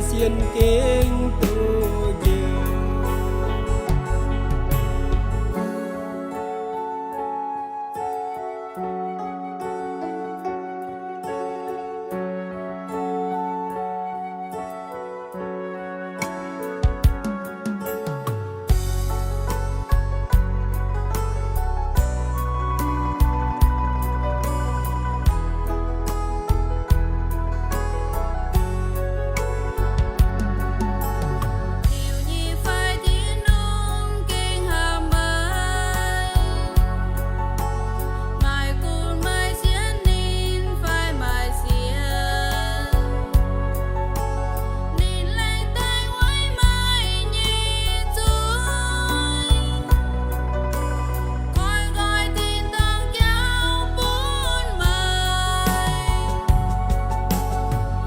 sienx gengh duqv njoux. Hiuv nyei fai Tin-Hungh gengh hnamv meih, maaih gunv meih sienx ninh fai maaih sienx, ninh laengz daaih weic meih nyei zuiz, koi nqoi tin-dorngh jauv bun meih.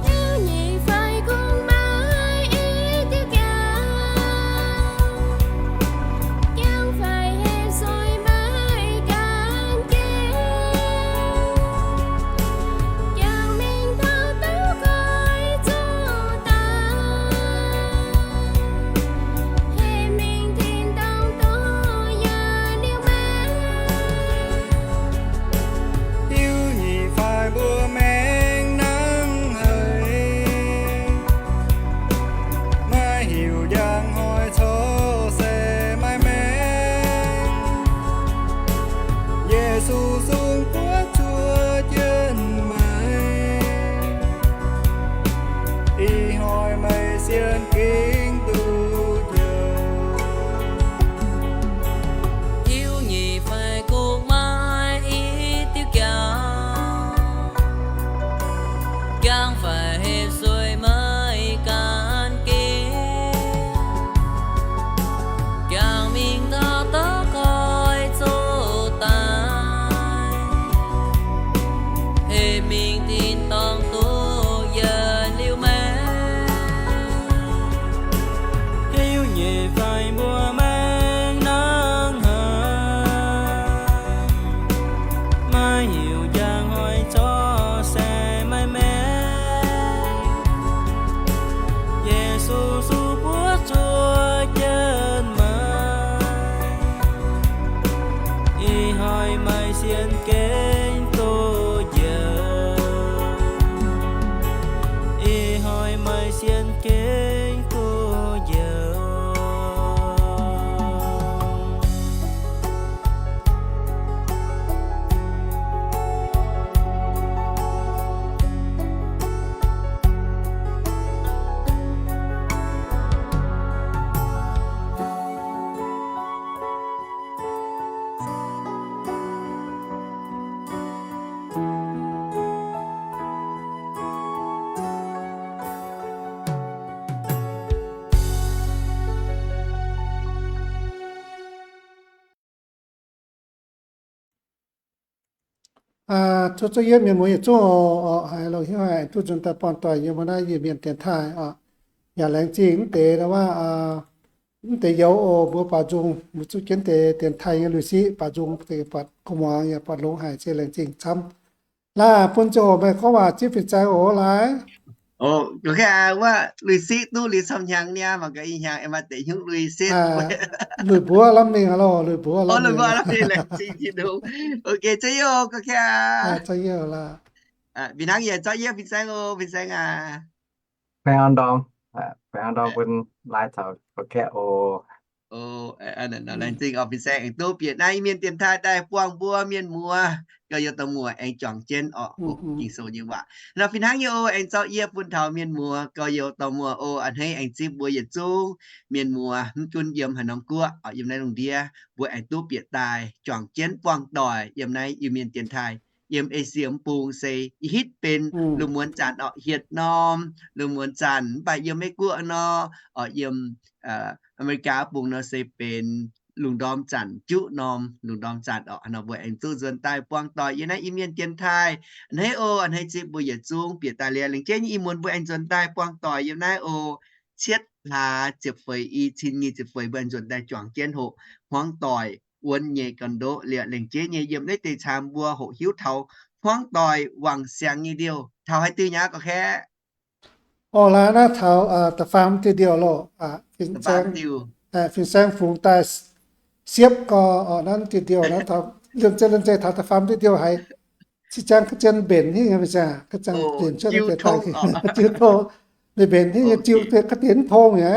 Hiuv nyei fai gunv meih i diuh jauv, jangx fai hepc sueih meih ganh jiex, jangx mingh taux duqv koi zuqc daaih, hepc mingh tin-dorngh duqv yienx liuz meih. Hiuv nyei fai mbuo maengc nangv haic, maiv hiuv njang hnoi corc se maiv maengc. Yesu sung buov zuov jienv meih, ih hnoi meih sienx gengh duqv njoux. Hiuv nyei fai gunv meih i diuh jauv, jangx fai hepc sueih meih ganh jiex, jangx mingh taux duqv koi zuqc daaih, hepc mingh tin-dorngh duqv yienx liuz meih. Hiuv nyei fai mbuo maengc nangv haic, maiv hiuv njang hnoi corc se maiv maengc. Yesu sung buov zuov jienv meih, ih hnoi meih sienx gengh duqv njoux. Ih hnoi meih sienx gengh duqv njoux. Zuov zuov yiem mienh muoz yietc zungv oc, haiz longc hnyouv haic duqv nzuonx daaih buangh doic yiem wuov naaiv Iu-Mienh dienx taaih oc. Yaac laengz zingh mv deix wuov, mv deix youz oc, mbuo baaux nzung, mbuo zuqv jienv deix dienx taaih nyei lui-siqv baaux nzung, buatc gu'nguaaz yaac buatc longx haic, se laengz zingh camv. Laaix bun ziangh hoc meih gorngv waac zipv fin-saeng oc, laaix. Wuov lui-siqv duqv liuz camv hnyangx niaa, mangc gaax ih hnyangx aengx maaih deix hnyouv lui-siqv. Lui-mbuov lamh mingh loh, lui-mbuov lamh mingh. Laengz zingh Tin-Hungh. Ok, za'gengh, fih hnangv yie zorqv yie fin-saeng oc, fin-saeng aac. Baengh orn ndorm, baengh orn ndorm bun laaix caux gorqv-kaeqv oc. Laengz zingh oc, fin-saeng aengx duqv bieqc naaiv Iu-Mienh dienx taaih daaih buangh mbuo mienh muoz, gorx-youz dorh muoz aengx juangc jienv oc, Ging-Sou nyei waac. Nor fih hnangv nyei oc, aengx zorqv yie bun taux mienh muoz, gorx-youz dorh muoz oc, a'hneiv aengx zipv mbuo yietc zungv mienh muoz, mv gunv yiem haaix norm guoqv oc, yiem naaiv lungh ndiev, mbuo aengx duqv bieqc daaih juangc jienv buangh doic yiem naaiv Iu-Mienh dienx taaih. Yiem Esie mv bung se ih hitv benx lungh muonz zanc oc, hietc norm lungh muonz zanc, mv baac yiem Meiv Guoqv nor, oc, yiem Aa^me^li^gaa mv bung nor se benx lungh ndorm zanc, juqv norm lungh ndorm zanc oc. Nor mbuo aengx duqv nzuonx daaih buangh doic yiem naaiv Iu-Mienh dienx taaih. A'hneiv oc, a'hneiv zipv mbuo yietc zungv bieqc daaih liuz, lengc jeiv nyei ih muonz mbuo aengx nzuonx daaih buangh doic yiem naaiv oc. Cietv hlaax ziepc feix i cin nyic ziepc feix mbuo aengx nzuonx daaih juangc jienv hoc hmuangv doic wuonv nyei ga'ndoqv liuz, lengc jeiv nyei yiem naaiv deix caamx mbuo hoqc hiuv taux hmuangv doic wangc siangx nyei liouh taux haaix diuh nyei gorqv-kaeqv. Orv, laaix naaiv taux da'faam diuh ndiouh loh. Fin-saeng fungx daaih siepv gau, orv, naaiv diuh ndiouh naaiv, liemh zeih liemh zeih taux da'faam diuh ndiouh haiz, cing jang ga'zien mbenc hingh, fin-saeng, ga'zien mbenc cuotv jiu tong, ninh mbenc hingh nyei jiu, ga'diex mv tong aqv.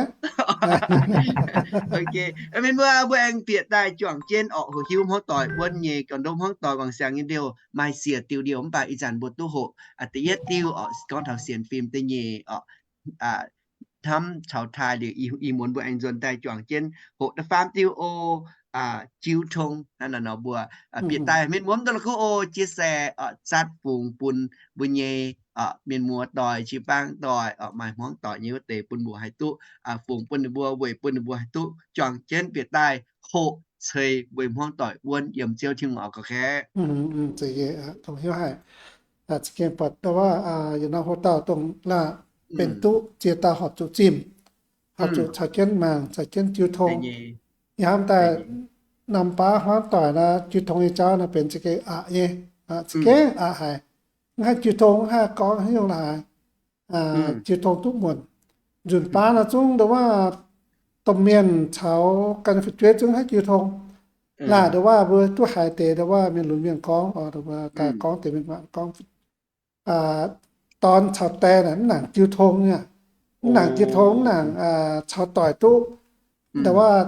Mienh muoz, mbuo aengx bieqc daaih juangc jienv orqc, hoqc hiuv hmuangv doic wuonv nyei, gauh ndorm hmuangv doic wangc siangx nyei ndiouh maaih siec diuh ndiouh, mv baac ih zanc mbuo duqv hoqc da'yietv diuh orqc, gorngv taux sienx fim da'nyeic nyei orqc, hnamv caux taaih liuz, ih muonz mbuo aengx nzuonx daaih juangc jienv hoqc da'faam diuh o, jiu tong. Hnangv naaiv nor mbuo bieqc daaih, mienh muoz mv dungx la'kuqv o, chia sẻ, zatv fungx bun mbuo nyei mienh muoz doic, jiu-baang doic, maaih hmuangv doic nyei wuov deix bun mbuo haih duqv fungx bun ninh mbuo, weic bun ninh mbuo haih duqv juangc jienv bieqc daaih hoqc ceix weic hmuangv doic wuonv yiem Ziouv Tin-Hungh orqc, gorx-kaeqv. Za'gengh buatc ndau wuov yietc norm hoc-dauh dongh laah, benx duqv ziex dauh horpc zuqc zimh, horpc zuqc caux jienv mangc, caux jienv jiu tong. Yie hnamv daaih norm baav hmuangv doic naaiv jiu tong nyei jauv naaiv benx za'gengh aqc nyei, za'gengh aqc haic. Mv haih jiu tong, mv haih gorngv haaix nyungc la'haaix, jiu tong duqv muonc. Nzunc baav naaiv zungv ndau wuov domh mienh caux ganh fu'jueiv zungv haih jiu tong. Laah ndau wuov mbuo duqv haiz deix ndau wuov mienh lunx mienh gorngv, daaih gorngv deix mienh gorngv, dorn caux die naaic mv nangc jiu tong aqv. Mv nangc jiu tong, mv nangc caux doic duqv. Ndau wuov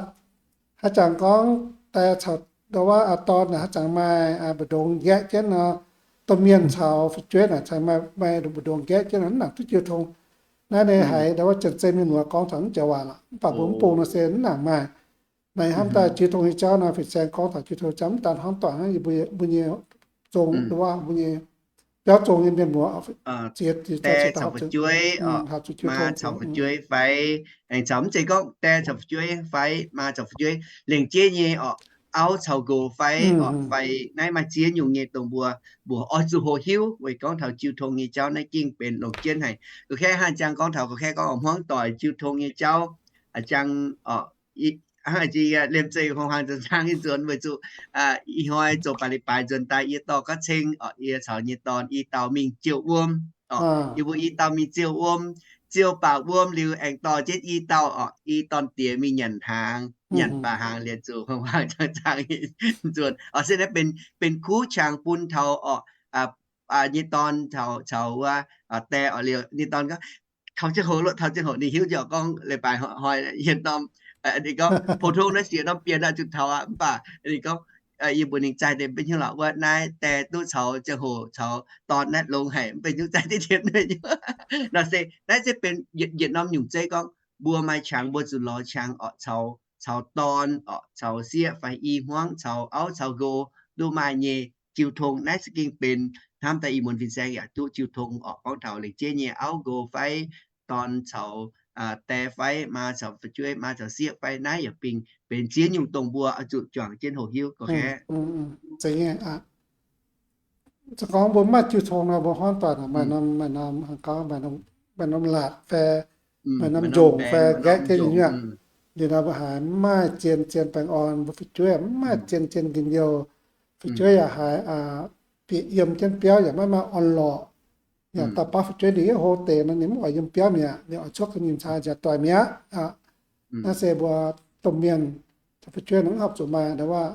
haaix zanc gorngv die caux, ndau wuov dorn naaic haaix zanc maaih mbu'ndongx nqaeqv jienv nor, domh mienh caux fu'jueiv naaic maaih mbu'ndongx nqaeqv jienv nor, mv nangc duqv jiu tong. Naaiv ninh haiz ndau wuov janx-zei mienh muoz gorngv taux naaiv joux waac lorqc. Mv baac mbuo mv bung nor se mv nangc maaih. Naaiv hnamv daaih jiu tong nyei jauv nor, fin-saeng gorngv taux jiu tong jauv mv daan hmuangv doic hnangv, yie mbuo nyei zong, ndau wuov mbuo nyei biauv zong nyei mienh muoz, die caux fu'jueiv, maa caux fu'jueiv fai, aengx caux mv zeiz gorngv die caux fu'jueiv fai maa caux fu'jueiv, lengc jeiv nyei orqc, auv caux nqox fai orqc, fai naaiv maaih ziex nyungc nyei dongh mbuo, mbuo oix zuqc hoqc hiuv weic gorngv taux jiu tong nyei jauv naaiv gengh benx longc jienv haic. Gorx-kaeqv hnangv jang gorngv taux gorx-kaeqv gorngv hmuangv doic jiu tong nyei jauv, jang orqc, hnangv liemh zeih hmuangx hmuangx zaang zaang nyei nzuonx weic zuqc ih hnoi zoux baaix leiz-baaix nzuonx daaih yie dorh gaav ceng orqc, yie caux nyei dorn i dauh mingh ziouh wuom orqc, yie mbuo i dauh mingh ziouh wuom, ziouh baac wuom liuz aengx dorh jienv i dauh orqc, i dorn diex mingh nyanc hnaangx, nyanc baac hnaangx liuz zuqc hmuangx hmuangx zaang zaang nyei nzuonx orqc. Se naaiv benx kuv qangx bun taux orqc, nyei dorn caux wuov die orqc. Liuz nyei dorn gorngv, taux ziangh hoc loh, taux ziangh hoc ninh hiuv ziouc gorngv leiz-baaix hnoi yietc norm, ninh gorngv, pou-tong naaiv siec norm bienh aqv, zuqc taux aqv. Mv baac ninh gorngv, yie mbuox ninh zaih deix mv benx hnyouv lorqc, wuov naaiv die duqv caux ziangh hoc caux dorn naaiv longx haic, mv benx hnyouv zaih deix dien mv benx hnyouv. Nor se naaiv se benx yietc norm nyungc zeiv gorngv mbuo maaih qangx mbuo zuqc lorz qangx orqc, caux dorn orqc, caux sieqv fai i hmuangv, caux auv caux nqox duqv maaih nyei jiu tong. Naaiv se gengh benx hnamv daaih ih muonz fin-saeng yaac duqv jiu tong orqc, gorngv taux lengc jeiv nyei auv nqox fai dorn caux die fai maa caux fu'jueiv, maa caux sieqv fai, naaiv yaac bingx benx ziex nyungc dongh mbuo oix zuqc juangc jienv hoqc hiuv gorx-kaeqv. Za'gengh gorngv mbuo mv maaih jiu tong nor, mbuo hnamv daaih maaih norm, maaih norm, maaih norm laatc fai maaih norm njongc fai nqaeqv jienv nyei aqv. Liuz nor mbuo haiz mv maaih zien zien baengh orn, mbuo fu'jueiv mv maaih zien zien njien-youh. Fu'jueiv yaac haiz bieqc yiem jienv biauv yaac maiv maaih orn-lorqc. Yaac dauh baav fu'jueiv ninh hlo deix nor, ninh mv oix yiem biauv mi'aqv, ninh oix cuotv gu'nyuoz caa nziaauc doic mi'aqv. Naaiv se mbuo domh mienh caux fu'jueiv nor mv horpc zuqc maaih ndau wuov,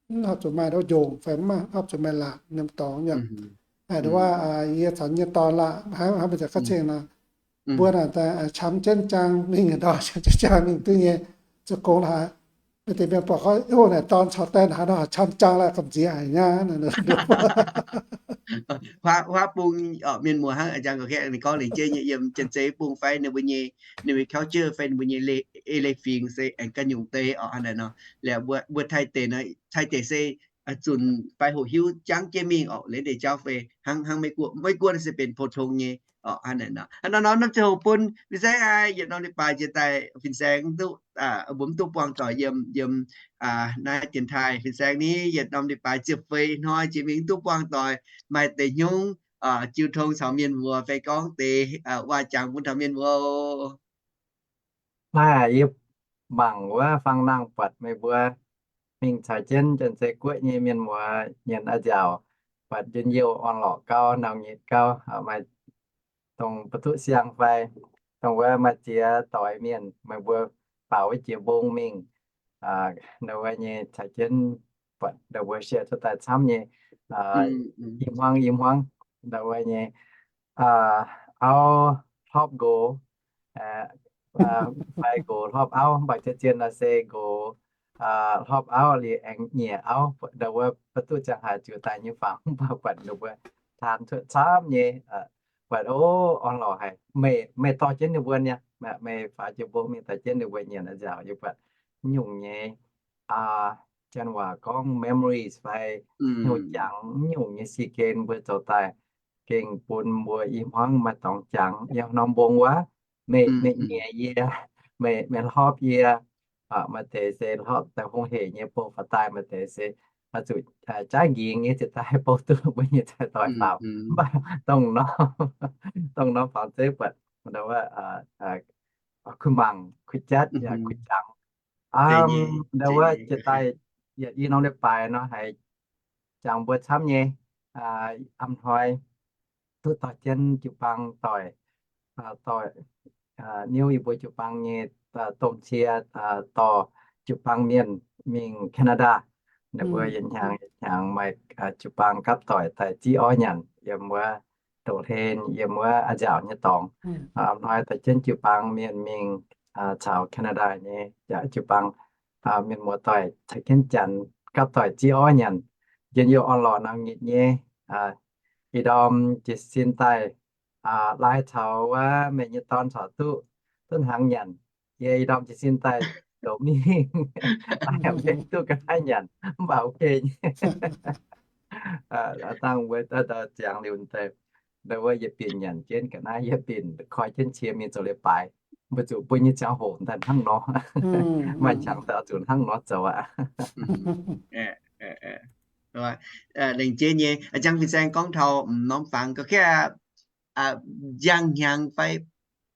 mv horpc zuqc maaih ndau njongc fai mv horpc zuqc maaih laatc norm dorngx nyei. Ndau wuov yie caux nyei dorn laah, hnangv mbuo nziaauc gaav ceng nor, mbuo naaic qam jienv jaang mingh, ndau qam jienv jaang mingh duqv nyei, zoux gong haic. Maaih deix mienh buatc gorngv, o, naaic dorn caux die haaix nor qam jaang laah, gamh nziex haic nyei. Huaav bung orqc, mienh muoz hnangv a'jang gorx-kaeqv ninh gorngv lengc jeiv nyei, yiem Janx-Zei bung fai ninh mbuo nyei, ninh mbuo culture fai ninh mbuo nyei leiz-fingx se aengx ganh nyungc deix orqc. Hnangv naaic nor, liuz mbuo Taiv deic, Taiv deic se zunc fai hoqc hiuv jangv jienv mingh orqc, leiz deix jauv fai hnangv, hnangv Meiv Guoqv, Meiv Guoqv se benx pou-tong nyei orqc. Hnangv naaic nor, hnangv naaiv norm ziangh hoc bun fin-saeng aac, yietc norm leiz-baaix jiex daaih fin-saeng mbuo mv duqv buangh doic yiem, yiem naaiv dienx taaih. Fin-saeng ni yietc norm leiz-baaix ziepc feix hnoi jiex mingh mv duqv buangh doic, maaih deix hnyouv jiu tong caux mienh muoz fai gorngv deix waac-jangx bun taux mienh muoz. Naaiv yie mangc wuov fang nangh buatc meih mbuo mingh caux jienv Janx-Zei Guoqv nyei mienh muoz nyienx a'nziaauc, buatc njien-youh orn-lorqc gauh, nau nyitc gauh, maaih dongh mbuo duqv siang fai dongh wuov maaih ziex doix mienh meih mbuo faaux wuov jiex mbong mingh, ndau wuov nyei caux jienv buatc ndau mbuo share cuotv daaih camv nyei, i hmuangv i hmuangv ndau wuov nyei auv hlopv nqox, fai nqox hlopv auv, mv baac zien-zien nor se nqox hlopv auv liuz aengx nyiec auv, ndau wuov mbuo duqv ziangh haaix ziux daaih nyei faaux, mv baac buatc ndau mbuo taan cuotv camv nyei, buatc o, orn-lorqc haic. Meih, meih dorh jienv ninh mbuo nyei, meih faaux jiex mbong mingh dorh jienv ninh mbuo nyienc nziaauc, yie buatc nyungc nyei, janx waac gorngv memories fai hnyouv jangx nyungc nyei si gen mbuo zoux daaih gengh bun mbuo i hmuangv maaih dorngx jangx. Yiem norm mbong wuov, meih, meih nyiec yie, meih, meih hlopv yie, maaih deix se hlopv daaih hungh hec nyei bou faaux daaih, maaih deix se zuqc jaaix nqingx nyei ziouc daaih bou duqv mbuo nyei cai doix faaux. Mv baac dongh norm, dongh norm fangx zeiv buatc ndau wuov kuh mangc, kuh jatv, yaac kuh jangx. Ndau wuov jiex daaih yietc i norm leiz-baaix nor haiz jangx mbuo camv nyei, a'hnoi duqv dorh jienv jiu-baang doic, doic, niuv yie mbuo jiu-baang nyei domh cie dorh jiu-baang mienh mingh Canada. Ninh mbuo yietc hnyangx yietc hnyangx maaih jiu-baang gapv doic daaih ziex orv nyanc yiem wuov doqc hlen yiem wuov a'nziaauc nyei dorngx. A'hnoi dorh jienv jiu-baang mienh mingh caux Canada nyei jiu-baang mienh muoz-doic caux jienv janx gapv doic ziex orv nyanc. Njien-youh orn-lorqc nangc nyitc nyei, ih ndorm jiez sin daaih lai caux wuov meih nyei dorn caux duqv, duqv hnaangx nyanc. Yie ih ndorm jiez sin daaih doqc mingh, lai mbenc duqv ga'naaiv nyanc mv baac ok nyei. Dangh wuov ziangx liuz daaih, ndau wuov yietc binc nyanc jienv ga'naaiv, yietc binc koi jienv cie mingh zoux leiz-baaix. Mbuo zuqc mbuo nyei ziangh hoc daaih hnangv nor, maaih qangx daaih zuqc hnangv nor zoux aqv. Lengc jeiv nyei, jangx fin-saeng gorngv taux m'normh fangx ga'kv njang hnyangx fai,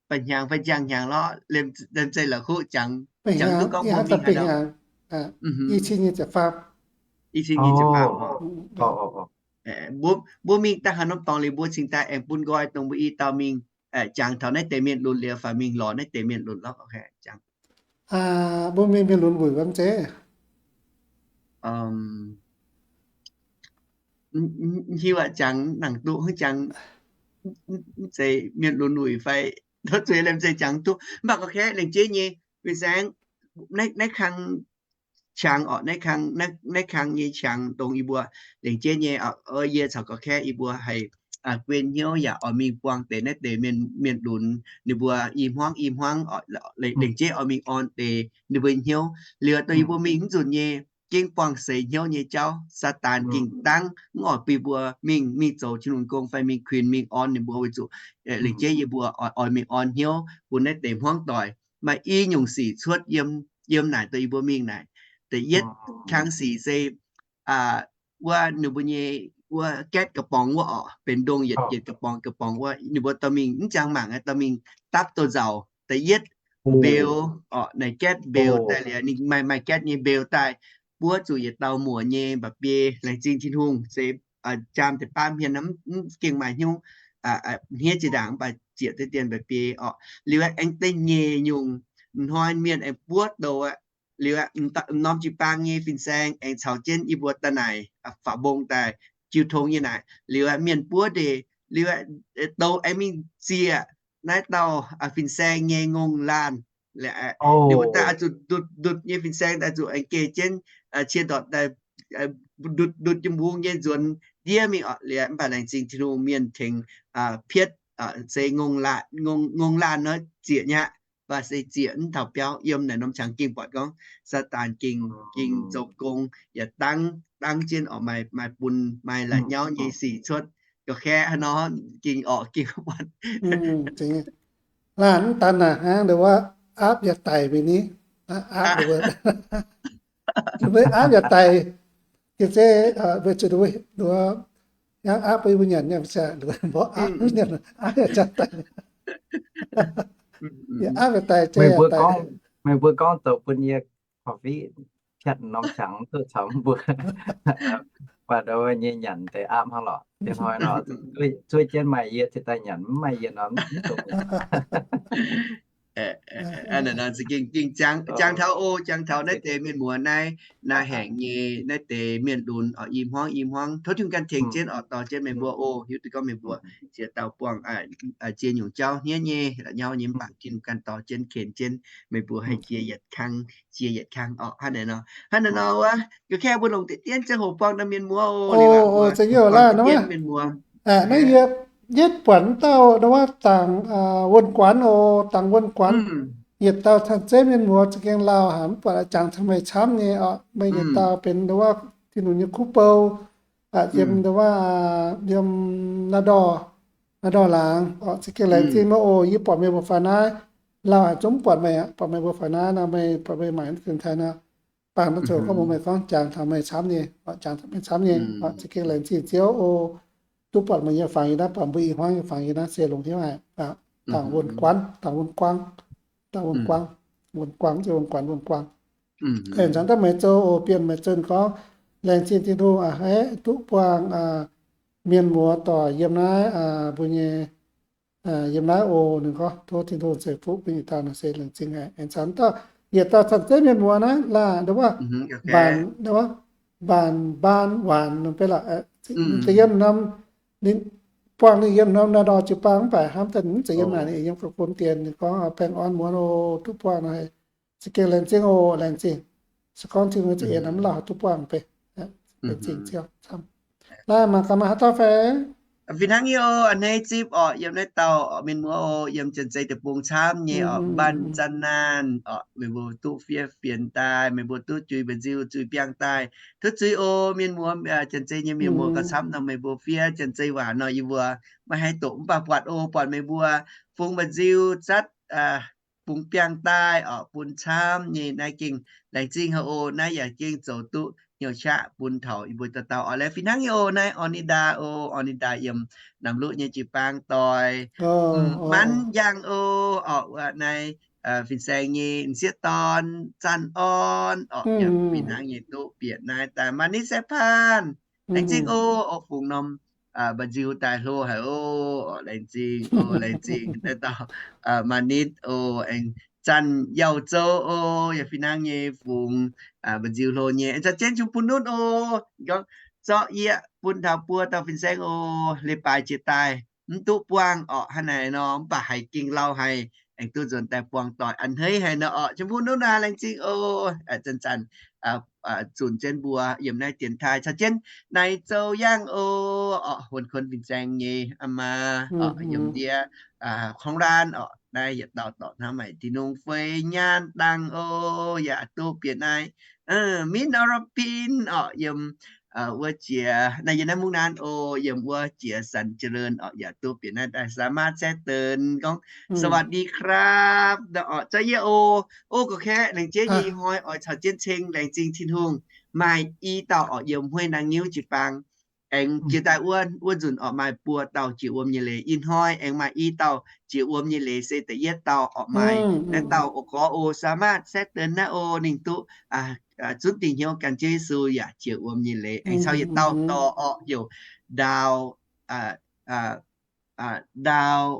ba'hnyangx fai njang hnyangx lorqc, liemh zeih la'kuqv jangx, jangx duqv gorngv mbuo mingh haaix ndau. I cin nyic ziepc faam. Mbuo mingh daaih haaix norm dorngx liuz mbuo cingx daaih aengx bun nqoi dongh mbuo i dauh mingh jangx taux naaiv deix mienh lunx liuz fai mingh lorz naaiv deix mienh lunx lorqc. Mbuo mingh mienh lunx wuic wuov zeiv. Hiuv aqv, jangx nangc duqv hnangv jangx, mv zeiz mienh lunx wuic fai, tov zuiz liemh zeih jangx duqv. Mv baac ga'kv lengc jeiv nyei, fin-saeng, naaiv kang qangx orqc, naaiv kang nyei qangx dongh yie mbuo lengc jeiv nyei, yie caux ga'kv yie mbuo haih guen hnyouv yaac oix mingh buangh deix naaiv deix mienh lunx ninh mbuo i hmuangv i hmuangv, lengc jeiv oix mingh orn deix ninh mbuo hnyouv. Liuz dongh yie mbuo mingh mv nzunc nyei, gengh buangh seix hnyouv nyei jauv. Saadaan gengh dangv mv oix bun mbuo mingh, mingh zoux Tin-Hungh gong fai mingh kuinx mingh orn ninh mbuo weic zuqc lengc jeiv yie mbuo oix mingh orn hnyouv bun naaiv deix hmuangv doic. Maaih i nyungc sic cuotv yiem, yiem naaic dongh yih mbuo mingh naaic. Da'yietv kang sic se wuov ninh mbuo nyei wuov gatv ga'borngz wuov orqc, benx ndongh yietc yietc ga'borngz ga'borngz wuov, ninh mbuo dorh mingh mv jangx mangc, dorh mingh dapv douz-nzauc. Da'yietv mbeux orqc, naaic gatv mbeux daaih liuz ninh maaih, maaih gatv nyei mbeux daaih, buov zuqc yietc dauh muoc nyei mba'biei. Laengz zingh Tin-Hungh se jaam deix baamh mienh mv gengh maaih hnyouv hniev zinh ndaangc mv baac ziec deix dien mba'biei orqc. Liuz aengx deix nyeic nyungc hnoi mienh aengx buov douz aqv. Liuz m'norm jiu-baang nyei fin-saeng aengx caux jienv yie mbuo daaih naaic faaux mbong daaih jiu tong nyei naaic. Liuz mienh buov ndeic, liuz douz aengx mingh ziec naaiv dauh fin-saeng nyei ngongh laanh. Ninh mbuo daaih oix zuqc ndutc, ndutc nyei fin-saeng daaih zuqc aengx geh jienv cie ndortc daaih ndutc, ndutc jiem mbung nyei nzuonx ndiev mingh orqc. Liuz mv baac laengz zingh Tin-Hungh mienh tengx pietv se ngongh laanh, ngongh laanh nor ziec nyei aqv. Mv baac se ziec mv taux biauv. Yiem naaic norm qangx gengh buatc gorngv Saadaan gengh, gengh zoux gong yaac dangv, dangv jienv orqc, maaih, maaih bun maaih la'nyauv nyei sic cuotv. Ga'kv haaix nor gengh orqc gengh buatc. Laanh mv daan naaic hnangv ndau wuov aapv yaac daic mingh ni. Aapv, aapv yaac daic. Ga'zei weic zuqc nduov hnangv aapv mbuo nyanc nyei, mborqv aapv nyanc, aapv yaac jaax daic. Yaac aapv yaac daic, jai yaac daic. Meih mbuo gorngv zoux bun yie coffee piatv norm qangx duqv caux mbuo. Baac ndau wuov nyei nyanc deix aapv hnangv lorqc. Hnoi nor, zuov jienv maaih yie cingx daaih nyanc, mv maaih yie nor mv dungx. Aa, naaiv nor za'gengh, gengh jangx, jangx taux oc, jangx taux naaiv deix mienh muoz naaiv, naaiv hengx nyei naaiv deix mienh lunx oc, i hmuangv i hmuangv. Tov Tin-Hungh ganh tengx jienv oc, dorh jienv meih mbuo oc. Hiuv duqv gorngv meih mbuo ziex dauh buangh ziex nyungc jauv hniev nyei, la'nyauv nyei, mv baac Tin-Hungh ganh dorh jienv, ken jienv meih mbuo haih jiex yietc kang, jiex yietc kang oc. Hnangv naaiv nor, hnangv naaiv nor wuov, ga'kengx mbuo longc deix dien ziangh hoc buangh naaiv mienh muoz oc. Za'gengh laanh naaiv mienh muoz, naaiv yie, yie buatc wuov dauh ndau wuov Dangc Wuonh Guanx oc, Dangc Wuonh Guanx. Yietc dauh caan zeiv mienh muoz za'gengh lauh haic, mv buatc jangx caux meih camv nyei oc. Meih yietc dauh benx ndau wuov Tin-Hungh nyei kuv bou, yiem ndau wuov, yiem Naa Ndorh, Naa Ndorh Laangz oc. Za'gengh laengz zingh meih oc. Yie buatc meih mbuo faaux naaiv, lauh haic zungv mv buatc meih aqv. Buatc meih mbuo faaux naaiv nor, meih buatc meih maaic mv dien taaih nor, bangc duqv zoux gorngv mbuox meih gorngv jangx taux meih camv nyei, jangx taux meih camv nyei. Za'gengh laengz zingh Ziouv oc. Duqv buatc meih nyei fangx yie naaiv, buatc mbuo i hmuangv nyei fangx yie naaiv se longx hnyouv haic. Dangc Wuonh Guanx, Dangc Wuonh Guanx, Dangc Wuonh Guanx, Wuonh Guanx, Wuonh Guanx, Wuonh Guanx. Aengx caux daaih meih zoux oc, bienh meih zoux gorngv laengz zingh Tin-Hungh aqv, haih duqv buangh mienh muoz doic yiem naaiv mbuo nyei, yiem naaiv oc. Ninh gorngv tov Tin-Hungh ceix fuqv bun yietc dauh nor se laengz zingh haic. Aengx caux daaih yietc dauh caan zeiv mienh muoz naaiv laanh ndau wuov, Mbaanc, ndau wuov, Mbaanc, Mbaanc Waanc nor beiv lorqc. Ninh za'gengh yiem norm, ninh buangh ninh yiem norm Naa Ndorh jiu-baang mv baac hnamv daaih mv zeiz yiem naaic, ninh yiem ga'gum dien. Ninh gorngv baengh orn muonz oc, duqv buangh nor, za'gengh laengz zingh oc, laengz zingh. Se gorngv Tin-Hungh za'eix nor mv lauh duqv buangh beiv. Laengz zingh Ziouv camv. Naaiv mangc gaax maaih haaix dauh fai? Fih hnangv nyei oc, a'hneiv zipv orqc, yiem naaiv dauh orqc, mienh muoz oc, yiem Janx-Zei deic-bung camv nyei orqc, Mbaanc Zanh Naanh orqc, meih mbuo duqv fiev fienx daaih, meih mbuo duqv juix mba'nziu, juix biangh daaih, tov zuiz oc, mienh muoz, Janx-Zei nyei mienh muoz gauh camv nor, meih mbuo fiev Janx-Zei waac nor, yie mbuo maiv haih doqc, mv baac buatc oc, buatc meih mbuo fungx mba'nziu zatv, fungx biangh daaih orqc, bun camv nyei. Naaiv gengh laengz zingh haic oc. Naaiv yaac gengh zoux duqv hnyouv qaqv bun taux yie mbuo dauh dauh oc. Laengz fih hnangv nyei oc. Naaiv Ornida oc, Ornida yiem Namc Luqv nyei jiu-baang doic. Manv Yangh oc, orqc, wuov naaiv fin-saeng nyei m'sieqv dorn Zanh Orn orqc, yaac fih hnangv nyei duqv bieqc naaiv daaih. Manit Sae-Paan, laengz zingh oc. Orqc, fungx norm mba'nziu daaih hlo haic oc. Orqc, laengz zingh oc, laengz zingh naaiv dauh Manit oc. Aengx Zanh Yauh Zou oc, yaac fih hnangv nyei fungx mba'nziu hlo nyei. Aengx caux jienv Jung Bun Nutv oc, gorngv zorqv yie bun taux buo dauh fin-saeng oc, leiz-baaix jiex daaih mv duqv buangh orqc, hnangv naaiv nor, mv baac haiz gengh lauh haic, aengx duqv nzuonx daaih buangh doic a'hneiv haic nor orqc. Jung Bun Nutv aac, laengz zingh oc. Zanc-zanc zunc jienv mbuo yiem naaiv dienx taaih, caux jienv Naaiv Zou Yangh oc, orqc, huon kuonx fin-saeng nyei aa maa orqc, yiem ndiev Kongh Laanh orqc, naaiv yietc dauh dorc hnamv haic Tin-Hungh feix nyaanh dangh oc, yaac duqv bieqc naaiv Min Orapin orqc, yiem wuov jiex naaiv, yiem naaiv mungv naaiv oc, yiem wuov jiex Sanc Jiex Leun orqc, yaac duqv bieqc naaiv daaih สามารถแทรกเตือน gorngv สวัสดีครับ nor orqc, za'gengh yie oc. Oc, ga'kaeqv laengz zingh nyei ih hnoi oix caux jienv ceng laengz zingh Tin-Hungh maaih i dauh orqc, yiem Huei Naang Nyiuv jiu-baang. Aengx jiex daaih wuov, wuov nzunc orqc maaih buo dauh jiex wuom nyei leiz. Ih hnoi aengx maaih i dauh jiex wuom nyei leiz se da'yietv dauh orqc, maaih naaiv dauh oc, gorx oc, สามารถแทรกเตือน naaiv oc, ninh duqv zunv dingc hnyouv gan Ziouv Yesu yaac jiex wuom nyei leiz. Aengx caux yietc dauh dorc orqc, heuc Ndaauh, Ndaauh,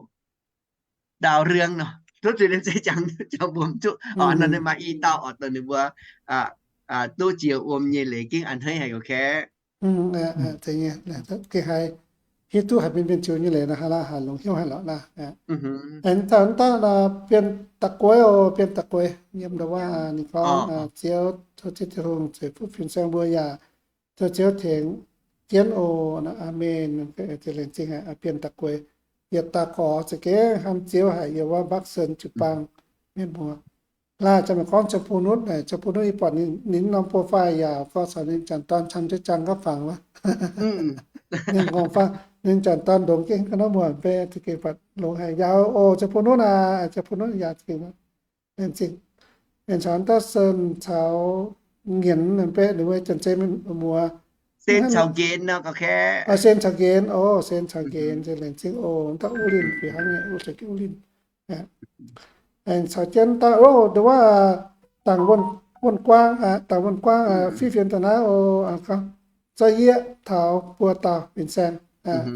Ndaauh Riang nor, tov zuiz liemh zeiv jangx, jangx mbuo mv duqv orqc. Nor maaih i dauh orqc, dongh ninh mbuo duqv jiex wuom nyei leiz, gengh a'hneiv haic ga'kaeqv. Gengh haiz hiuv duqv haic mienh mienh ziux nyei leiz nor, haaix lorqc haaix longx hnyouv haic lorqc naaiv. Aengx taux daaih Bienh Da'gueix oc, Bienh Da'gueix yiem ndau wuov, ninh gorngv, Ziouv, tov Ziouv Tin-Hungh ceix fuqv fin-saeng mbuo yaac tov Ziouv tengx jienv oc. Aamen. Laengz zingh Bienh Da'gueix. Yietc dauh gorx za'gengh hnamv Ziouv haic, yiem wuov Bắc Sơn jiu-baang mienh muoz. Laaih zanc meih gorngv Ziouv Bun Nutv naaic, Ziouv Bun Nutv yie buatc ninh norm profile yaac gorngv caux ninh janx-dorn camv jienv jaang gapv fangx wuov. Ninh gorngv fangx, ninh janx-dorn ndongx jienv ga'naaiv muonc beiv za'gengh buatc longx haic. Yaac oc, Ziouv Bun Nutv aac, Ziouv Bun Nutv yaac za'gengh laengz zingh. Aengx caux dauh Sen caux Nqenx beiv, ninh mbuo janx-zei mienh muoz. Sen caux Nqenx nor ga'kaeqv. Sen caux Nqenx oc, Sen caux Nqenx, laengz zingh oc. Dauh Uv Linh fih hnangv nyei, Uv Linh. Aengx caux jienv dauh, ndau wuov, Dangc Wuonh Guangv, Dangc Wuonh Guangv fiev fienx daaih naaiv oc, gorngv duqv yieqv taux buo dauh fin-saeng.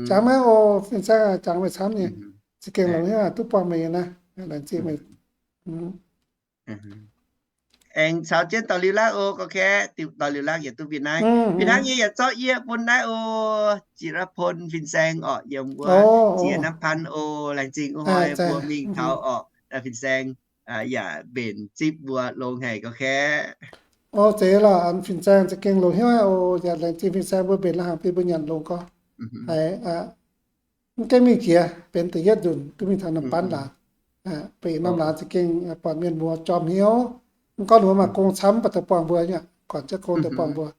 Jangx maiv oc, fin-saeng jangx meih camv nyei. Za'gengh longx hnyouv duqv buangh meih nyei naaiv. Laengz zingh meih. Aengx caux jienv dorh liuz laangh oc, gorngv kaeqv diuh dorh liuz laangh yaac duqv mbiv naaiv. Mbiv hnangv nyei yaac zorqv yie bun naaiv oc, Jiex Rapv Pon fin-saeng orqc, yiem wuov Jiex Nam Pan oc. Laengz zingh wuov hnoi mbuo mingh taux orqc, fin-saeng yaac mbenc zipv mbuo longx haic gorngv kaeqv. Oc, zeiz lorqc, an fin-saeng za'gengh longx hnyouv oc, yaac laengz zingh fin-saeng mbuo mbenc la'hnaangx bun mbuo nyanc longx gorx. Haiz mv gaengh mingh jiex, benx da'yietv nzunc duqv mingh taux Nam Pan laangz. Beiv norm laangz za'gengh buatc mienh muoz jorm hnyouv. Mv gorngv wuov maaih gong camv baac daaih buangh mbuo nyei, guangc jienv gong daaih buangh mbuo.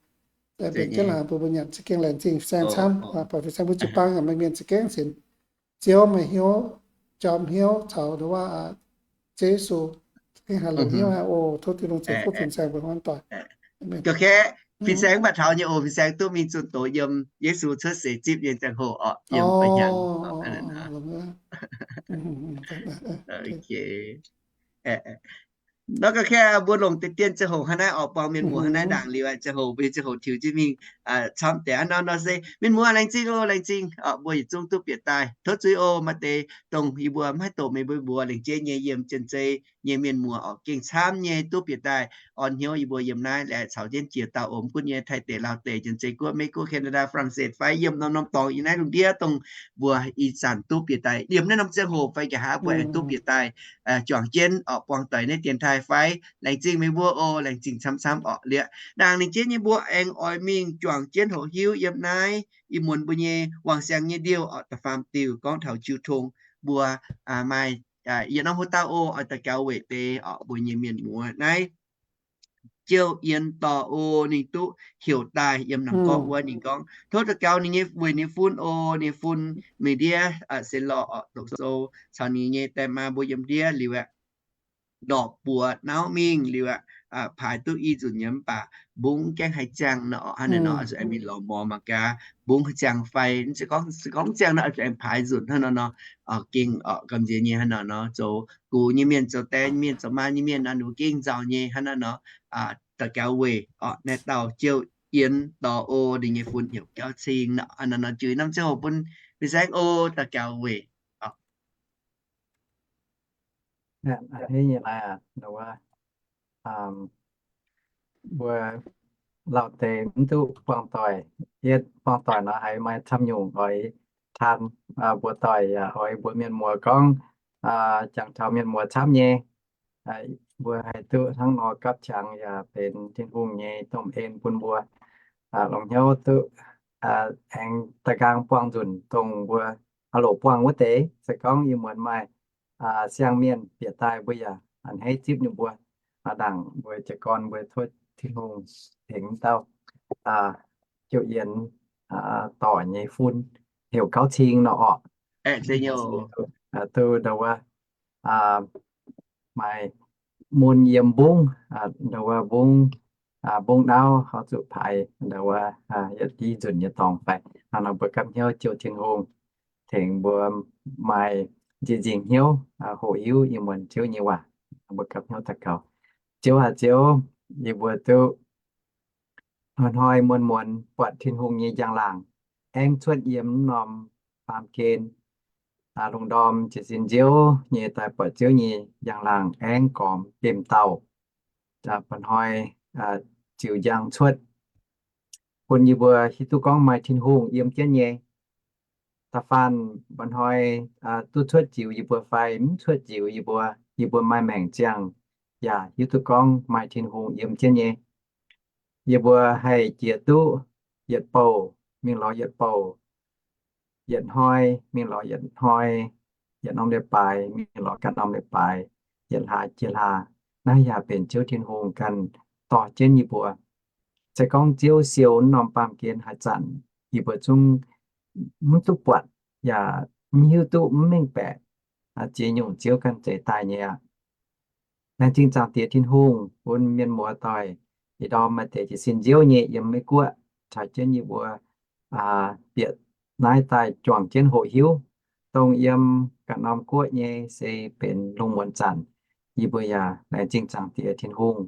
Mbenc jienv la'hnaangx bun mbuo nyanc, za'gengh laengz zingh fin-saeng camv. Buatc fin-saeng mbuo jiu-baang yaac maaih mienh za'gengh sienx Ziouv, maaih hnyouv, jorm hnyouv caux ndongc wuov Ziouv Yesu, za'gengh haiz longx hnyouv oc. Tov Tin-Hungh ceix fuqv fin-saeng mbuo hnangv doic. Gorngv kaeqv, fin-saeng mv baac taux nyei oc, fin-saeng duqv mingh zunh doz yiem Yesu cuotv seix zipv nyei ziangh hoc orqc, yiem ba'hnyanc. Nor gorngv kaeqv, mbuo longc deix dien ziangh hoc hnangv naaiv orqc, buangh mienh muoz hnangv naaiv ndaangc liuz, ziangh hoc mbuo nyei ziangh hoc tiux jienv mingh camv deix hnangv nor nor se mienh muoz laengz zingh oc, laengz zingh orqc, mbuo yietc zungv duqv bieqc daaih. Tov zuiz oc, maaih deix dongh yie mbuo maiv haih doqc meih mbuo mbuox lengc jeiv nyei yiem Janx-Zei nyei mienh muoz orqc, gengh camv nyei duqv bieqc daaih orn hnyouv yie mbuo yiem naaiv, laengz caux jienv jiex dauh om gunv nyei Taiv deic, Laauv deic, Janx-Zei Guoqv, Meiv Guoqv, Canada, Faa^lang^setv fai yiem norm-norm dorngx yiem naaiv lungh ndiev dongh mbuo ih zanc duqv bieqc daaih. Liemh naaiv norm ziangh hoc fai nqa'haav mbuo aengx duqv bieqc daaih juangc jienv orqc, buangh doic naaiv dienx taaih fai. Laengz zingh meih mbuo oc, laengz zingh camv-camv orqc. Liuz ndaangc ninh jienv nyei mbuo aengx oix mingh juangc jienv hoqc hiuv yiem naaiv ih muonz mbuo nyei wangc siangx nyei ndiouh orqc, da'faam diuh gorngv taux jiu tong mbuo maaih yietc norm hoc dauh oc, oix daux gaux weic deix orqc mbuo nyei mienh muoz naaiv. Jouh Yien Dorh oc, ninh duqv heuc daaih yiem Namc Gorqv wuov. Ninh gorngv tov daux gaux ninh nyei weic ninh nyei fun oc, ninh nyei fun mingh ndiev se lorh orqc, doqc sou caux ninh nyei die maa mbuo yiem ndiev liuz aeqv, ndorpc buoz nauv mingh liuz aeqv, paaix duqv i nzunc nyei mv baac mbungv gaengh haih ziangh nor orqc, hnangv naaiv nor zuqc aengx mingh lorz mor mangc gaax mbungv haih ziangh fai. Se gorngv ziangh nor zuqc aengx paaix nzunc hnangv nor nor. Gengh orqc gamh nziex nyei hnangv nor nor, zoux gux nyei mienh, zoux die nyei mienh, zoux maa nyei mienh nor, ninh mbuo gengh nzauh nyei hnangv naaiv nor. Daux gaux weic orqc naaiv dauh Jouh Yien Dorh oc, ninh nyei fun heuc Gauv Cing nor. Hnangv nor nor juix norm ziangh hoc bun fin-saeng oc, daux gaux weic. Mbuo lauh deix mv duqv buangh doic, yie buangh doic nor haiz maaih camv nyungc oix taan mbuo doic yaac oix mbuo mienh muoz gorngv, jangx taux mienh muoz camv nyei. Mbuo haih duqv hnangv nor gapv qangx yaac benx Tin-Hungh nyei domh en bun mbuo longc hnyouv duqv aengx da'nqaang buangh nzunc dongh mbuo haih loc buangh wuov deix. Se gorngv ih muonz maaih siang-mienh bieqc daaih, mbuo yaac a'hneiv zipv ninh mbuo. Ndaangc mbuo jiez gorn mbuo tov Tin-Hungh tengx dauh Jouh Yien Dorh nyei fun heuc Gauv Cing nor orqc. Duqv ndau wuov maaih mun yiem mbungv, ndau wuov mbungv, mbungv nauv haaix zuqc paaix ndau wuov yietc i nzunc nyei dorngx fai. Hnangv nor mbuo gapv hnyouv Ziouv Tin-Hungh tengx mbuo maaih nzieqc nzingc hnyouv hoqc hiuv ih muonz Ziouv nyei waac. Mbuo gapv hnyouv daux gaux. Ziouv aac Ziouv, yie mbuo duqv hnoi-hnoi muonz-muonz buatc Tin-Hungh nyei njang-laangc aengx cuotv yiem mv norm baamh gen lungh ndorm jiez sin Ziouv nyei daaih buatc Ziouv nyei njang-laangc aengx gormx gemh dauh mba'hnoi ziux njang cuotv, bun yie mbuo hiuv duqv gorngv maaih Tin-Hungh yiem jienv nyei. Da'faanh mba'hnoi duqv cuotv ziux yie mbuo fai mv cuotv ziux yie mbuo, yie mbuo maaih maengc ziangh yaac hiuv duqv gorngv maaih Tin-Hungh yiem jienv nyei. Yie mbuo haih jiex duqv yietc bouh mingh lorz yietc bouh, yietc hnoi mingh lorz yietc hnoi, yietc norm leiz-baaix mingh lorz ganh norm leiz-baaix, yietc hlaax jiex hlaax. Naaiv yaac benx Ziouv Tin-Hungh ganh dorh jienv yie mbuo. Se gorngv Ziouv siou norm baamh gen haaix zanc, yie mbuo zungv mv duqv buatc yaac mv hiuv duqv, mv mengh baeqc ziex nyungc Ziouv ganh zeix daaih nyei aqv. Laengz zingh Zaangc Diex Tin-Hungh bun mienh muoz doic ih ndorm maaih deix jiez sin Ziouv nyei yiem Meiv Guoqv caux jienv yie mbuo bieqc naaiv daaih juangc jienv hoqc hiuv. Dongh yiem ganh norm guoqv nyei se benx lungh muonz zanc, yie mbuo yaac laengz zingh Zaangc Diex Tin-Hungh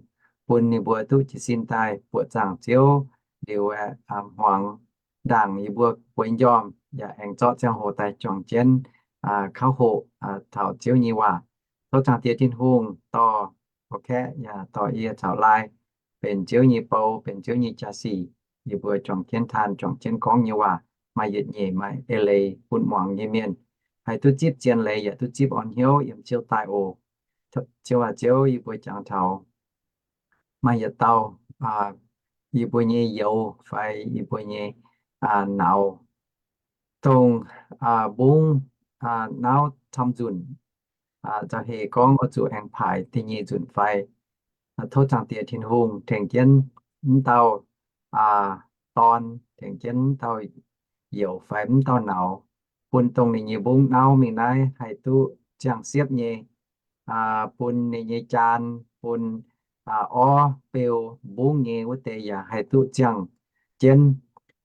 bun ninh mbuo duqv jiez sin daaih buoqc zaangc Ziouv, liuz, hmuangx ndaangc yie mbuo bueix njormh yaac aengx zorqv ziangh hoc daaih juangc jienv kauv hoqc taux Ziouv nyei waac. Tov Zaangc Diex Tin-Hungh dorh, o, kaeqv yaac dorh yie caux Lai benx Ziouv nyei bou, benx Ziouv nyei jaa-sic. Yie mbuo juangc jienv taan, juangc jienv gorngv nyei waac maaih yietc nyeic maaih eix leiz bun muangx nyei mienh haih duqv zipv zien leiz yaac duqv zipv orn hnyouv yiem Ziouv daaih oc. Ziouv aac, Ziouv, yie mbuo jangx taux maaih yietc dauh yie mbuo nyei youz fai yie mbuo nyei nauz, dongh mbungv nauv camv nzunc, za'gengh gorngv oix zuqc aengx paaix da'nyeic nzunc fai. Tov Zaangc Diex Tin-Hungh tengx jienv m'dauh dorn, tengx jienv m'dauh youz fai m'dauh nauz, bun dongh ninh nyei mbungv nauv mingh naaiv haih duqv ziangh siepv nyei, bun ninh nyei jaan, bun orv beu mbungv nyei wuov deix yaac haih duqv ziangh jienv,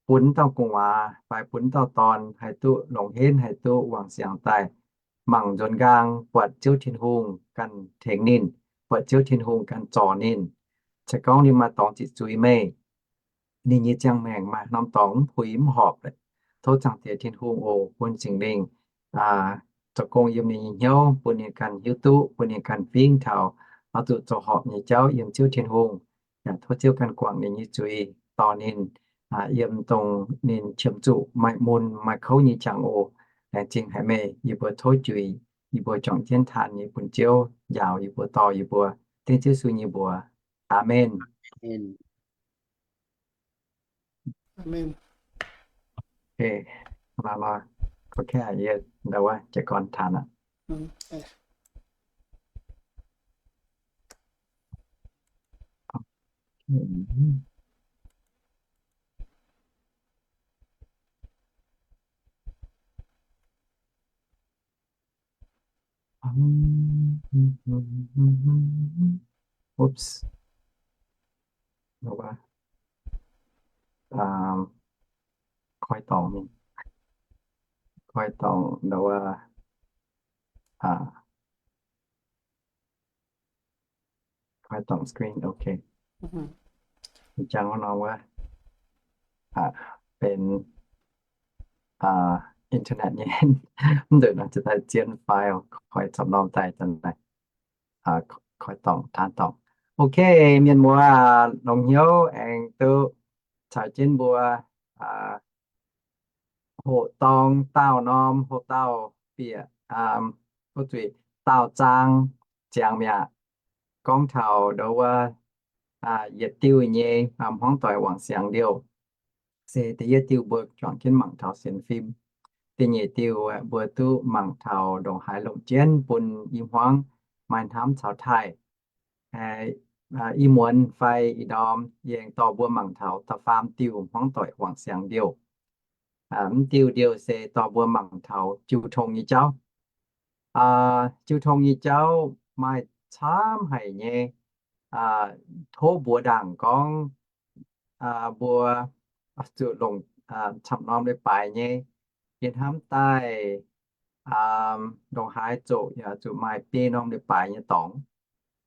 bun m'dauh gu'nguaaz fai bun m'dauh dorn haih duqv longc henv, haih duqv wangc siangx daaih mangc nzuonx nqaang buatc Ziouv Tin-Hungh ganh tengx ninh, buatc Ziouv Tin-Hungh ganh zorc ninh. Se gorngv ninh maaih dorngx ziqc zuiz meih, ninh nyei ziangh maengc maaih norm dorngx mv puix mv horpc, tov Zaangc Diex Tin-Hungh oc, bun Singx Lingh zoux gong yiem ninh nyei hnyouv, bun ninh ganh hiuv duqv, bun ninh ganh fingx taux oix zuqc zoux horpc nyei jauv yiem Ziouv Tin-Hungh. Yaac tov Ziouv ganh guangc ninh nyei zuiz, dorh ninh yiem dongh ninh qiemx zuqc maaih mun maaih kouv nyei qangx oc. Laengz zingh haic meih, yie mbuo tov juix, yie mbuo juangc jienv taan nyei bun Ziouv njaaux yie mbuo, dorh yie mbuo, dengv Ziouv Yesu nyei mbuox. Aamen. Koi dorngx, koi dorngx, koi dorngx screen, ok. Jangx wuov norm wuov, benx internet nyei, mv nduqc nor ziouc daaih zien file, koi camv norm daaih daaih, koi dorngx, taan dorngx. Ok, mienh muoz, longx hnyouv aengx duqv caux jienv mbuo hoqc dorngx daauh norm, hoqc daauh bieqc, oc zuiz, daauh zaang ziangx mi'aqv. Gorngv taux ndo wuov yietc diuh nyei hmuangv doic wangc siangx liouh, se da'yietv diuh mbuo juangc jienv mangc taux sienx fim. Da'nyeic diuh mbuo duqv mangc taux ndongc haaix longc jienv bun i hmuangv maaih hnamv caux taaih. I muonz fai ih ndorm yie aengx dorh mbuo mangc taux da'faam diuh hmuangv doic wangc siangx liouh. Mv diuh liouh se dorh mbuo mangc taux jiu tong nyei jauv. Jiu tong nyei jauv maaih camv haic nyei. Tov mbuox ndaangc gorngv mbuo zuqc longc camv norm leiz-baaix nyei. Yie hnamv daaih ndongc haaix zoqc yaac zuqc maaih biei norm leiz-baaix nyei dorngx.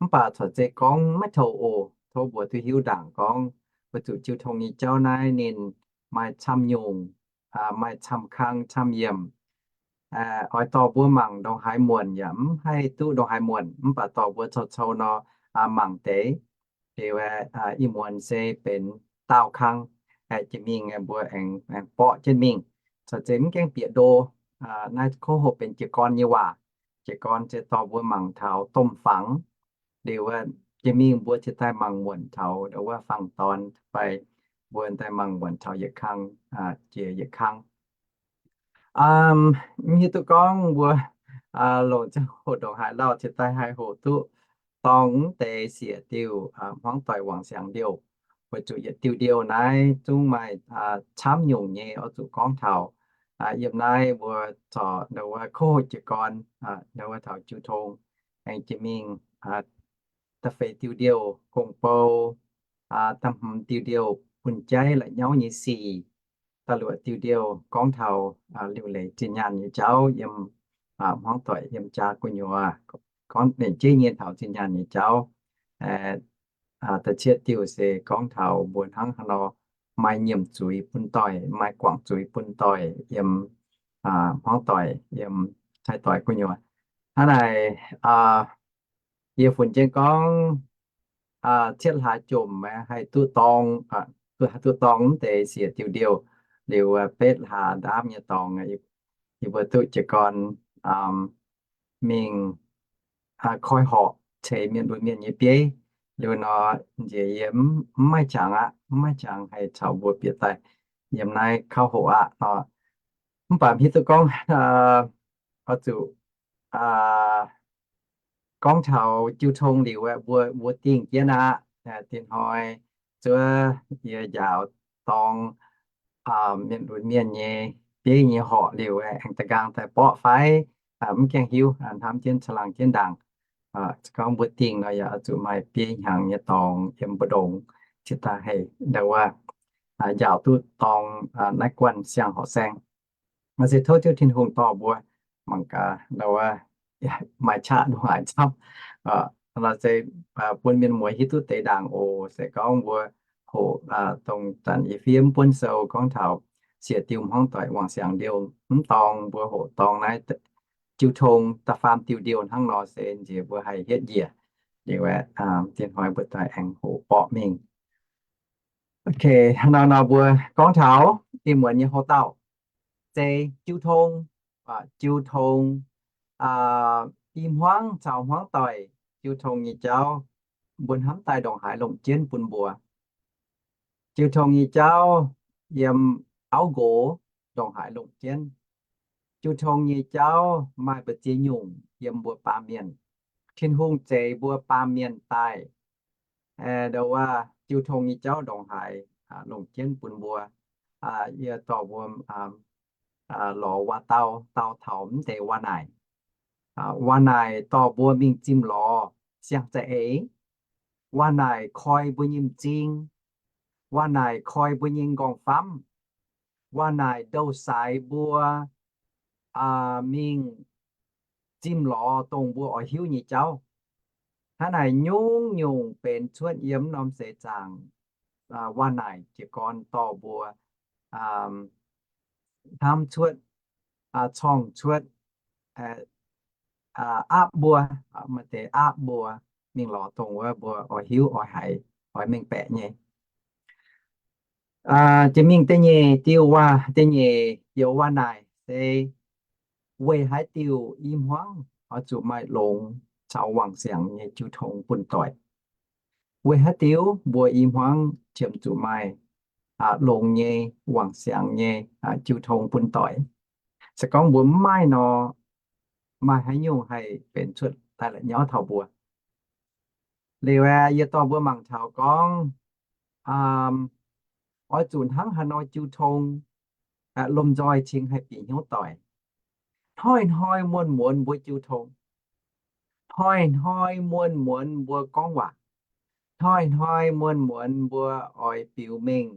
Mv baac corc zeiz gorngv maiv toux oc. Tov mbuox duqv hiuv ndaangc gorngv weic zuqc jiu tong nyei jauv naaiv ninh maaih camv nyungc, maaih camv kang camv yiemc. Oix dorh mbuo mangc ndongc haaix muonc yaac mv haih duqv ndongc haaix muonc, mv baac dorh mbuo cou-cou nor mangc deix. Liuz ih muonz se benx daauh kang, jiex mingh mbuo aengx, aengx borqv jienv mingh. Corc zeiz mv gaengh bieqc ndo. Naaiv kov hoc benx jiez gorn nyei waac. Jiez gorn se dorh mbuo mangc taux domh fangx. Liuz jiex mingh mbuo ziouc daaih mangc muonc taux wuov fangx dorn fai mbuo daaih mangc muonc taux yietc kang, jiex yietc kang. Mv hiuv duqv gorngv mbuo longc ziangh hoc ndongc haaix lauh ziouc daaih haih hoqc duqv dorngx deix siec diuh hmuangv doic wangc siangx liouh. Weic zuqc yietc diuh liouh naaiv zungv maaih camv nyungc nyei oix zuqc gorngv taux. Yiem naaiv mbuo corc ndo wuov kov hoc jiez gorn, ndo wuov taux jiu tong, aengx jiex mingh da'feix diuh liouh gong-bou, da'hmz diuh liouh bun jaiv la'nyauv nyei sic, da'luoqc diuh liouh gorngv taux liuc leiz zinh nyaanh nyei jauv yiem hmuangv doic yiem jaa gu'nyuoz, gorngv lengc jeiv nyei taux zinh nyaanh nyei jauv. Da'cietv diuh se gorngv taux mbuo hnangv haaix nor maaih nyiemc zuiz bun doic, maaih guangc zuiz bun doic yiem hmuangv doic, yiem cai doic gu'nyuoz. Hnangv naaic, yie funx jienv gorngv cietv hlaax jomc haih duqv dorng, duqv haih duqv dorng mv deix siec diuh ndiouh, liuz betv hlaax ndaamv nyei dorngx, yie mbuo duqv jiez gorn mingh koi horqc ceix mienh lunx mienh nyei bieiv. Liuz nor, nziex yie mv maaih qangx aqv, mv maaih qangx haih caux mbuo bieqc daaih yiem naaiv kauv hoqc aqv nor. Mv baac hiuv duqv gorngv oix zuqc gorngv taux jiu tong liuz aeqv, mbuo, mbuo dingh jienv aqv. Dinh hnoi zuov yie njaaux dorng mienh lunx mienh nyei bieiv nyei horqc liuz aeqv, aengx da'nqaang daaih borqv fai mv gaengh hiuv, hnamv jienv caangh laangh jienv ndaangc. Se gorngv mbuo dingh nor, yaac oix zuqc maaih biei hnyangx nyei dorngx yiem mbu'ndongx, cingx daaih haih ndau wuov njaaux duqv dorng naaiv guanh siang-horqc saeng. Naaiv se tov Ziouv Tin-Hungh dorh mbuo mangc gaax ndau wuov maaih qaqv ndongc haaix camv. Nor se bun mienh mueiz hiuv duqv deix ndaangc oc. Se gorngv mbuo hoqc dongh zanc yie fiev mv buonv sou gorngv taux siec diuh hmuangv doic wangc siangx ndiouh mv dorng, mbuo hoqc dorng naaiv jiu tong da'faam diuh ndiouh hnangv nor se nziex mbuo haih hietv njiec. Liuz aeqv, dinh hnoi mbuo daaih aengx hoqc borqv mingh. Ok, nor nor mbuo gorngv taux ih muonz nyei houx-dauh, se jiu tong, jiu tong, i hmuangv caux hmuangv doic, jiu tong nyei jauv, mbuo hnamv daaih ndongc haaix longc jienv bun mbuo. Jiu tong nyei jauv yiem auv nqox ndongc haaix longc jienv. Jiu tong nyei jauv maaih mbu'ziex nyungc yiem mbuo baamh mienh. Tin-Hungh zeix mbuo baamh mienh daaih, ndau wuov jiu tong nyei jauv ndongc haaix longc jienv bun mbuo. Yie dorh mbuo lorz waac-dau dau taux mv deix waac-naaic. Waac-naaic dorh mbuo mingh zimh lorz siang-za'eix. Waac-naaic koi mbuo nyei m'zing. Waac-naaic koi mbuo nyei m'nqorngv-famv. Waac-naaic ndouh saaix mbuo mingh zimh lorz dongh mbuo oix hiuv nyei jauv. Hnangv naaic nyungc-nyungc benx cuotv yiem norm seix zaangc waac-naaic jiez gorn dorh mbuo hnamv cuotv, corngh cuotv, aapv mbuo, maaih deix aapv mbuo mingh lorz dongh wuov mbuo oix hiuv, oix haiz, oix mengh baeqc nyei. Jiex mingh da'nyeic diuh waac, da'nyeic youz waac-naaic se weic haaix diuc i hmuangv oix zuqc maaih longx caux wangc siangx nyei jiu tong bun doic. Weic haaix diuc mbuo i hmuangv qiemx zuqc maaih longx nyei, wangc siangx nyei jiu tong bun doic. Se gorngv mbuo mv maaih nor, maaih haaix nyungc haih benx cuotv daaih la'nyauv taux mbuo? Liuz aeqv, yie dorh mbuo mangc taux gorngv, oix zuqc hnangv haaix nor jiu tong, lomh nzoih cingx haih bieqc hnyouv doic. Hnoi-hnoi muonz-muonz mbuo jiu tong. Hnoi-hnoi muonz-muonz mbuo gorngv waac. Hnoi-hnoi muonz-muonz mbuo oix biux mengh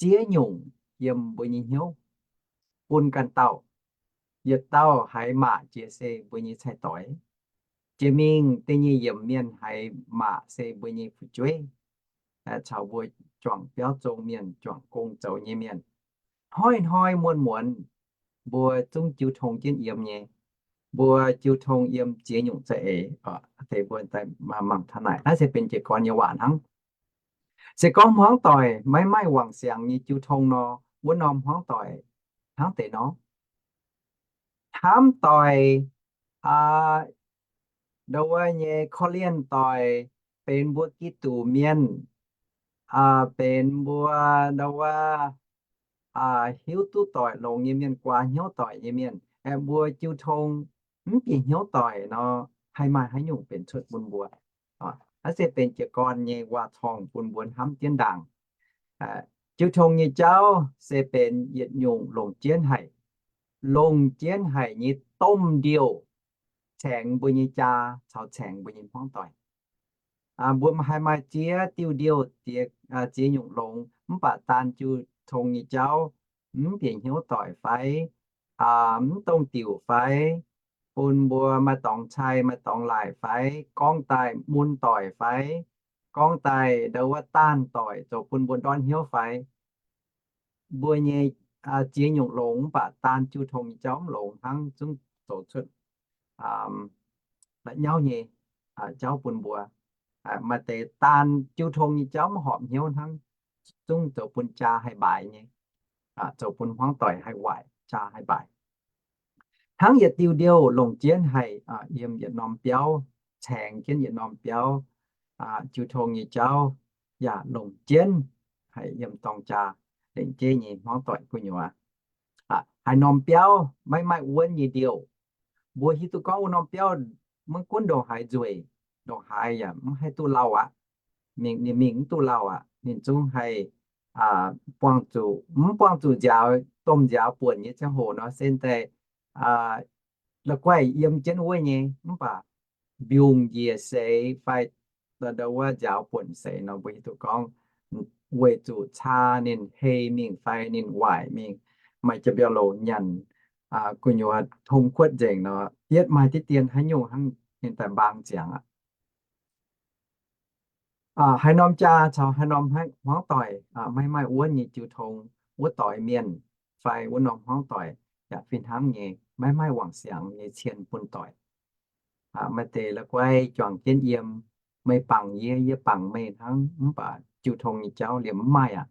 ziex nyungc yiem mbuo nyei hnyouv bun ganh dauh. Yietc dauh haiz maac jiex se mbuo nyei cai-doix. Jiex mingh da'nyeic yiemc mienh haiz maac se mbuo nyei fu'jueiv, caux mbuo juangc biauv zong mienh, juangc gong zoux nyei mienh. Hnoi-hnoi muonz-muonz mbuo zungv jiu tong jienv yiem nyei. Mbuo jiu tong yiem ziex nyungc za'eix. Deix mbuo mangc taux naaic, naaiv se benx jiez gorn nyei waac hnangv. Se gorngv hmuangv doic maiv maaih wangc siangx nyei jiu tong nor, wuov norm hmuangv doic hnangv deix nor, hnamv doic, ndau wuov nyei korv-lienh doic, benx mbuo Giduc mienh, benx mbuo ndau wuov hiuv duqv doic longx nyei mienh, guaax hnyouv doic nyei mienh, mbuo jiu tong mv bieqc hnyouv doic nor, haih maaih haaix nyungc benx cuotv bun mbuo? Naaiv se benx jiez gorn nyei waac-torngv bun mbuo hnamv jienv ndaangc. Jiu tong nyei jauv se benx yietc nyungc longc jienv haic, longc jienv haic nyei domh ndiouh caengx mbuo nyei jaa caux caengx mbuo nyei hmuangv doic. Mbuo haih maaih ziex diuh ndiouh, ziex nyungc longx, mv baac daan jiu tong nyei jauv, mv bieqc hnyouv doic fai mv dongh diuc fai, bun mbuo maaih dorngx cai maaih dorngx laaic fai, gorngv daaih mun doic fai, gorngv daaih ndau wuov daanh doic zoux bun mbuo ndortv hnyouv fai, mbuo nyei ziex nyungc longx, mv baac daan jiu tong nyei jauv mv longx hnangv, zungv zoux cuotv la'nyauv nyei jauv bun mbuo. Maaih deix daan jiu tong nyei jauv mv horpc hnyouv hnangv, zungv zoux bun jaa haih mbaaix nyei, zoux bun hmuangv doic haih waaic, jaa haih mbaaix. Hnangv yietc diuh ndiouh longc jienv haic, yiem yietc norm biauv, caengx jienv yietc norm biauv, jiu tong nyei jauv yaac longc jienv haic yiem dorng jaa lengc jeiv nyei hmuangv doic gu'nyuoz. Haaix norm biauv maiv maaih wuonv nyei ndiouh. Mbuo hiuv duqv gorngv wuov norm biauv maiv gunv ndongc haaix nzueic, ndongc haaix yaac mv haih duqv lauh aqv. Ninh mingh mv duqv lauh aqv. Ninh zungv haih buangh zuqc, mv buangh zuqc nziaaux, domh nziaaux buonc nyei ziangh hoc nor, se daaih la'guaih yiem jienv wuov nyei, mv baac mbiungc njiec seix fai ndau wuov nziaaux buonc seix nor, mbuo hiuv duqv gorngv weic zuqc caa ninh hei mingh fai ninh waaic mingh, maaih jiex mbiauh louc nyanc gu'nyuoz tong kuotv nzengc nor, yietv maaih diqv dien haaix nyungc hnangv ninh daaih mbaang ziangx aqv. Haaix norm jaa caux haaix norm hmuangv doic maiv maaih wuonv nyei jiu tong, wuov doix mienh fai wuov norm hmuangv doic yaac fih hnangv nyei, maiv maaih wangc siangx nyei cien bun doic. Maaih deix la'guaih juangc jienv yiem, meih bangc yie, yie bangc meih hnangv, mv baac jiu tong nyei jauv liemh mv maaih aqv.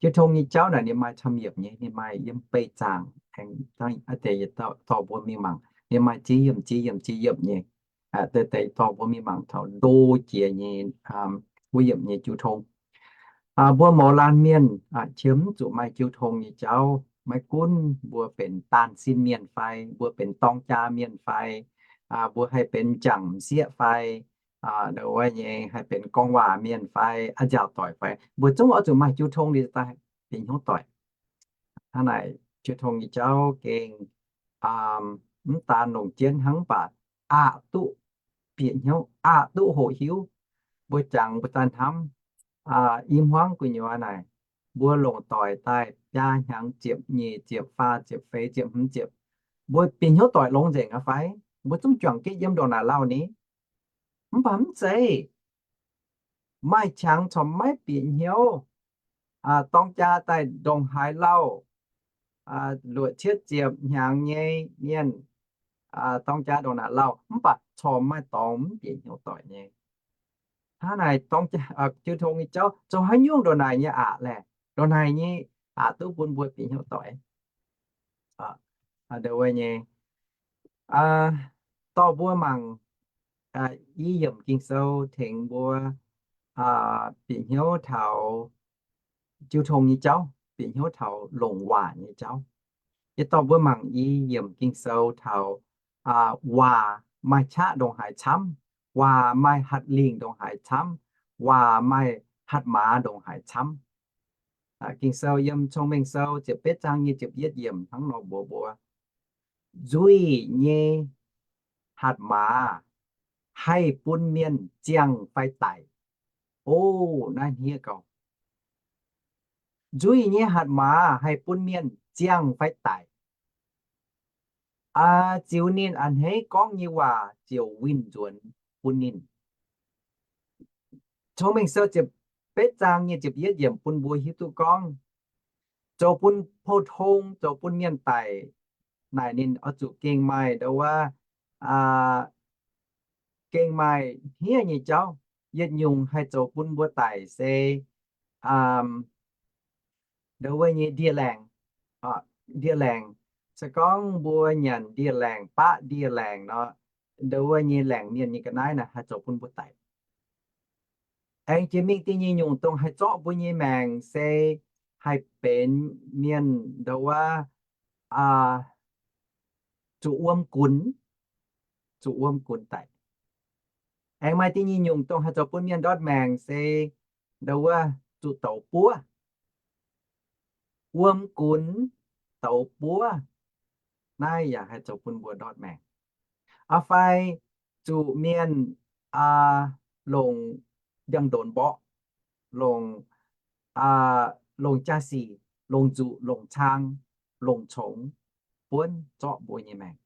Jiu tong nyei jauv naaic ninh maaih camv yiemc nyei, ninh maaih yiem beih zaangc, aengx a'deix dorh mbuo mingh mangc, ninh maaih ziex yiemc, ziex yiemc, ziex yiemc nyei. Deix deix dorh mbuo mingh mangc taux ndo jiex nyei, wuov yiemc nyei jiu tong. Mbuo mouz laanh mienh qiemx zuqc maaih jiu tong nyei jauv, maiv gunv mbuo benx daanh sin mienh fai, mbuo benx dorng jaa mienh fai, mbuo haih benx m'jangc m'sieqv fai, ndau wuov nyei haih benx gorngv waac mienh fai, a'nziaauc doic fai, mbuo zungv oix zuqc maaih jiu tong liuz daaih bieqc hnyouv doic. Hnangv naaic jiu tong nyei jauv gengh mv daan longc jienv hnangv, mv baac aqc duqv bieqc hnyouv, aqc duqv hoqc hiuv. Mbuo jangx mbuo daaih hnamv, i hmuangv gu'nyuoz naaic, mbuo longc doic daaih biaa hnyangx ziepc, nyic ziepc, faah ziepc, feix ziepc, hmz ziepc, mbuo bieqc hnyouv doic longx nzengc aqv fai? Mbuo zungv juangc jienv yiem ndongc naaic lauh ni. Mv baac mv zeiz. Maaih qangx corc maiv bieqc hnyouv. Dorng jaa daaih ndongc haaix lauh, luoqc cietv ziepc hnyangx nyei mienh, dorng jaa ndongc naaic lauh, mv baac corc maaih dorngx mv bieqc hnyouv doic nyei. Hnangv naaic, jiu tong nyei jauv zoux haaix nyungc ndongc naaic nyei aqc laeh, ndongc naaic nyei aqc duqv bun mbuo bieqc hnyouv doic. Ndongc wuov nyei, dorh mbuo mangc i yiemc Ging-Sou tengx mbuo bieqc hnyouv taux jiu tong nyei jauv, bieqc hnyouv taux longc waac nyei jauv. Yie dorh mbuo mangc i yiemc Ging-Sou taux waac maaih qaqv ndongc haaix camv, waac maaih hatc lingh ndongc haaix camv, waac maaih hatc maaz ndongc haaix camv. Ging-Sou yiem Cong-Mengh Sou ziepc betv zaang nyic ziepc yietv yiemc hnangv nor mbuox mbuo, nzuih nyei hatc maaz haih bun mienh ziangh fai daic. O, naaiv hniev gauh. Nzuih nyei hatc maaz haih bun mienh ziangh fai daic. Ziux ninh a'hneiv gorngv nyei waac ziouc winh nzuonx bun ninh. Cong-Mengh Sou ziepc betv zaang nyic ziepc yietv yiemc bun mbuo hiuv duqv gorngv, zoux bun pou-tong, zoux bun mienh daic naaic, ninh oix zuqc gengh maaih ndau wuov, gengh maaih hniev nyei jauv. Yietc nyungc haih zoux bun mbuo daic se ndau wuov nyei ndie-laengc. Ndie-laengc, se gorngv mbuo nyanc ndie-laengc, baqv ndie-laengc nor, ndau wuov nyei laengc mienh nyei ga'naaiv naaic haih zoux bun mbuo daic. Aengx jiex mingh da'nyeic nyungc dongh haih zorqv mbuo nyei maengc se haih benx mienh ndau wuov zuqc wuom gunx, zuqc wuom gunx daic. Aengx maaih da'nyeic nyungc dongh haih zoux bun mienh ndortv maengc se ndau wuov zuqc douz buov. Wuom gunx, douz buov, naaiv yaac haih zoux bun mbuo ndortv maengc. Fai zuqc mienh longc ndiangx-ndonx mborqv, longc, longc jaa-sic, longc nzuqc, longc cang, longc congx buonv zorqv mbuo nyei maengc.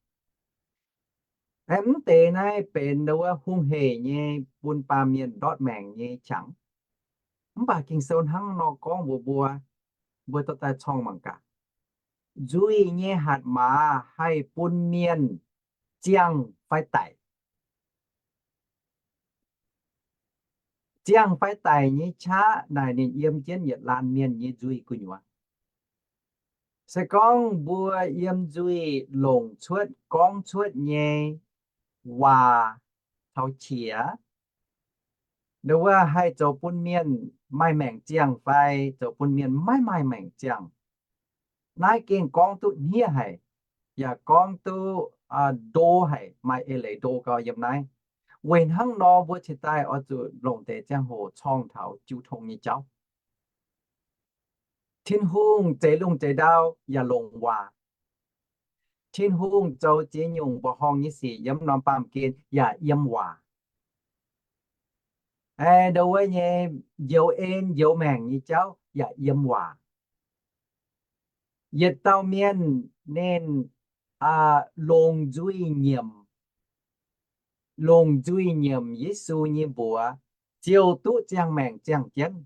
Aengx mv deix naaiv benx ndau wuov hungh hec nyei bun baamh mienh ndortv maengc nyei qangx. Mv baac Ging-Sou hnangv nor gorngv mbuox mbuo, mbuo dorh daaih corng mangc gaax. Nzuih nyei hatc maaz haih bun mienh ziangh fai daic. Ziangh fai daic nyei qaqv naaic ninh yiem jienv yietc laanh mienh nyei nzuih gu'nyuoz. Se gorngv mbuo yiem nzuih longc cuotv, gorngv cuotv nyei waac taux qiex, nduov wuov haih zoux bun mienh maaih maengc ziangh fai zoux bun mienh maiv maaih maengc ziangh. Naaiv gengh gorngv duqv hniev haic, yaac gorngv duqv ndo haic, maaih eix leiz ndo gau yiem naaiv. Weic hnangv nor mbuo cingx daaih oix zuqc longc deix ziangh hoc corng taux jiu tong nyei jauv. Tin-Hungh zeix lungh zeix ndau yaac longc waac. Tin-Hungh zoux ziex nyungc mbuoqc horngh nyei sic yiem norm baamh gen yaac yiem waac. Aengx ndo wuov nyei njoux en njoux maengc nyei jauv yaac yiem waac. Yietc dauh mienh ninh longc nzuih nyiemc, longc nzuih nyiemc Yesu nyei mbuox, ziouc duqv ziangh maengc ziangh jienv.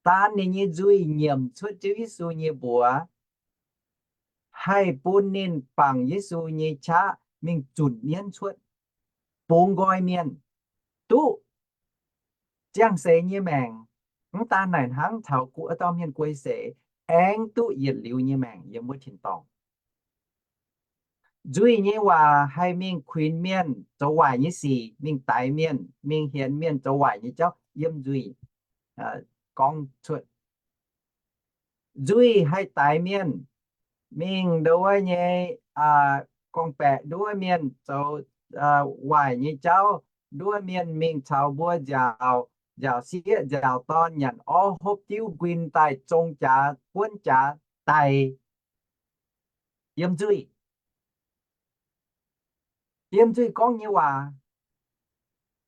Daan ninh nyei nzuih nyiemc cuotv Ziouv Yesu nyei mbuox, haih bun ninh bangc Yesu nyei qaqv mingh zunc mienv cuotv, bungx nqoi mienh, duqv ziangh seix nyei maengc. Mv daan naaic hnangv, taux gu, wuov dauh mienh guei seix aengx duqv yietc liuz nyei maengc yiem wuov tin-dorngh. Nzuih nyei waac haih mingh kuinx mienh zoux waaic nyei sic, mingh daix mienh, mingh hienx mienh zoux waaic nyei jauv yiem nzuih gorngv cuotv. Nzuih haih daix mienh, mingh ndo wuov nyei gorngv-baeqc nduov mienh zoux waaic nyei jauv, nduov mienh mingh caux mbuo nziaauc, nziaauc sieqv nziaauc dorn nyanc orv hopv diuv nquin daaih zong jaax buonv jaax daic yiem nzuih. Yiem nzuih gorngv nyei waac,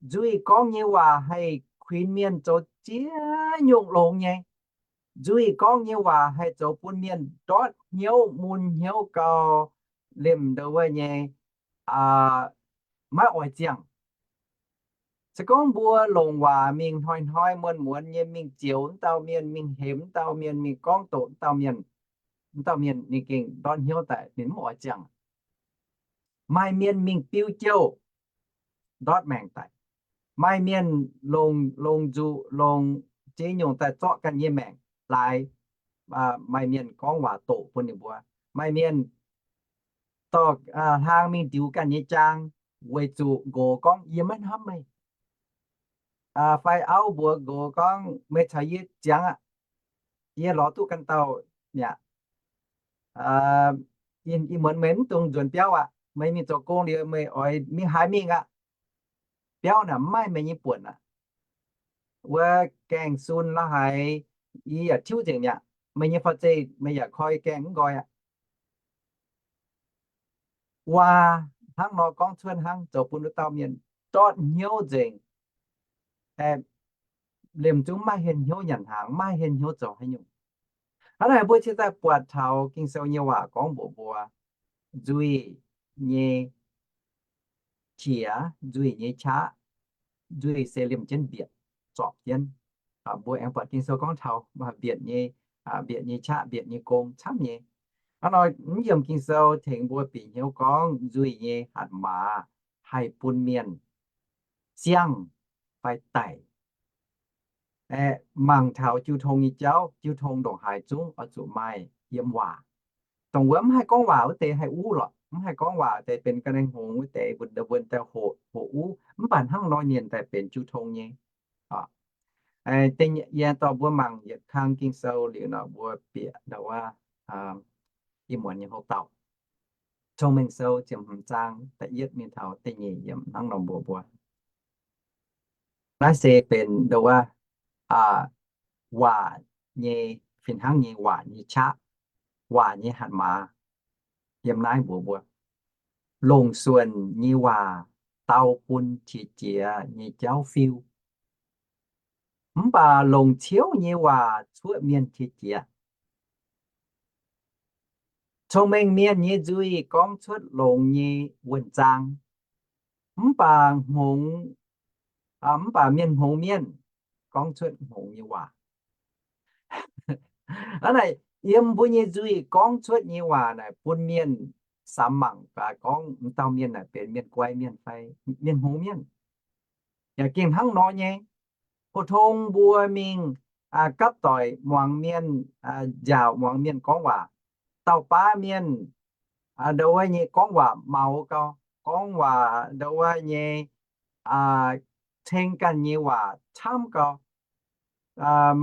nzuih gorngv nyei waac haih kuinx mienh zoux ziex nyungc longx nyei. Nzuih gorngv nyei waac haih zoux bun mienh ndortv hnyouv mun hnyouv gau, liemh ndo wuov nyei maiv oix ziangh. Se gorngv mbuo longc waac mingh hnoi-hnoi muonz-muonz nyei mingh zioux wuov dauh mienh, mingh hemx wuov dauh mienh, mingh gorngv doqc wuov dauh mienh, wuov dauh mienh ninh gengh ndortv hnyouv daic, ninh mv oix ziangh. Maaih mienh mingh biu jouh ndortv maengc daic. Maaih mienh longc, longc nzuqc, longc ziex nyungc daaih zorqv ganh nyei maengc laaix. Maaih mienh gorngv waac doqc bun ninh mbuo. Maaih mienh dorh hlaang mingh ndiux ganh nyei jaang, weic zuqc nqox gorngv, yie maiv hnamv meih. Fai auv mbuox nqox gorngv, meih caux yie ziangx aqv, yie lorz duqv ganh dauh mi'aqv. Ih muonz meih mv dungx nzuonx biauv aqv. Meih mingh zoux gong liuz meih oix mingh haaix mingh aqv. Biauv naaic mv maaih meih nyei buonc aqv. Wuov gaengh sun la'haiz yie yaac tiuv nzengc mi'aqv. Meih nyei faa zeih meih yaac koi gaengh mv nqoi aqv. Waac hnangv nor gorngv cuotv hnangv, zoux bun wuov dauh mienh ndortv hnyouv nzengc. Liemh zungv maiv maaih hien hnyouv nyanc hnaangx, maiv maaih hien hnyouv zoux haaix nyungc. Hnangv naaic mbuo cingx daaih buatc taux Ging-Sou nyei waac gorngv mbuox mbuo, nzuih nyei qiex, nzuih nyei qaqv, nzuih se liemh jienv mbietc, zorpc jienv. Mbuo aengx buatc Ging-Sou gorngv taux mbietc nyei, mbietc nyei qaqv, mbietc nyei gong camv nyei. Hnangv nor, mv yiemc Ging-Sou tengx mbuo bieqc hnyouv gorngv nzuih nyei hatc maaz haih bun mienh ziangh fai daic. Mangc taux jiu tong nyei jauv, jiu tong ndongc haaix zungv oix zuqc maaih yiem waac. Dongh wuov mv haih gorngv waac wuov deix haih uv lorqc. Mv haih gorngv waac deix benx ga'naaiv hngongx wuov deix, wuon-wuon daaih hoqc, hoqc uv. Mv baac hnangv nor ninh daaih benx jiu tong nyei. Yie dorh mbuo mangc yietc kang Ging-Sou liuz nor, mbuo bieqc ndau wuov ih muonz nyei houv dauh. Cong-Mengh Sou ziepc hmz zaang da'yietv mingh taux da'nyeic yiemc hnangv nor mbuox mbuo. Naaiv se benx ndau wuov waac nyei, fih hnangv nyei waac nyei qaqv, waac nyei hatc maaz. Yiem naaiv mbuox mbuo, longc suonc nyei waac dau bun qiex jiez nyei jauv fiuv, mv baac longc ciouv nyei waac cuoqv mienh qiex jiez. Cong-mengh mienh nyei nzuih gorngv cuotv longx nyei wuonh zaang, mv baac hngongx, mv baac mienh hngongx mienh gorngv cuotv hngongx nyei waac. Hnangv naaic, yiem mbuo nyei nzuih gorngv cuotv nyei waac naaic bun mienh samx mangc gaax gorngv m'dauh mienh naaic benx mienh guai mienh fai mienh hngongx mienh. Yaac gengh hnangv nor nyei. Pou-tong mbuo mingh gapv doic muangx mienh, nziaauc muangx mienh gorngv waac, dauh baav mienh ndau wuov nyei gorngv waac maux gau, gorngv waac ndau wuov nyei ceng ganh nyei waac camv gau.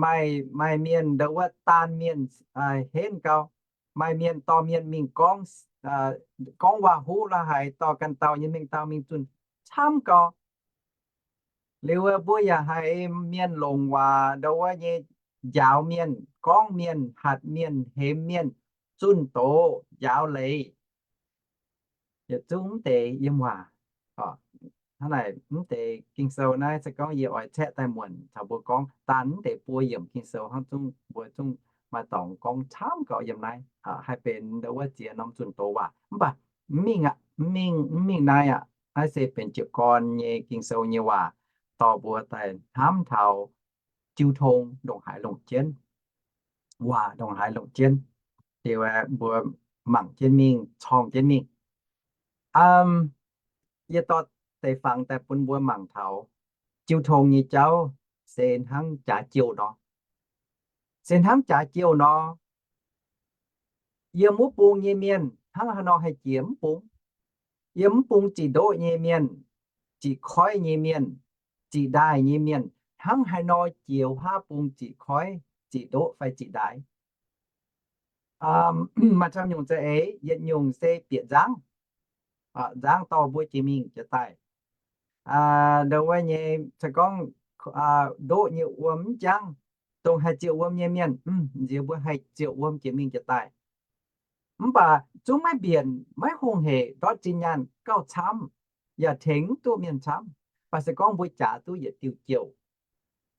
Maaih, maaih mienh ndau wuov daan mienh henv gau. Maaih mienh dorh mienh mingh gorngv, gorngv waac-huv la'haic dorh ganh dauh nyei mengh dauh mingh zunh camv gau. Liuz mbuo yaac haiz mienh longc waac ndau wuov nyei njaaux mienh, gorngv mienh, hatc mienh, hemx mienh, zunh doz, njaaux leiz. Yietc zungv mv deix yiem waac. Hnangv naaic, mv deix Ging-Sou naaiv se gorngv yie oix caeqv daaih muonc caux mbuo gorngv, daan mv deix buo yiemc Ging-Sou hnangv zungv mbuo zungv maaih dorngx gorngv camv gau yiem naaiv, haih benx ndau wuov ziex norm zunh doz waac. Mv baac mv mingh aqv, mv mingh, mv mingh naaiv aqv. Naaiv se benx jiez gorn nyei Ging-Sou nyei waac dorh mbuo daaih hnamv taux jiu tong ndongc haaix longc jienv, waac ndongc haaix longc jienv. Liuz mbuo mangc jienv mingh, corng jienv mingh. Yie dorh deix fangx daaih bun mbuo mangc taux jiu tong nyei jauv se hnangv jaax jouh nor. Se hnangv jaax jouh nor, yiem wuov bung nyei mienh hnangv haaix nor haih jiex mv bung. Yiem mv bung ziqc ndoqv nyei mienh, ziqc koiv nyei mienh, ziqc ndaaih nyei mienh hnangv haaix nor jiex wuov bung ziqc koiv, ziqc ndoqv fai ziqc ndaaih. Maaih camv nyungc za'eix, yietc nyungc se bieqc nzangv, nzangv dorh mbuo jiex mingh jiex daaih. Ndau wuov nyei se gorngv ndoqv nyei wuom mv jangv, dongh haih ziouc wuom nyei mienh, nziex mbuo haih ziouc wuom jiex mingh jiex daaih. Mv baac zungv maiv mbienc, maiv hungh hec, ndortv zinh nyaanh gauh camv, yaac tengx mv duqv mienh camv. Mv baac se gorngv mbuo jaax duqv yietc diuh jouh,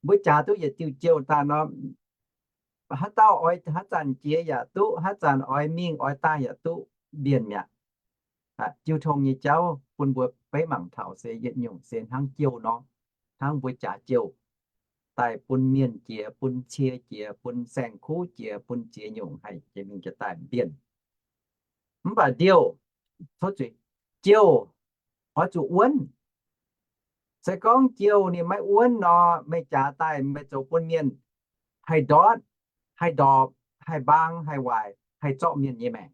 mbuo jaax duqv yietc diuh jouh daaih nor, haaix dauh oix haaix zanc jiex yaac duqv, haaix zanc oix mingh oix daaih yaac duqv, mbienc mi'aqv. Jiu tong nyei jauv bun mbuo beiv mangc taux se yietc nyungc se hnangv jouh nor, hnangv mbuo jaax jouh daaih bun mienh jiex, bun cie jiex, bun saeng-kuv jiex, bun ziex nyungc haih jiex mingh jiex daaih mbienc. Mv baac ndiouh, tov zuiz, jouh oix zuqc wuonv. Se gorngv jouh ninh maiv wuonv nor, meih jaax daaih meih zoux bun mienh haih ndortv, haih ndorpc, haih mbaang, haih waaic, haih zorqv mienh nyei maengc.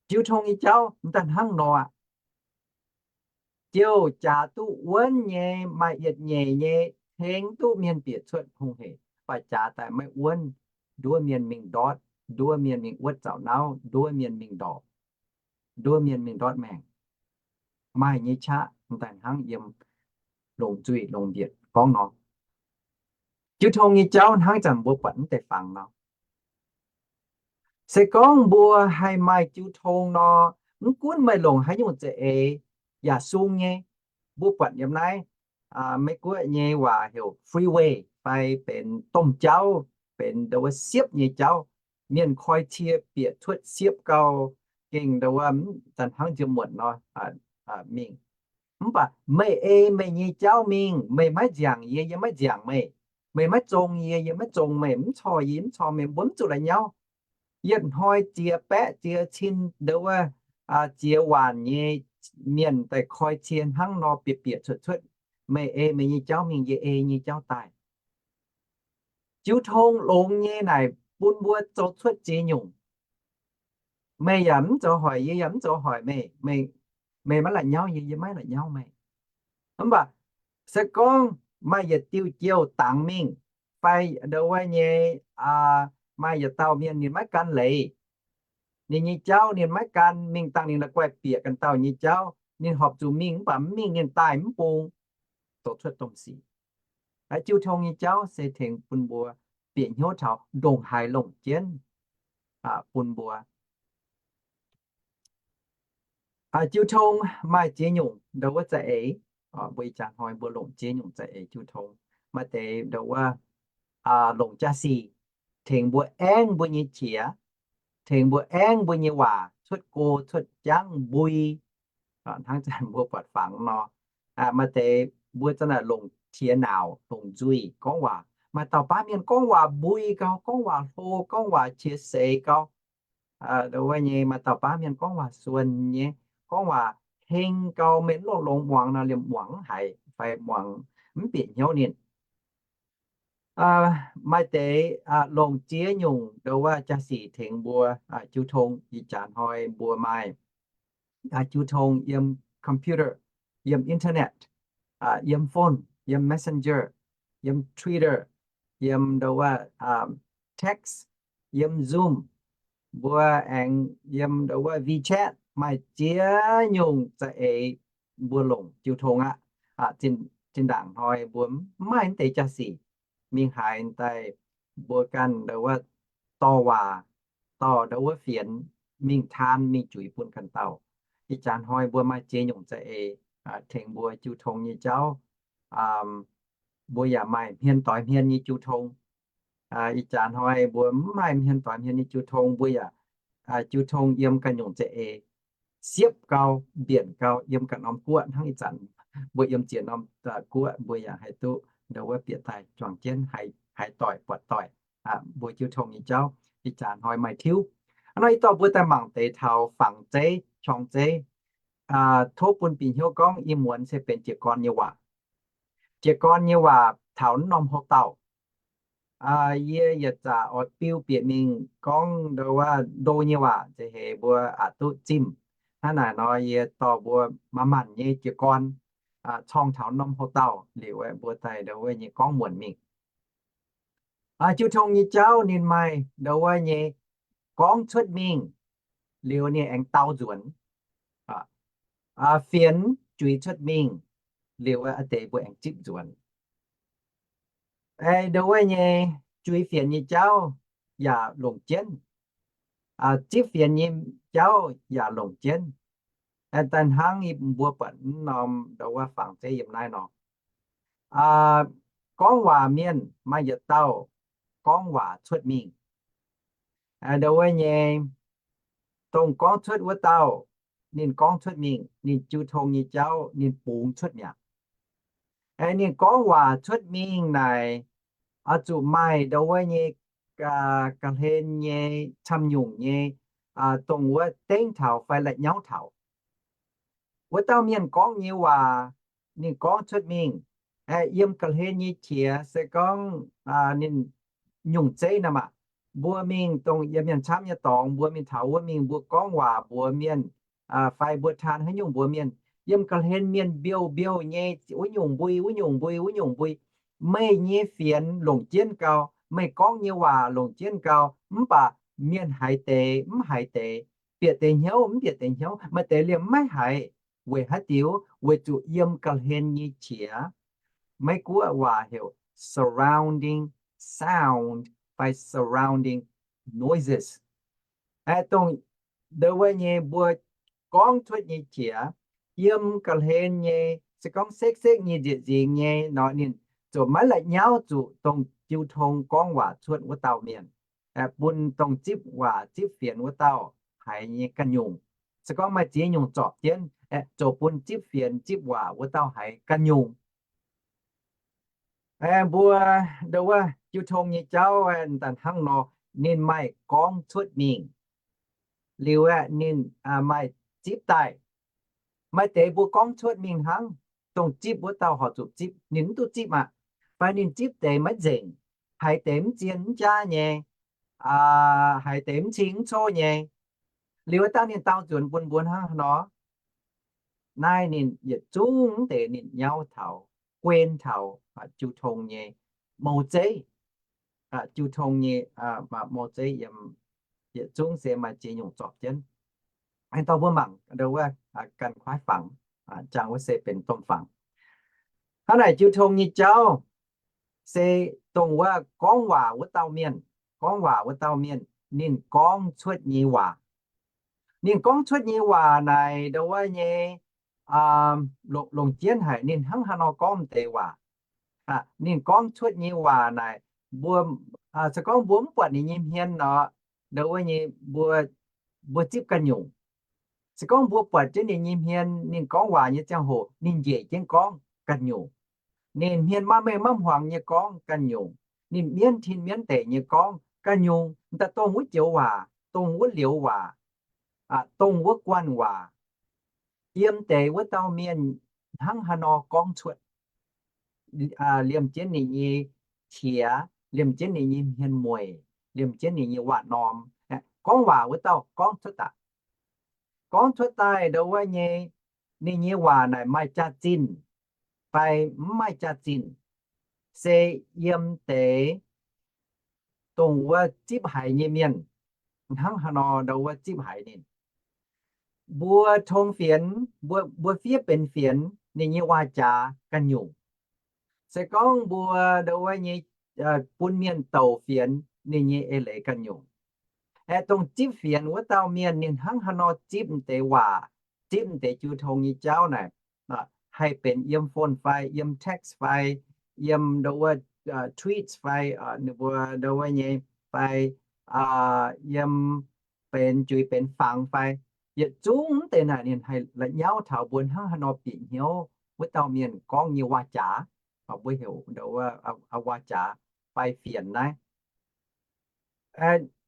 Jiu tong nyei jauv mv daaih hnangv nor aqv. Jouh jaax duqv wuonv nyei, maaih yietc nyeic nyei, tengx duqv mienh bieqc cuotv hungh hec, mv baac jaax daaih maiv wuonv, nduov mienh mingh ndortv, nduov mienh mingh wuotv zaux nauv, nduov mienh mingh ndorpc, nduov mienh mingh ndortv maengc. Maaih nyei qaqv mv daaih hnangv yiem longc nzuih longc mbietc gorngv nor. Jiu tong nyei jauv hnangv zanc mbuo buatc mv deix fangx nor. Se gorngv mbuo haih maaih jiu tong nor, mv gunv meih longc haaix nyungc za'eix yaac sung nyei. Mbuo buatc yiem naaiv Meiv Guoqv nyei waac heuc freeway fai benx domh jauv, benx ndau wuov siepv nyei jauv. Mienh koi cie bieqc cuotv siepv gau, gengh ndau wuov zanc hnangv nziouv muonc nor mingh. Mv baac meih ei meih nyei jauv mingh, meih maiv nziangc yie, yie maiv nziangc meih. Meih maiv zong yie, yie maiv zong meih, mv corc yie, mv corc meih, mbuo mv zuqc la'nyauv. Yietc hnoi ziex baeqv ziex cin ndau wuov ziex waanc nyei mienh daaih koi cie hnangv nor bieqc bieqc cuotv cuotv. Meih ei meih nyei jauv mingh, yie ei nyei jauv daaih. Jiu tong longx nyei naaic bun mbuo zoux cuotv ziex nyungc. Meih yaac mv zoux hoic yie, yaac mv zoux hoic meih. Meih maiv la'nyauv yie, yie maiv la'nyauv meih. Mv baac se gorngv maaih yietc diuh jouh dangx mingh, fai ndau wuov nyei, maaih yietc dauh mienh ninh maiv gan leiz, ninh nyei jauv ninh maiv gan, mingh dangh ninh la'guaih bieqc ganh dauh nyei jauv, ninh horpc zuqc mingh mv baac mv mingh ninh daaih mv bung, zoux cuotv domh sic. Jiu tong nyei jauv se tengx bun mbuo bieqc hnyouv taux ndongc haaix longc jienv bun mbuo. Jiu tong maaih ziex nyungc ndau wuov za'eix. Mbuo ih jaax hnoi mbuo longc ziex nyungc za'eix jiu tong. Maaih deix ndau wuov longc jaa-sic tengx mbuo aengv mbuo nyei qiex, tengx mbuo aengv mbuo nyei waac cuotv go cuotv jangv mbui, hnangv zanc mbuo buatc fangx nor. Maaih deix mbuo zanc naaic longc qiex naauc, longc nzuih gorngv waac. Maaih dauh baav mienh gorngv waac mbui gau, gorngv waac hlo, gorngv waac qiex seix gau. Ndo wuov nyei maaih dauh baav mienh gorngv waac suonc nyei, gorngv waac heng gau, mienh longx-longx muangx nor liemh muangx mv haiz fai muangx mv bieqc hnyouv ninh. Maaih deix longc ziex nyungc ndo wuov jaa-sic tengx mbuo jiu tong. Ih jaax hnoi mbuo maaih jiu tong yiem computer, yiem internet, yiem phone, yiem messenger, yiem Twitter, yiem ndo wuov text, yiem Zoom, mbuo aengx yiem ndo wuov WeChat, maaih ziex nyungc za'eix mbuo longc jiu tong aqv. Zinh ndaangc hnoi mbuo mv maaih mv deix jaa-sic, mingh haaix daaih mbuo ganh ndo wuov dorh waac, dorh ndo wuov fienx mingh taan mingh juix bun ganh dauh. Ih jaax hnoi mbuo maaih ziex nyungc za'eix tengx mbuo jiu tong nyei jauv. Mbuo yaac maaih hmien doix hmien nyei jiu tong. Ih jaax hnoi mbuo mv maaih hmien doix hmien nyei jiu tong, mbuo yaac jiu tong yiem ganh nyungc za'eix, siepv gau, mbienc gau, yiem ganh norm guoqv hnangv ih zanc mbuo yiem ziex norm guoqv, mbuo yaac haih duqv ndo wuov bieqc daaih juangc jienv haaix doic buatc doic mbuo jiu tong nyei jauv. Ih jaax hnoi maaih tiuv. Hnangv nor ih dorh mbuo daaih mangc deix taux fangx zeiv, qorng zeiv, tov bun bieqc hnyouv gorngv ih muonz se benx jiez gorn nyei waac. Jiez gorn nyei waac taux norm houv dauh. Yie yietc zaqc oix biu bieqc mingh gorngv ndo wuov ndo nyei waac nza'heix mbuo aqc duqv zimh. Hnangv naaic nor yie dorh mbuo manc-manc nyei jiez gorn corng taux norm houv dauh liuz mbuo daaih ndo wuov nyei gorngv muonc mingh. Jiu tong nyei jauv ninh maaih ndo wuov nyei gorngv cuotv mingh liuz ninh aengx dau nzuonx. Fienx juix cuotv mingh liuz wuov deix mbuo aengx zipv nzuonx. Ndo wuov nyei juix fienx nyei jauv yaac longc jienv, zipv fienx nyei jauv yaac longc jienv. Daaih hnangv yie mbuo buatc mv norm ndo wuov fangx zeiv yiem naaiv nor, gorngv waac mienh maaih yietc dauh gorngv waac cuotv mingh. Ndo wuov nyei, dongh gorngv cuotv wuov dauh, ninh gorngv cuotv mingh, ninh jiu tong nyei jauv ninh bungx cuotv mi'aqv. Ninh gorngv waac cuotv mingh naaic, oix zuqc maaih ndo wuov nyei ga'hlen nyei camv nyungc nyei, dongh wuov dengv taux fai la'nyauv taux. Wuov dauh mienh gorngv nyei waac, ninh gorngv cuotv mingh, yiem ga'hlen nyei qiex se gorngv ninh nyungc zeiv nor maah, mbuo mingh dongh yiem mienh camv nyei dorngx, mbuo mingh taux wuov mingh, mbuo gorngv waac mbuox mienh, fai mbuo taan haaix nyungc mbuox mienh, yiem ga'hlen mienh mbiouh mbiouh nyei, wuov nyungc mbui, wuov nyungc mbui, wuov nyungc mbui. Meih nyei fienx longc jienv gau, meih gorngv nyei waac longc jienv gau, mv baac mienh haiz deix mv haiz deix, bieqc deix hnyouv mv bieqc deix hnyouv, maaih deix liemh maiv haiz. Weic haaix diuc? Weic zuqc yiem ga'hlen nyei qiex, Meiv Guoqv waac heuc surrounding sound fai surrounding noises. Dongh ndo wuov nyei mbuo gorngv cuotv nyei qiex, yiem ga'hlen nyei, se gorngv sekv-sekv nyei nzieqc nzingx nyei nor, ninh ziouc maiv la'nyauv zuqc dongh jiu tong gorngv waac cuotv wuov dauh mienh, bun dongh zipv waac zipv fienx wuov dauh haiz nyei ganh nyungc. Se gorngv maaih ziex nyungc zorpc jienv, ziouc bun zipv fienx zipv waac wuov dauh haiz ganh nyungc. Mbuo ndo wuov jiu tong nyei jauv daaih hnangv nor, ninh maaih gorngv cuotv mingh, liuz aeqv, ninh maaih zipv daaih. Maaih deix mbuo gorngv cuotv mingh hnangv, dongh zipv wuov dauh horpc zuqc zipv, ninh mv duqv zipv aqv. Fai ninh zipv deix maiv nzengc, haiz deix mv zien mv jaav nyei, haiz deix mv cing mv coqv nyei. Liuz wuov dauh ninh dau nzuonx bun mbuo hnangv haaix nor? Naaiv ninh yietc zungv deix ninh nyauv taux, guen taux jiu tong nyei mou zeiv. Jiu tong nyei mou zeiv yiem yietc zungv se maaih ziex nyungc zorpc jienv. Aengx dorh mbuo mangc ndo wuov ganh kuaaiv fangx, jangx wuov se benx domh fangx. Hnangv naaic jiu tong nyei jauv se dongh wuov gorngv waac wuov dauh mienh, gorngv waac wuov dauh mienh, ninh gorngv cuotv nyei waac. Ninh gorngv cuotv nyei waac naaic ndo wuov nyei, longc jienv haic ninh hnangv haaix nor gorngv deix waac. Ninh gorngv cuotv nyei waac naaic, mbuo, se gorngv mbuo mv buatc ninh nyei hmien nor, ndo wuov nyei mbuo, mbuo zipv ganh nyungc. Se gorngv mbuo buatc jienv ninh nyei hmien, ninh gorngv waac nyei ziangh hoc ninh njiec jienv gorngv ganh nyungc. Ninh hmien maiv mengh maiv hmuangx nyei gorngv ganh nyungc. Ninh mienv tin mienv deic nyei gorngv ganh nyungc, daaih dongh wuov joux waac, dongh wuov liouz waac, dongh wuov guanh waac, yiem deix wuov dauh mienh hnangv haaix nor gorngv cuotv, liemh jienv ninh nyei qiex, liemh jienv ninh nyei hmien mueic, liemh jienv ninh nyei waac norm, gorngv waac wuov dauh gorngv cuotv daaih. Gorngv cuotv daaih ndongc wuov nyei, ninh nyei waac naaic maaih jaax-zinh fai mv maaih jaax-zinh, se yiem deix dongh wuov zipv haiz nyei mienh hnangv haaix nor ndongc wuov zipv haiz ninh. Mbuo tong fienx, mbuo, mbuo fiev benx fienx, ninh nyei waac-jaax ganh nyungc. Se gorngv mbuo ndongc wuov nyei bun mienh douc fienx, ninh nyei eix leiz ganh nyungc. Aeqv, dongh zipv fienx wuov dauh mienh ninh hnangv haaix nor zipv deix waac, zipv deix jiu tong nyei jauv naaic, haih benx yiem phone fai yiem text fai yiem ndongc wuov tweets fai ninh mbuo ndongc wuov nyei fai yiem benx juiz benx fangx fai, yietc zungv deix naaic ninh haih la'nyauv taux mbuo hnangv haaix nor bieqc hnyouv wuov dauh mienh gorngv nyei waac-jaax, mbuo heuc ndongc wuov waac-jaax fai fienx naaiv.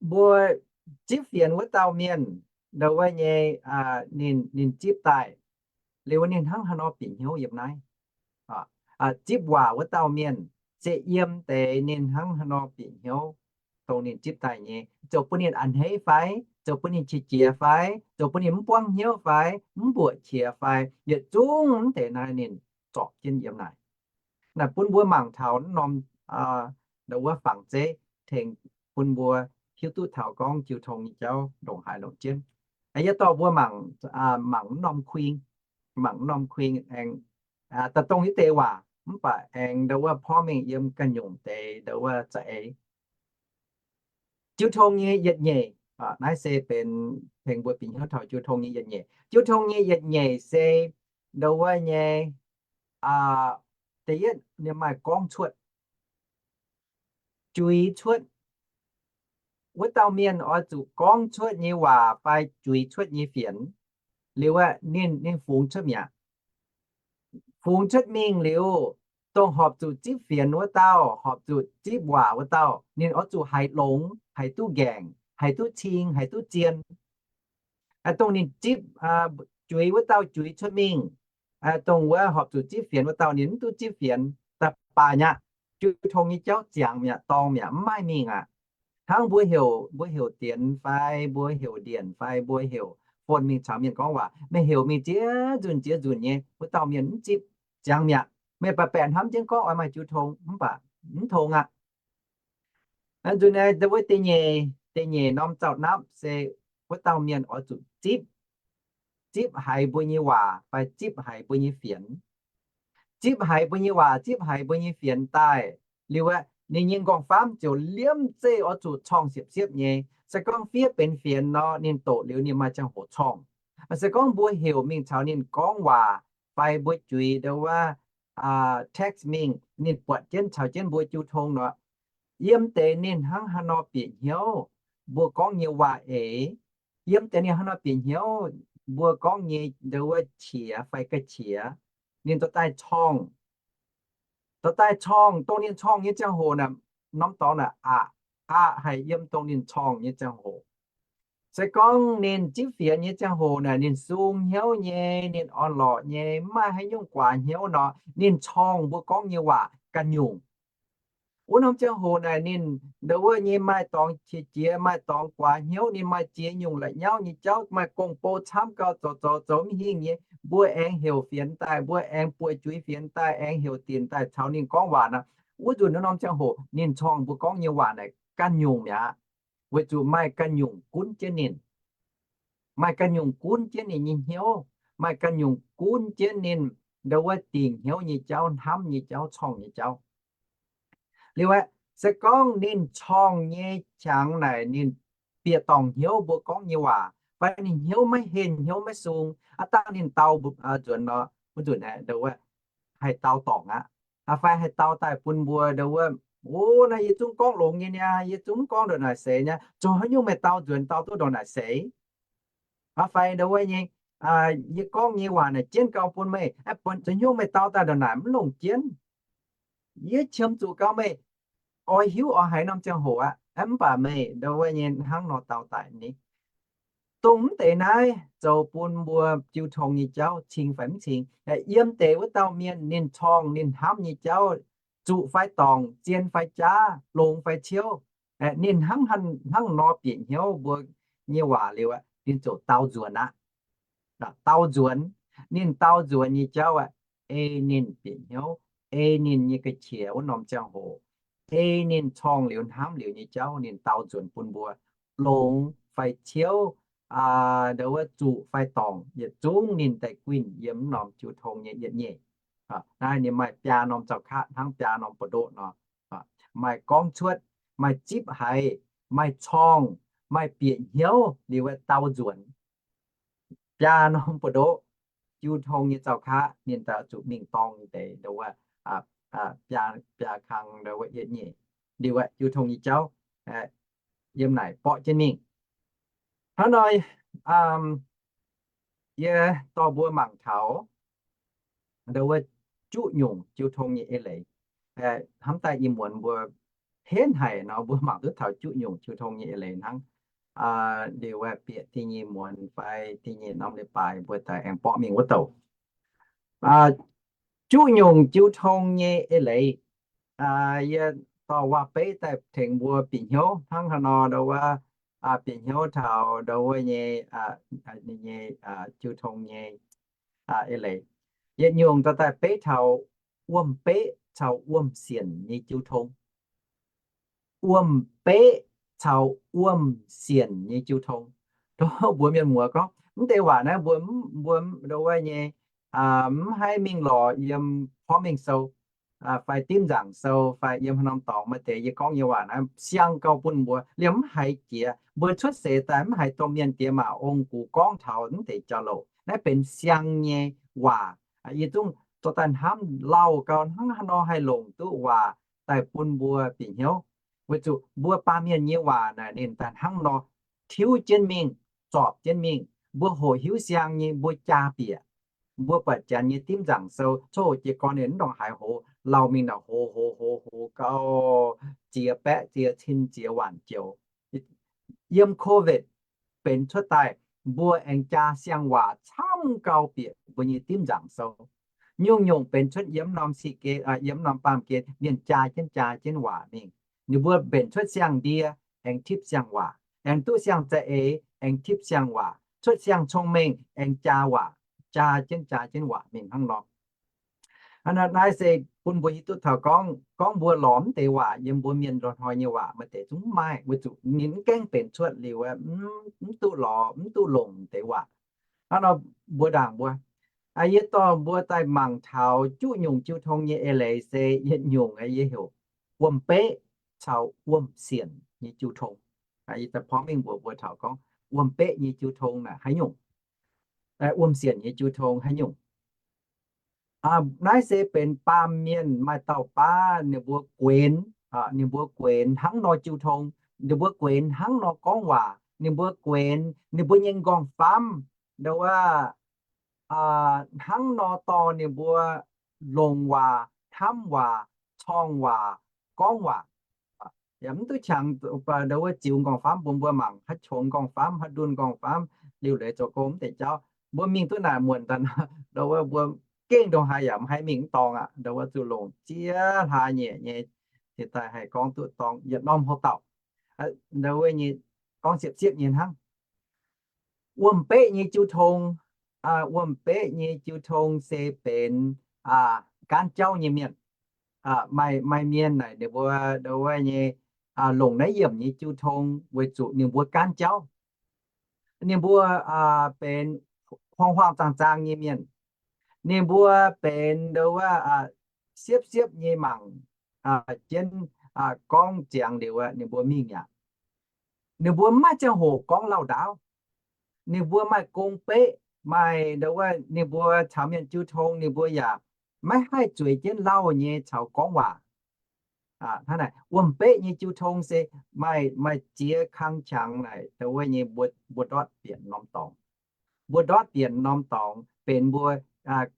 Mbuo zipv fienx wuov dauh mienh ndongc wuov nyei, ninh, ninh zipv daaih liuz ninh hnangv haaix nor bieqc hnyouv yiem naaiv. Zipv waac wuov dauh mienh se yiem deix ninh hnangv haaix nor bieqc hnyouv, dongh ninh zipv daaih nyei, ziouc bun ninh a'hneiv fai, ziouc bun ninh qiex jiez fai, ziouc bun ninh mv buangv hnyouv fai, mv mbuoqc qiex fai, yietc zungv deix naaiv ninh zorpc jienv yiem naaic. Naaic bun mbuo mangc taux norm ndongc wuov fangx zeiv tengx bun mbuo hiuv duqv taux gorngv jiu tong nyei jauv ndongc haaix longc jienv. Yie dorh mbuo mangc, mangc norm kuing, mangc norm kuing aengx daaih dongh yie deix waac mv baac aengx ndongc wuov porv mengh yiem ganh nyungc deix ndongc wuov za'eix. Jiu tong nyei yietc nyeic, naaiv se benx tengx mbuo bieqc hnyouv taux jiu tong nyei yietc nyeic. Jiu tong nyei yietc nyeic se ndongc wuov nyei, da'yietv ninh maaih gorngv cuotv, juix cuotv. Wuov dauh mienh oix zuqc gorngv cuotv nyei waac fai juix cuotv nyei fienx liuz aeqv, ninh, ninh fungx cuotv mi'aqv. Fungx cuotv mingh liuz, dongh horpc zuqc zipv fienx wuov dauh, horpc zuqc zipv waac wuov dauh, ninh oix zuqc haiz longx, haiz duqv nqaengc, haiz duqv cing, haiz duqv zien. Dongh ninh zipv, juix wuov dauh juix cuotv mingh, dongh wuov horpc zuqc zipv fienx wuov dauh ninh mv duqv zipv fienx, da'baaih nyei aqv. Jiu tong nyei jauv ziangx mi'aqv, dorngx mi'aqv, mv maaih mingh aqv. Hnangv mbuo heuc, mbuo heuc dienx fai mbuo heuc ndienc fai mbuo heuc phone mingh caux mienh gorngv waac, meih heuc mingh ziex nzunc ziex nzunc nyei, wuov dauh mienh mv zipv, ziangx mi'aqv. Meih baac baeqc hnamv jienv gorngv oix maaih jiu tong, mv baac mv tong aqv. Nzunc naaiv wuov da'nyeic, da'nyeic norm zaux napv se wuov dauh mienh oix zuqc zipv, zipv haiz mbuo nyei waac fai zipv haiz mbuo nyei fienx. Zipv haiz mbuo nyei waac, zipv haiz mbuo nyei fienx daaih liuz aeqv, ninh nyei nqorngv-famv ziouc liemh zeih oix zuqc corngh siepv-siepv nyei. Se gorngv fiev benx fienx nor, ninh doqc liuz ninh maaih ziangh hoc corngh. Se gorngv mbuo heuc mingh caux ninh gorngv waac fai mbuo juix ndongc wuov text mingh, ninh buatc jienv caux jienv mbuo jiu tong nor, yiem deix ninh hnangv haaix nor bieqc hnyouv mbuo gorngv nyei waac eix, yiem deix ninh hnangv haaix nor bieqc hnyouv mbuo gorngv nyei ndongc wuov qiex fai ga'qiex, ninh dorh daaih corngh. Dorh daaih corngh, dongh ninh corngh nyei ziangh hoc naaic, norm dorngx naaic aqc, aqc haic yiem dongh ninh corngh nyei ziangh hoc. Se gorngv ninh zipv fienx nyei ziangh hoc naaic, ninh sung hnyouv nyei, ninh orn-lorqc nyei, mv maaih haaix nyungc guaax hnyouv nor, ninh corngh mbuo gorngv nyei waac ganh nyungc. Wuov norm ziangh hoc naaic ninh ndongc wuov nyei maaih dorngx qiex jiez, maaih dorngx guaax hnyouv, ninh maaih ziex nyungc la'nyauv nyei jauv, maaih gong-bou camv gau, zoux zoux zoux mv hingh nyei, mbuo aengx heuc fienx daaih, mbuo aengx bueix juix fienx daaih, aengx heuc dinc daaih caux ninh gorngv waac nor, wuov nzunc wuov norm ziangh hoc ninh corngh mbuo gorngv nyei waac naaic ganh nyungc mi'aqv. Weic zuqc maaih ganh nyungc gunv jienv ninh, maaih ganh nyungc gunv jienv ninh nyei hnyouv, maaih ganh nyungc gunv jienv ninh ndau wuov dingc hnyouv nyei jauv, hnamv nyei jauv, corngh nyei jauv. Liuz aeqv, se gorngv ninh corngh nyei qangx naaic ninh bieqc dorngc hnyouv mbuo gorngv nyei waac, fai ninh hnyouv maiv henh, hnyouv maiv sung, aav dangh ninh dau nzuonx nor, wuov nzunc aeqv, ndau wuov haih dau dorngc aqv. Fai haih dau daaih bun mbuo ndau wuov, o, naaiv yie zungv gorngv longx nyei niaa, yie zungv gorngv ndongc naaic seix niaa. Zoux haaix nyungc meih dau nzuonx dau duqv ndongc naaic seix? Fai ndau wuov nyei, yie gorngv nyei waac naaic jienv gau bun meih, zoux haaix nyungc meih dau daaih ndongc naaic mv longc jienv? Yie qiemx zuqc gau meih oix hiuv oix haiz norm ziangh hoc aqv. Mv baac meih ndo wuov nyei hnangv nor dau daic ni. Dongh mv deix naaiv zoux bun mbuo jiu tong nyei jauv cing fai mv cing? Yiem deix wuov dauh mienh ninh corngh ninh hnamv nyei jauv, zuqc fai dorngc, zien fai jaav, longx fai ciouv, ninh hnangv, hnangv nor bieqc hnyouv mbuo nyei waac liuz, ninh ziouc dau nzuonx aqv. Dau nzuonx, ninh dau nzuonx nyei jauv aqv, ei ninh bieqc hnyouv, ei ninh nyei ga'qiex wuov norm ziangh hoc, ei ninh corngh liuz hnamv liuz nyei jauv ninh dau nzuonx bun mbuo, longx fai ciouv, ndo wuov zuqc fai dorngc, yietc zungv ninh daaih guinh yiem wuov norm jiu tong nyei yietc nyeic. Naaiv ninh maaih biaa norm zaux katv hnangv biaa norm buoz-ndoqv nor. Maaih gorngv cuotv, maaih zipv haiz, maaih corngh, maaih bieqc hnyouv liuz dau nzuonx. Biaa norm buoz-ndoqv, jiu tong nyei zaux katv ninh daaih zuqc mingh dorng deix ndo wuov, biaa, biaa kang ndo wuov yietc nyeic, liuz jiu tong nyei jauv yiem naaic borqv jienv mingh. Hnangv nor, yie dorh mbuo mangc taux ndo wuov juqv nyungc jiu tong nyei eix leiz. Hnamv daaih ih muonz mbuo henv haic nor mbuo mangc duqv taux juqv nyungc jiu tong nyei eix leiz hnangv. Liuz bieqc da'nyeic muonz fai da'nyeic norm leiz-baaix mbuo daaih aengx borqv mingh wuov douc. Juqv nyungc jiu tong nyei eix leiz, yie dorh waac-beiv daaih tengx mbuo bieqc hnyouv hnangv haaix nor ndo wuov, bieqc hnyouv taux ndo wuov nyei, nyei jiu tong nyei eix leiz. Yietc nyungc dorh daaih beiv taux wuom-beqv caux wuom-sienc nyei jiu tong. Wuom-beqv caux wuom-sienc nyei jiu tong. Mbuox mienh muoz gorngv mv deix waac naaiv mbuo, mbuo ndo wuov nyei, mv haih mingh lorz yiem porv mengh sou fai dimv nzaangc sou fai yiem haaix norm dorngx maaih deix yie gorngv nyei waac naaiv siang gauh bun mbuo liemh mv haiz jiex. Mbuo cuotv seix daaih mv haiz domh mienh diex maac ong-gux gorngv taux mv deix jauv-louc. Naaiv benx siang nyei waac. Yie zungv dorh daaih hnamv lauh gau hnangv haaix nor haih longc duqv waac daaih bun mbuo bieqc hnyouv. Weic zuqc mbuo baamh mienh nyei waac naaic ninh daaih hnangv nor tiuv jienv mingh, zorpc jienv mingh. Mbuo hoqc hiuv siang nyei mbuo jaa bieqc. Mbuo buatc janx nyei dimv nzaangc sou, coqv hoqc jiez gorn ninh mv ndongc haaix hoz, lauh mingh naaic hoz hoz hoz hoz gau, ziex baeqv ziex cin ziex waanc joux. Yiem COVID benx cuotv daaih, mbuo aengx jaa siang waac camv gau bieqc mbuo nyei dimv nzaangc sou. Nyungc-nyungc benx cuotv yiem norm si gen, yiem norm baamh gen mienh jaa jienv jaa jienv waac mingh. Ninh mbuo mbenc cuotv siang-ndie aengx tipv siang waac, aengx duqv siang-za'eix aengx tipv siang waac, cuotv siang-cong-mengh aengx jaa waac, jaa jienv jaa jienv waac mingh hnangv nor. Naaiv se bun mbuo hiuv duqv taux gorngv, gorngv mbuo lorz mv deix waac yiem mbuo mienh loz-hnoi nyei waac maaih deix zungv mv maaih, weic zuqc ninh mv gaengh benx cuotv liuz, mv duqv lorz, mv duqv longc deix waac. Hnangv nor mbuo ndaangc mbuo, yie dorh mbuo daaih mangc taux juqv nyungc jiu tong nyei eix leiz se yietc nyungc yie heuc wuom-beqv caux wuom-sienc nyei jiu tong. Yie daaih porv mengh mbuox mbuo taux gorngv wuom-beqv nyei jiu tong naaic haaix nyungc, wuom-sienc nyei jiu tong haaix nyungc. Naaiv se benx baamh mienh maaih dauh baav ninh mbuo guenx, ninh mbuo guenx hnangv nor jiu tong, ninh mbuo guenx hnangv nor gorngv waac, ninh mbuo guenx ninh mbuo nyei nqorngv-famv ndo wuov, hnangv nor dorh ninh mbuo longc waac, hnamv waac, corng waac, gorngv waac. Yaac mv duqv qangx ndo wuov ziux nqorngv-famv bun mbuo mangc, haaix qongx nqorngv-famv, haaix ndunh nqorngv-famv, liuc leiz zoux gong mv deix jauv. Mbuo mingh duqv naaic muonc daaih ndo wuov mbuo gengh ndongc haaix yaac mv haih mingh mv dorngx aqv. Ndo wuov zuqc longc ziex hlaax nyieqc nyei cingx daaih haih gorngv duqv dorngx yietc norm houc dauh. Ndo wuov nyei gorngv siepv-siepv nyei hnangv. Wuom-beqv nyei jiu tong, wuom-beqv nyei jiu tong se benx gaanv jauv nyei mienh. Maaih, maaih mienh naaic ninh mbuo ndo wuov nyei longc naaiv yiemc nyei jiu tong weic zuqc ninh mbuo gaanv jauv. Ninh mbuo benx huaang-huaang zaang-zaang nyei mienh. Ninh mbuo benx ndo wuov siepv-siepv nyei mangc jienv gorngv ziangx liuz ninh mbuo mingh aqv. Ninh mbuo mv maaih ziangh hoc gorngv lauh ndaauv. Ninh mbuo maaih gong beqv, maaih ndo wuov ninh mbuo caux mienh jiu tong ninh mbuo yaac maiv haih zueiz jienv lauh nyei caux gorngv waac. Hnangv naaic, wuom-beqv nyei jiu tong se maaih, maaih ziex kang qangx naaic ndo wuov nyei mbuo, mbuo ndortv bieqc norm dorngx. Mbuo ndortv bieqc norm dorngx benx mbuo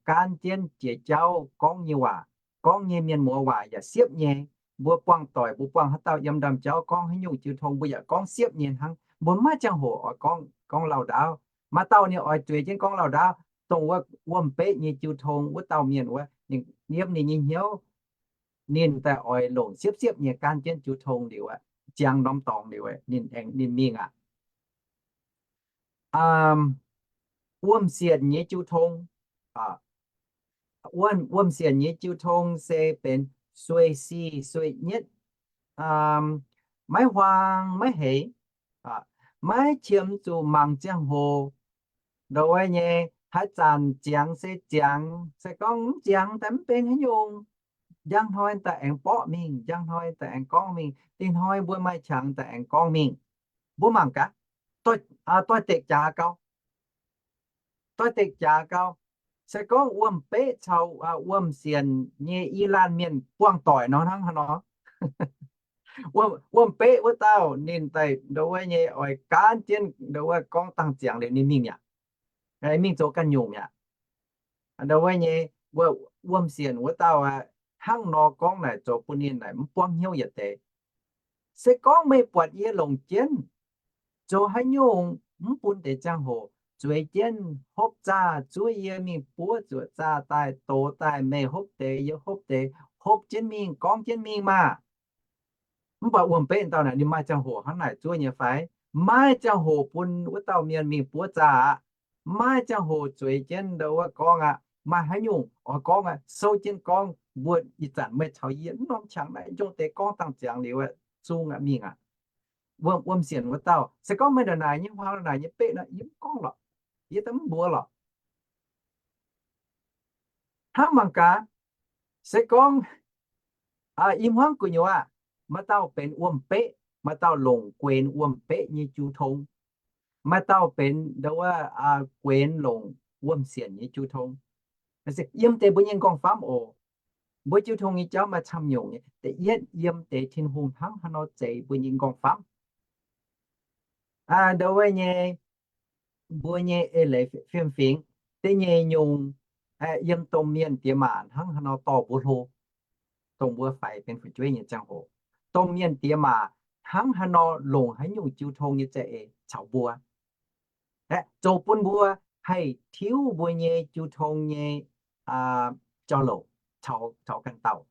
gaanv jienv jiex jauv gorngv nyei waac, gorngv nyei mienh muoz waac yaac siepv nyei. mbuo buangh doic, mbuo buangh haaix dauh yiem ndaamv-jauv gorngv haaix nyungc jiu tong, mbuo yaac gorngv siepv nyei hnangv. Mbuo maiv ziangh hoc oix gorngv, gorngv lauh ndaauv. Maaih dauh ninh oix zueiz jienv gorngv lauh ndaauv, dongh wuov wuom-beqv nyei jiu tong wuov dauh mienh wuov, ninh yiem ninh nyei hnyouv, ninh daaih oix longc siepv-siepv nyei gaanv jienv jiu tong liuz aqv, ziangx norm dorngx liuz aqv, ninh aengx ninh mingh aqv. Wuom-sienc nyei jiu tong, wuom, wuom-sienc nyei jiu tong se benx sueih sic sueih nyietv, maiv huaang maiv heix, maiv qiemx zuqc mangc ziangh hoc. Ndongc wuov nyei, haaix zanc ziangx se ziangx, se gorngv mv ziangx daaih mv benx haaix nyungc. Njang hnoi daaih aengx borqv mingh, njang hnoi daaih aengx gorngv mingh, dinh hnoi mbuo maaih qangx daaih aengx gorngv mingh. Mbuo mangc gaax, doix-dekc jaax gau, doix-dekc jaax gau. Se gorngv wuom-beqv caux wuom-sienc nyei i laanh mienh buangh doic nor hnangv haaix nor, wuom-beqv wuov dauh ninh daaih ndongc wuov nyei oix gaanv jienv ndongc wuov gorngv dangh ziangx liuz ninh mingh mi'aqv, mingh zoux ganh nyungc mi'aqv. Ndongc wuov nyei, wuom-sienc wuov dauh hnangv nor gorngv naaic zoux bun ninh naaic mv buangv hnyouv yietc deix. Se gorngv meih buatc yie longc jienv zoux haaix nyungc mv bun deix ziangh hoc, zueiz jienv hopv zaah zuov yie mingh buov zuoqc zaah daaih dox daaih, meih hopv deix yie hopv deix, hopv jienv mingh gorngv jienv mingh maah. Mv baac wuom-beqv dauh naaic ninh maaih ziangh hoc hnangv naaic zuov nyei fai? Maiv ziangh hoc bun wuov dauh mienh mingh buov zaah aqv. Maiv ziangh hoc zueiz jienv ndongc wuov gorngv aqv. Maaih haaix nyungc oix gorngv aqv, souv jienv gorngv. Mbuo ih zanc meih caux yie mv norm qangx naaiv njongc deix gorngv dangh ziangx liuz aqv, zungv aqv mingh aqv. Wuom, wuom-sienc wuov dauh, se gorngv meih ndongc naaic nyei huaang, ndongc naaic nyei beqv nor, yie mv gorngv lorqc. Yie daaih mv mbuox lorqc. Hnangv mangc gaax, se gorngv i hmuangv gu'nyuoz aqv, maaih dauh benx wuom-beqv, maaih dauh longc guenx wuom-beqv nyei jiu tong, maaih dauh benx ndongc wuov guenx longc wuom-sienc nyei jiu tong. Yiem deix mbuo nyei nqorngv-famv oc, mbuo jiu tong nyei jauv maaih camv nyungc nyei. Da'yietv, yiem deix Tin-Hungh hnangv haaix nor zeix mbuo nyei nqorngv-famv. Ndongc wuov nyei, mbuo nyei eix leiz fiem-fingx, da'nyeic nyungc, yiem domh mienh diex maac hnangv haaix nor dorh mbuo hlo, dongh mbuo faix benx fu'jueiv nyei ziangh hoc, domh mienh diex maac hnangv haaix nor longc haaix nyungc jiu tong nyei za'eix caux mbuo, zoux bun mbuo haih tiuv mbuo nyei jiu tong nyei jauv-louc caux ganh dauh.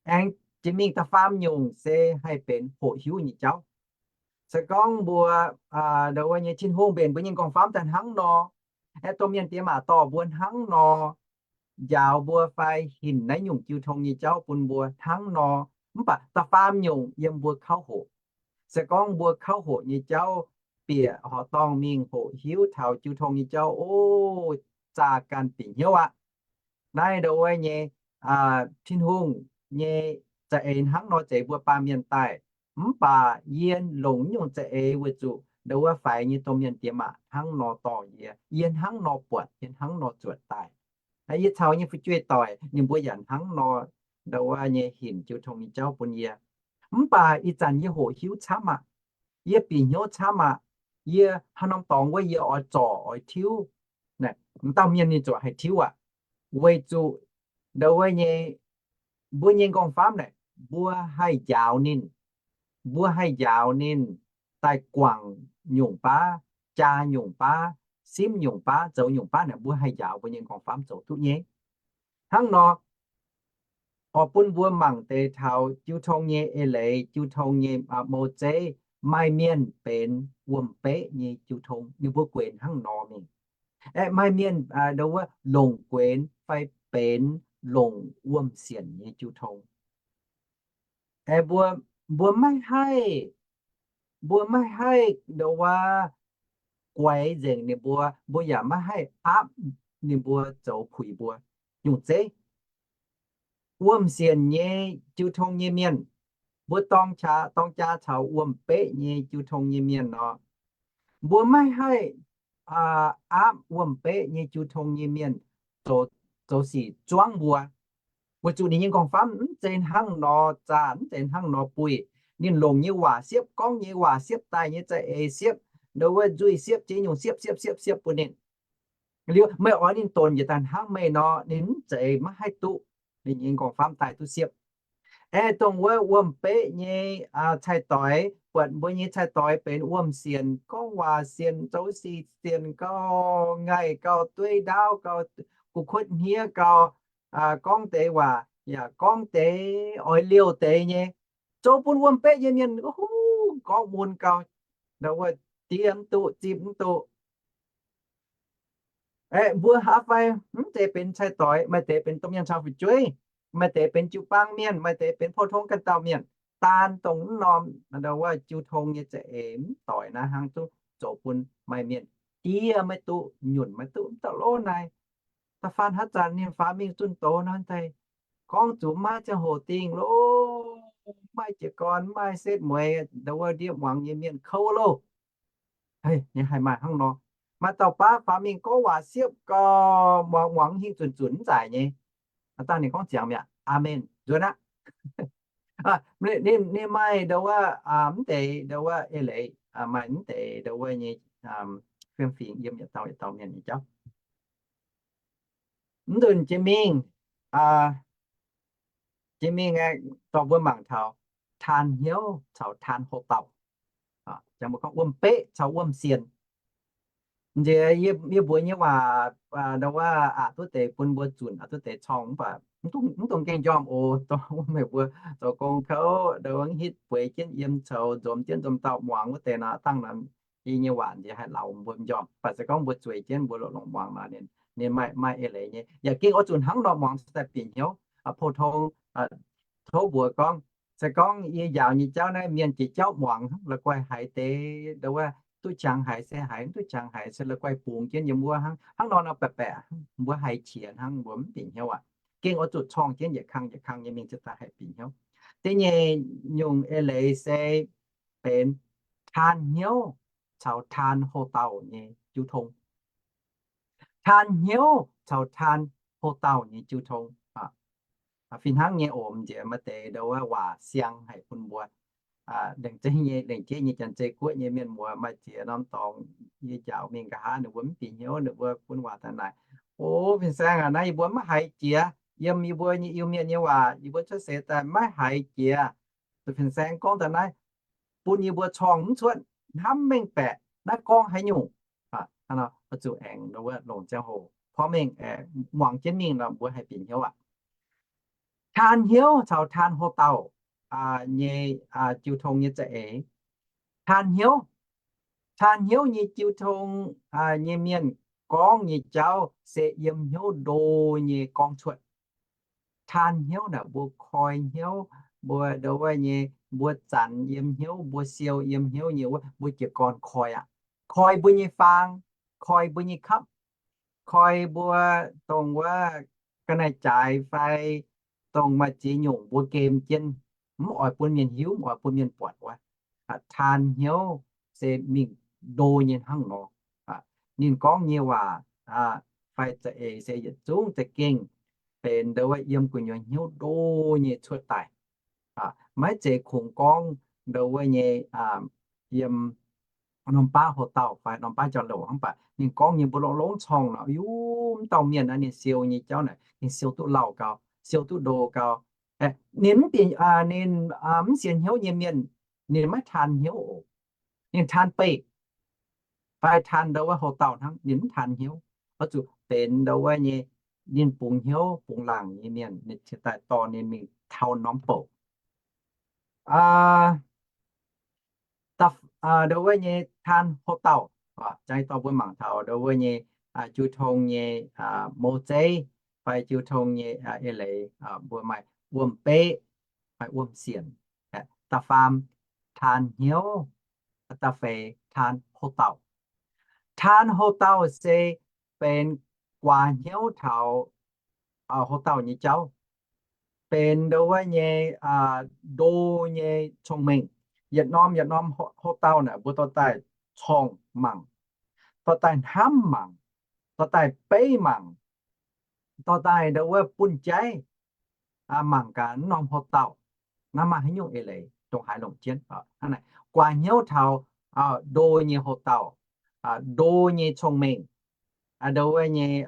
Aengx jiex mingh da'faam nyungc se haih benx hoqc hiuv nyei jauv. Se gorngv mbuo, ndongc wuov nyei, Tin-Hungh mbenc mbuo nyei nqorngv-famv daaih hnangv nor, aeqv, domh mienh diex maac dorh mbuo hnangv nor, njaaux mbuo fai hinc naaiv nyungc jiu tong nyei jauv bun mbuo hnangv nor, mv baac da'faam nyungc yiem mbuo kauv hoqc. Se gorngv mbuo kauv hoqc nyei jauv bieqc horqc dorngh mingh hoqc hiuv taux jiu tong nyei jauv, o, zaah ganh bieqc hnyouv aqv. Naaiv ndongc wuov nyei, Tin-Hungh nyei za'eix hnangv nor zeix mbuo baamh mienh daaih. Mv baac yie longc nyungc za'eix weic zuqc ndongc wuov faix nyei domh mienh diex maac hnangv nor dorh yie, yie hnangv nor buatc, yie hnangv nor zuotc daaih. Yie caux nyei fu'jueiv doic ninh mbuo yaac hnangv nor ndongc wuov nyei hinc jiu tong nyei jauv bun yie. Mv baac ih zanc yie hoqc hiuv camv aqv. Yie bieqc hnyouv camv aqv. Yie haaix norm dorngx wuov yie oix zorc oix tiuv. Dauh mienh ninh zuqc haih tiuv aqv. Weic zuqc ndongc wuov nyei, mbuo nyei nqorngv-famv naaic, mbuo haih njaaux ninh. Mbuo haih njaaux ninh daaih guangc nyungc baav, jaa nyungc baav, simv nyungc baav, zoux nyungc baav naaic, mbuo haih njaaux mbuo nyei nqorngv-famv zoux duqv nyei. Hnangv nor, oix bun mbuo mangc deix taux jiu tong nyei eix leiz, jiu tong nyei mou zeiv. Maaih mienh benx wuom-beqv nyei jiu tong, ninh mbuo guenx hnangv nor mingh. Aeqv, maaih mienh ndongc wuov longc guenx fai benx longc wuom-sienc nyei jiu tong. Aeqv, mbuo, mbuo maiv haih, mbuo maiv haih ndongc wuov guaix nzengc ninh mbuo, mbuo yaac maiv haih aapv ninh mbuo zoux puix mbuo. Nyungc zeiv, wuom-sienc nyei jiu tong nyei mienh, mbuo dorng qaqv dorng jaa caux wuom-beqv nyei jiu tong nyei mienh nor, mbuo maiv haih aapv wuom-beqv nyei jiu tong nyei mienh zoux sic zuangv mbuo. Weic zuqc ninh nyei nqorngv-famv mv zeiz hnangv nor zaah, mv zeiz hnangv nor buih. Ninh longc nyei waac siepv, gorngv nyei waac siepv, daaih nyei za'eix siepv, ndongc wuov nzuih siepv, ziex nyungc siepv siepv siepv siepv bun ninh. Liuz meih oix ninh donx njiec daaih hnangv meih nor, ninh mv zeiz, maiv haih duqv. Ninh nyei nqorngv-famv daaih duqv siepv. Aeqv, dongh wuov wuom-beqv nyei cai-doix, buatc mbuo nyei cai-doix benx wuom-sienc, gorngv waac sienc, zoux sic sienc, gauh ngaih, gauh dueiv ndaauv, gauh gu'kuotv hniev, gauh gorngv deix waac yaac gorngv deix oix liouh deix nyei, zoux bun wuom-beqv nyei mienh gorngv mun gauh, ndau wuov diev mv duqv, zipv mv duqv. Aeqv, mbuo haih fai mv deix benx cai-doix, maaih deix benx domh mienh caux fu'jueiv, maaih deix benx jiu-baang mienh, maaih deix benx pou-tong ganh dauh mienh, daan dongh mv norm ndau wuov jiu tong nyei za'eix mv doic naaiv hnangv duqv zoux bun maaih mienh diev maiv duqv, nyunc maiv duqv, mv dauh lov naaic. Da'faanh haaix zanc ninh faaux mingh zunh doz nor daaih, gorngv zuqc maiv ziangh hoc dingh loh, maiv jiez gorn, maiv setv mueiz, ndau wuov ndiev muangx nyei mienh kouv loh. Nyei haih maaih hnangv nor. Maaih dauh baav faaux mingh gorngv waac siepv gau, muangx muangx hingh zunc zunc mv zaic nyei. Dangh ninh gorngv ziangx mi'aqv. Aamen. Nzuonx aqv. Ninh, ninh maaih ndau wuov mv deix ndau wuov eix leiz, maaih mv deix ndau wuov nyei fiem-fingx yiem yietc dauh yietc dauh mienh nyei jauv. Mv nzunc jiex mingh, jiex mingh aeqv, dorh mbuo mangc taux taan hnyouv caux taan houx-dauh. Jangx mbuo gorngv wuom-beqv caux wuom-sienc. Nziex yie mbuox nyei waac ndau wuov aqc duqv deix bun mbuo zunc, aqc duqv deix corng, mv baac mv dungx gengh njormh oc. Dongh wuov meih mbuo zoux gong kouv ndau wuov hitv bueix jienv yiem coux nzomz jienv nzomz dauh muangx wuov deix nor, dangh nor yie nyei waac nziex haih lauz mbuo njormh. Mv baac se gorngv mbuo zueiz jienv mbuo longc longc muangx nor, ninh maaih maaih eix leiz nyei. Yaac gengh oix zuqc hnangv nor muangx cingx daaih bieqc hnyouv. Pou-tong tov mbuox gorngv, se gorngv yie njaaux nyei jauv naaiv mienh jiex jauv muangx, la'guaih haiz deix ndau wuov duqv qangx haiz se haiz, mv duqv qangx haiz se la'guaih bungx jienv yiem wuov hnangv. Hnangv nor nor baeqc baeqc mbuo haiz qiex hnangv, mbuo mv bieqc hnyouv aqv. Gengh oix zuqc corng jienv yietc kang yietc kang nyei mingh cingx daaih haih bieqc hnyouv. Da'nyeic nyungc eix leiz se benx taan hnyouv caux taan houx-dauh nyei jiu tong. Taan hnyouv caux taan houx-dauh nyei jiu tong. Fih hnangv nyei oc. Nziex maaih deix ndau wuov waac siang haic bun mbuo. Lengc jeiv nyei, lengc jeiv nyei Janx-Zei Guoqv nyei mienh muoz maaih ziex norm dorngx, yie njaaux mingh nqa'haav ninh mbuo mv bieqc hnyouv, ninh mbuo bun waac daaih naaic, O, fin-saeng aac, naaiv yie mbuo maiv haiz jiex. Yiem yie mbuo nyei Iu-Mienh nyei waac yie mbuo cuotv seix daaih maiv haiz jiex. Fin-saeng gorngv daaih naaiv bun yie mbuo corng mv cuotv, hnamv mengh baeqc naaiv gorngv haaix nyungc. Zuqc aengx ndau wuov longc ziangh hoc porv mengh muangx jienv mingh nor mbuo haih bieqc hnyouv aqv. Taan hnyouv caux taan houx-dauh nyei jiu tong nyei za'eix. Taan hnyouv, taan hnyouv nyei jiu tong nyei mienh gorngv nyei jauv se yiem hnyouv ndo nyei gorngv cuotv. Taan hnyouv naaic mbuo koi hnyouv, mbuo ndau wuov nyei, mbuo zanc yiem hnyouv, mbuo siou yiem hnyouv nyei wuov, mbuo jiez gorn koi aqv. Koi mbuo nyei faang, koi mbuo nyei kapv, koi mbuo dongh wuov ga'naaiv-jaaix fai dongh maaih ziex nyungc mbuo gem jienv, mv oix bun mienh hiuv, mv oix bun mienh buatc wuov. Taan hnyouv se mingh ndo nyei hnangv nor. Ninh gorngv nyei waac fai za'eix se yietc zungv za'gengh benx ndau wuov yiem gu'nyuoz hnyouv ndo nyei cuotv daaih. Maiv zeiz kungx gorngv ndau wuov nyei yiem norm baav houx-dauh fai norm baav jauv-louc hnangv. Mv baac ninh gorngv nyei mbuo longx-longx corng nor, Yu, mv dauh mienh naaiv ninh siou nyei jauv naaic ninh siou duqv lauh gau, siou duqv ndo gau. Ninh mv bieqc, ninh mv sienx hnyouv nyei mienh, ninh maiv taan hnyouv oc. Ninh taan beih fai taan ndau wuov houx-dauh hnangv, ninh mv taan hnyouv. Oix zuqc benx ndau wuov nyei, ninh bungx hnyouv bungx laangc nyei mienh, ninh cingx daaih dorh ninh mingh taux norm bouc. Ndau wuov nyei taan houx-dauh, jangx dorh mbuo mangc taux ndau wuov nyei jiu tong nyei mouz zeiv fai jiu tong nyei eix leiz, mbuo maaih wuom-beqv, maaih wuom-sienc. Da'faam taan hnyouv, da'feix taan houx-dauh. Taan houx-dauh se benx guaax hnyouv taux houx-dauh nyei jauv, benx ndau wuov nyei ndo nyei cong-mengh. Yietc norm yietc norm houx-dauh naaic mbuo dorh daaih corng mangc, dorh daaih hnamv mangc, dorh daaih beiv mangc, dorh daaih ndau wuov bunh jaiv mangc gaax wuov norm houx-dauh naaiv maaih haaix nyungc eix leiz dongh haaix longc jienv. Guaax hnyouv taux ndo nyei houx-dauh, ndo nyei cong-mengh, ndau wuov nyei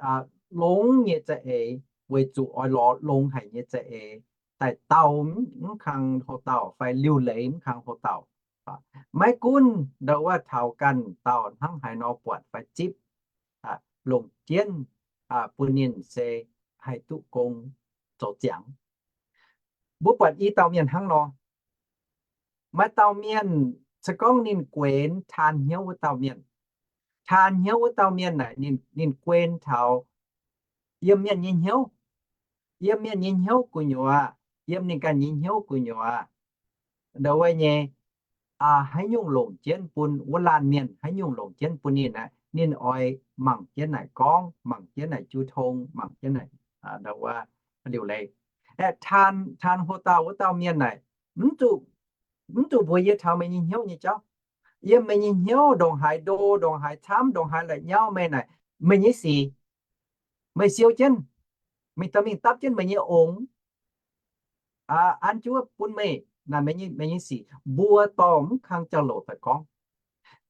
longx nyei za'eix, weic zuqc oix lorz longx haic nyei za'eix, daaih dauh mv kang houx-dauh fai liuc leiz mv kang houx-dauh. Maiv gunv ndau wuov taux ganh dauh hnangv haaix nor buatc fai zipv, longc jienv bun ninh se haih duqv gong zoux ziangx. Mbuo buatc i dauh mienh hnangv nor. Maaih dauh mienh se gorngv ninh guenx taan hnyouv wuov dauh mienh. Taan hnyouv wuov dauh mienh naaic ninh guenx taux yiem mienh nyei hnyouv, yiem mienh nyei hnyouv gu'nyuoz, yiem ninh ganh nyei hnyouv gu'nyuoz, ndau wuov nyei, haaix nyungc longc jienv bun wuov laanh mienh, haaix nyungc longc jienv bun ninh aqv, ninh oix mangc jienv naaic gorngv, mangc jienv naaic jiu tong, mangc jienv naaic ndau wuov liuc leiz. Aeqv, taan, taan houx-dauh wuov dauh mienh naaic, mv zuqc mbuox yie taux meih nyei hnyouv nyei jauv. Yiem meih nyei hnyouv ndongc haaix ndo, ndongc haaix camv, ndongc haaix la'nyauv meih naaic, meih nyei sic, meih siou jienv, meih dorh mingh dapv jienv meih nyei ongx, an jienv wuov bun meih, naaic meih nyei sic. Mbuo dorh mv kang jauv-louc daaih gorngv.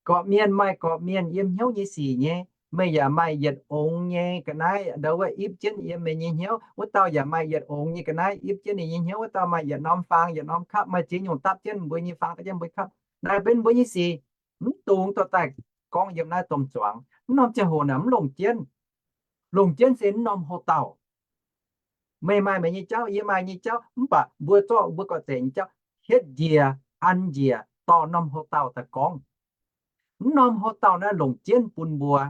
Gorqv-mienh maaih gorqv-mienh yiem hnyouv nyei sic nyei. Meih yaac maaih yietc ongx nyei ga'naaiv ndau wuov ipv jienv yiem meih nyei hnyouv. Wuov dauh yaac maaih yietc ongx nyei ga'naaiv ipv jienv ninh nyei hnyouv. Wuov dauh maaih yietc norm faang, yietc norm kapv, maaih ziex nyungc dapv jienv mbuo nyei faang, dapv jienv mbuo nyei kapv. Naaiv benx mbuo nyei sic. Mv dungx dorh daaih gorngv yiem naaiv domh zuangx. Mv norm ziangh hoc naaic mv longc jienv. Longc jienv se mv norm houx-dauh. Meih maaih meih nyei jauv, yie maaih nyei jauv, mv baac mbuo zorqv mbuo gorqv-zeic nyei jauv hietv njiec, an njiec, dorh norm houx-dauh daaih gorngv. Mv norm houx-dauh naaiv longc jienv bun mbuo.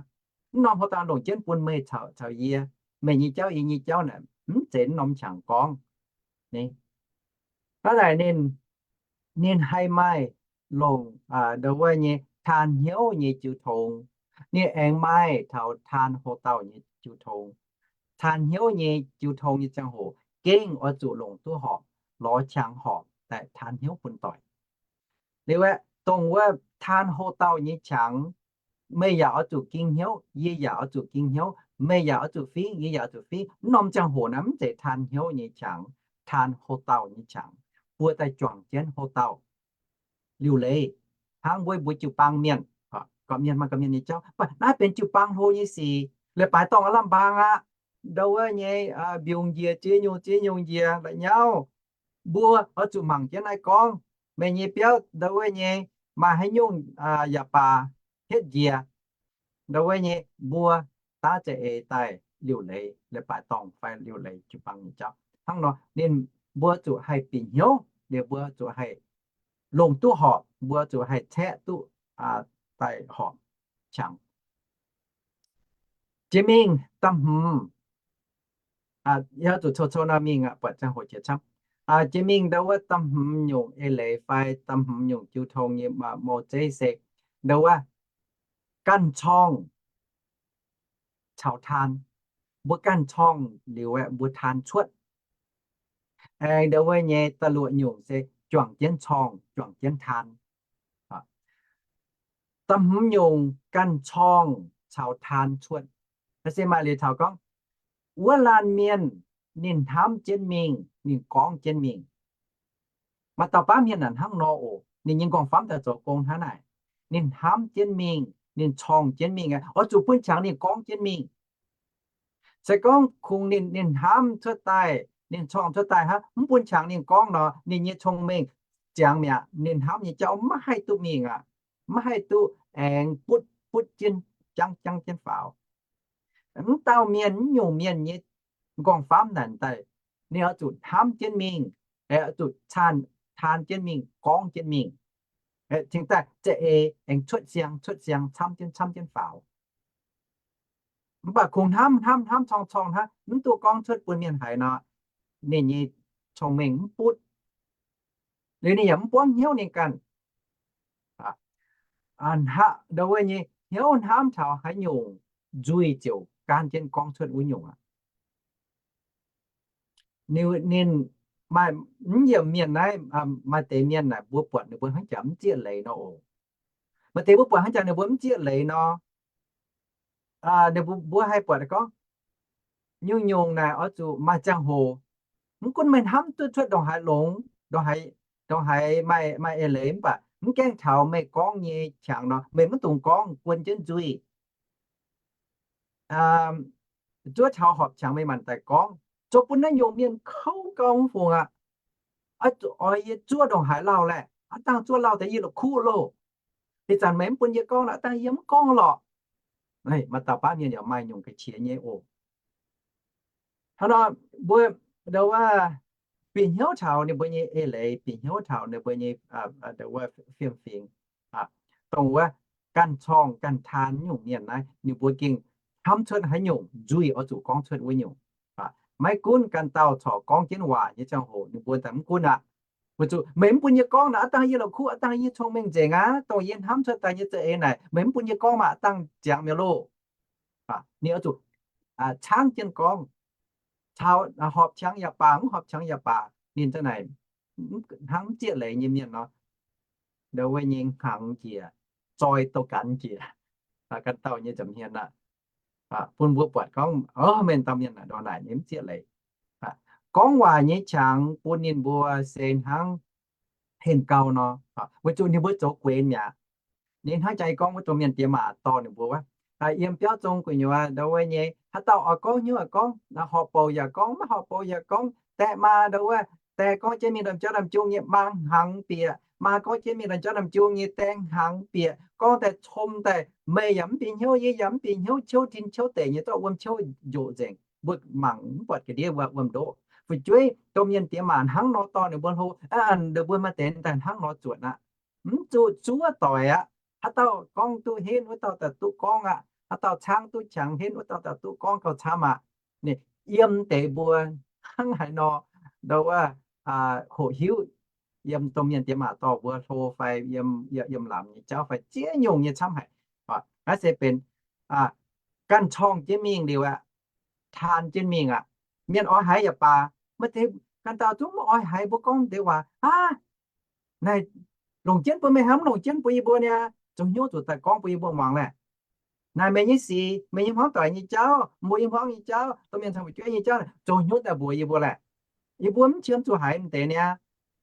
Mv norm houx-dauh longc jienv bun meih caux, caux yie. Meih nyei jauv, yie nyei jauv naaic mv zeiz mv norm qangx gorngv. Hnangv naaic ninh, ninh haih maaih longc ndau wuov nyei taan hnyouv nyei jiu tong. Ninh aengx maaih taux taan houx-dauh nyei jiu tong. Taan hnyouv nyei jiu tong nyei ziangh hoc gengh oix zuqc longc duqv horpc, lorz qangx horpc daaih taan hnyouv bun doic. Liuz aeqv, dongh wuov taan houx-dauh nyei qangx, meih yaac oix zuqc ging hnyouv, yie yaac oix zuqc ging hnyouv, meih yaac oix zuqc fingv, yie yaac oix zuqc fingv. Mv norm ziangh hoc naaiv mv zeiz taan hnyouv nyei qangx, taan houx-dauh nyei qangx, buo daaih juangc jienv houx-dauh liuc leiz. Hnangv mbuo, mbuo jiu-baang mienh, gorqv-mienh maaih gorqv-mienh nyei jauv, mv baac naaiv benx jiu-baang hlo nyei sic. Leiz-baaix dorngh aav lamh mbaang aqv, ndau wuov nyei, mbiungc njiec ziex nyungc ziex nyungc njiec la'nyauv. Mbuo oix zuqc mangc jienv naaiv gorngv. Meih nyei biauv ndau wuov nyei maaih haaix nyungc yaac baac hietv njiec, ndau wuov nyei mbuo daav za'eix daaih liuc leiz leiz-baaix dorngh fai liuc leiz jiu-baang nyei jauv. Hnangv nor ninh, mbuo zuqc haih bieqc hnyouv, liuz mbuo zuqc haih longc duqv horpc, mbuo zuqc haih caeqv duqv daaih horpc qangx. Jiex mingh da'hmz, yie zuqc cou-cou nor mingh aqv, buatc ziangh hoc jiex camv. Jiex mingh ndau wuov da'hmz nyungc eix leiz fai da'hmz nyungc jiu tong nyei mou zeiv se ndau wuov ganh corngh caux taan. Mbuo ganh corngh liuz aeqv, mbuo taan cuotv. Aengx ndau wuov nyei da'luoqc nyungc se juangc jienv corngh, juangc jienv taan. Da'hmz nyungc ganh corngh caux taan cuotv. Se maaih liuz taux gorngv, wuov laanh mienh ninh hnamv jienv mingh, ninh gorngv jienv mingh. Maaih dauh baav mienh naaic hnangv nor oc. Ninh nyei nqorngv-famv daaih zoux gong hnangv naaic. Ninh hnamv jienv mingh, ninh corngh jienv mingh, oix zuqc bun qangx ninh gorngv jienv mingh. Se gorngv kungx ninh, ninh hnamv cuotv daaih, ninh corngh cuotv daaih hnangv, mv bun qangx ninh gorngv nor, ninh nyei cong-mengh ziangx mi'aqv. Ninh hnamv nyei jauv maiv haih duqv mingh aqv. Maiv haih duqv aengx butv, butv jienv, jangv, jangv jienv faaux. Mv dauh mienh, mv nyungc mienh nyei nqorngv-famv naaic daaih, ninh oix zuqc hnamv jienv mingh, oix zuqc taan, taan jienv mingh, gorngv jienv mingh, cingx daaih za'eix aengx cuotv siang, cuotv siang, camv jienv, camv jienv faaux. Mv baac kungx hnamv, hnamv, hnamv, corngh, corngh hnangv, mv duqv gorngv cuotv bun mienh haiz nor, ninh nyei cong-mengh mv butv. Liuz ninh yaac mv buangv hnyouv ninh ganh. Aqv, ndau wuov nyei hnyouv hnamv taux haaix nyungc, nzuih ziouc gaanv jienv gorngv cuotv wuov nyungc aqv. Ninh, ninh maaih, mv yiemc mienh naaiv, maaih deix mienh naaic mbuo buatc ninh mbuo hnangv jaax mv zieqv leiz nor oc. Maaih deix mbuo buatc hnangv jaax ninh mbuo mv zieqv leiz nor, ninh mbuo, mbuo haih buatc gorngv, nyungc-nyungc naaic oix zuqc maaih ziangh hoc. Mv gunv meih hnamv duqv cuotv ndongc haaix longx, ndongc haaix, ndongc haaix maaih, maaih eix leiz mv baac mv gaengh taux meih gorngv nyei qangx nor, meih mv dungx gorngv, guon jienv nzuih. Zuov taux horpc qangx meih maanc daaih gorngv, zoux bun naaiv nyungc mienh kouv gau mv fungc aqv. oix zuqc oix yie zuov ndongc haaix lauh laeh, aav dangh zuov lauh daaih yie la'kuqv loh. Ih zanc meih mv bun yie gorngv nor, aav dangh yie mv gorngv lorqc. Maaih dauh baav mienh yaac maaih nyungc ga'qiex nyei oc. Hnangv nor, mbuo, ndo wuov, bieqc hnyouv taux ninh mbuo nyei eix leiz, bieqc hnyouv taux ninh mbuo nyei, ndo wuov, fiem-fingx, dongh wuov ganh corngh ganh taan nyungc mienh naaiv, ninh mbuo gengh hnamv cuotv haaix nyungc nzuih oix zuqc gorngv cuotv wuov nyungc. Maiv gunv ganh dauh corc gorngv jienv waac nyei ziangh hoc ninh mbuo daaih mv gunv aqv. Weic zuqc meih mv bun yie gorngv naaic, aav dangh yie la'kuqv, aav dangh yie cong-mengh nzengc aqv, dongh yie hnamv cuotv daaih nyei za'eix naaic, meih mv bun yie gorngv maah, aav dangh ziangx mi'aqv loh. Ninh oix zuqc caangv jienv gorngv, caux horpc qangx yaac baac, mv horpc qangx yaac baac, ninh za'naaic hnangv mv zieqv leiz nyei mienh nor, ndo wuov nyei hngangx njiec, zoi douz-ganx njiec, ganh dauh nyei nza'hmien aqv. Bun mbuo buatc gorngv, o, meih dauh mienh naaic ndorm naaic nyei mv zieqv leiz. Gorngv waac nyei qangx bun ninh mbuo se hnangv henh gau nor, weic zuqc ninh mbuo zoux guenx mi'aqv. Ninh hnangv jaax gorngv wuov dongh mienh diex maac dorh ninh mbuo wuov, yiem biauv zong gu'nyuoz ndo wuov nyei, haaix dauh oix gorngv hnyouv yaac gorngv, horpc bouc yaac gorngv, maiv horpc bouc yaac gorngv, daeh maa ndo wuov, daeh gorngv jienv mingh ndorm jauv ndorm jung nyei maa hngangx bieqc, maa gorngv jienv mingh ndorm jauv ndorm jung nyei daeh hngangx bieqc, gorngv daaih com daaih, meih yaac mv bieqc hnyouv, yie yaac mv bieqc hnyouv, ciouv tin ciouv deic nyei zorqv wuom ciouv njoqc nzengc. Mbuo mangc mv buatc ga'ndiev wuov wuom-ndoqv. Fu'jueiv domh mienh diex maac hnangv nor dorh ninh mbuo hlo, aa, ninh mbuo maaih deix daaih hnangv nor zuotc aqv. Mv zuqc zuov doic aqv. Haaix dauh gorngv duqv henv, wuov dauh daaih duqv gorngv aqv. Haaix dauh caangv duqv qangx henv, wuov dauh daaih duqv gorngv gauh camv aqv. Ninh yiem deix mbuo hnangv haaix nor, ndo wuov, hoqc hiuv, yiem domh mienh diex maac dorh mbuo hlo fai yiem, yiem lamz nyei jauv fai ziex nyungc nyei camv haic. Naaiv se benx ganh corngh jienv mingh liuz aqv, taan jienv mingh aqv. Mienh oix haiz yaac baac, maaih deix ganh dauh zungv mv oix haiz mbuo gorngv deix waac aqv. Naaic longc jienv bun meih hnamv, longc jienv bun yie mbuo niaa, zoux hnyouv zuqc daaih gorngv bun yie mbuo muangx laeh. Naaic meih nyei sic, meih nyei hmuangv doic nyei jauv, mbuo nyei hmuangv nyei jauv, domh mienh caux fu'jueiv nyei jauv, zoux hnyouv daaih mbuox yie mbuo laeh. Yie mbuo mv qiemx zuqc haiz m'deix niaa.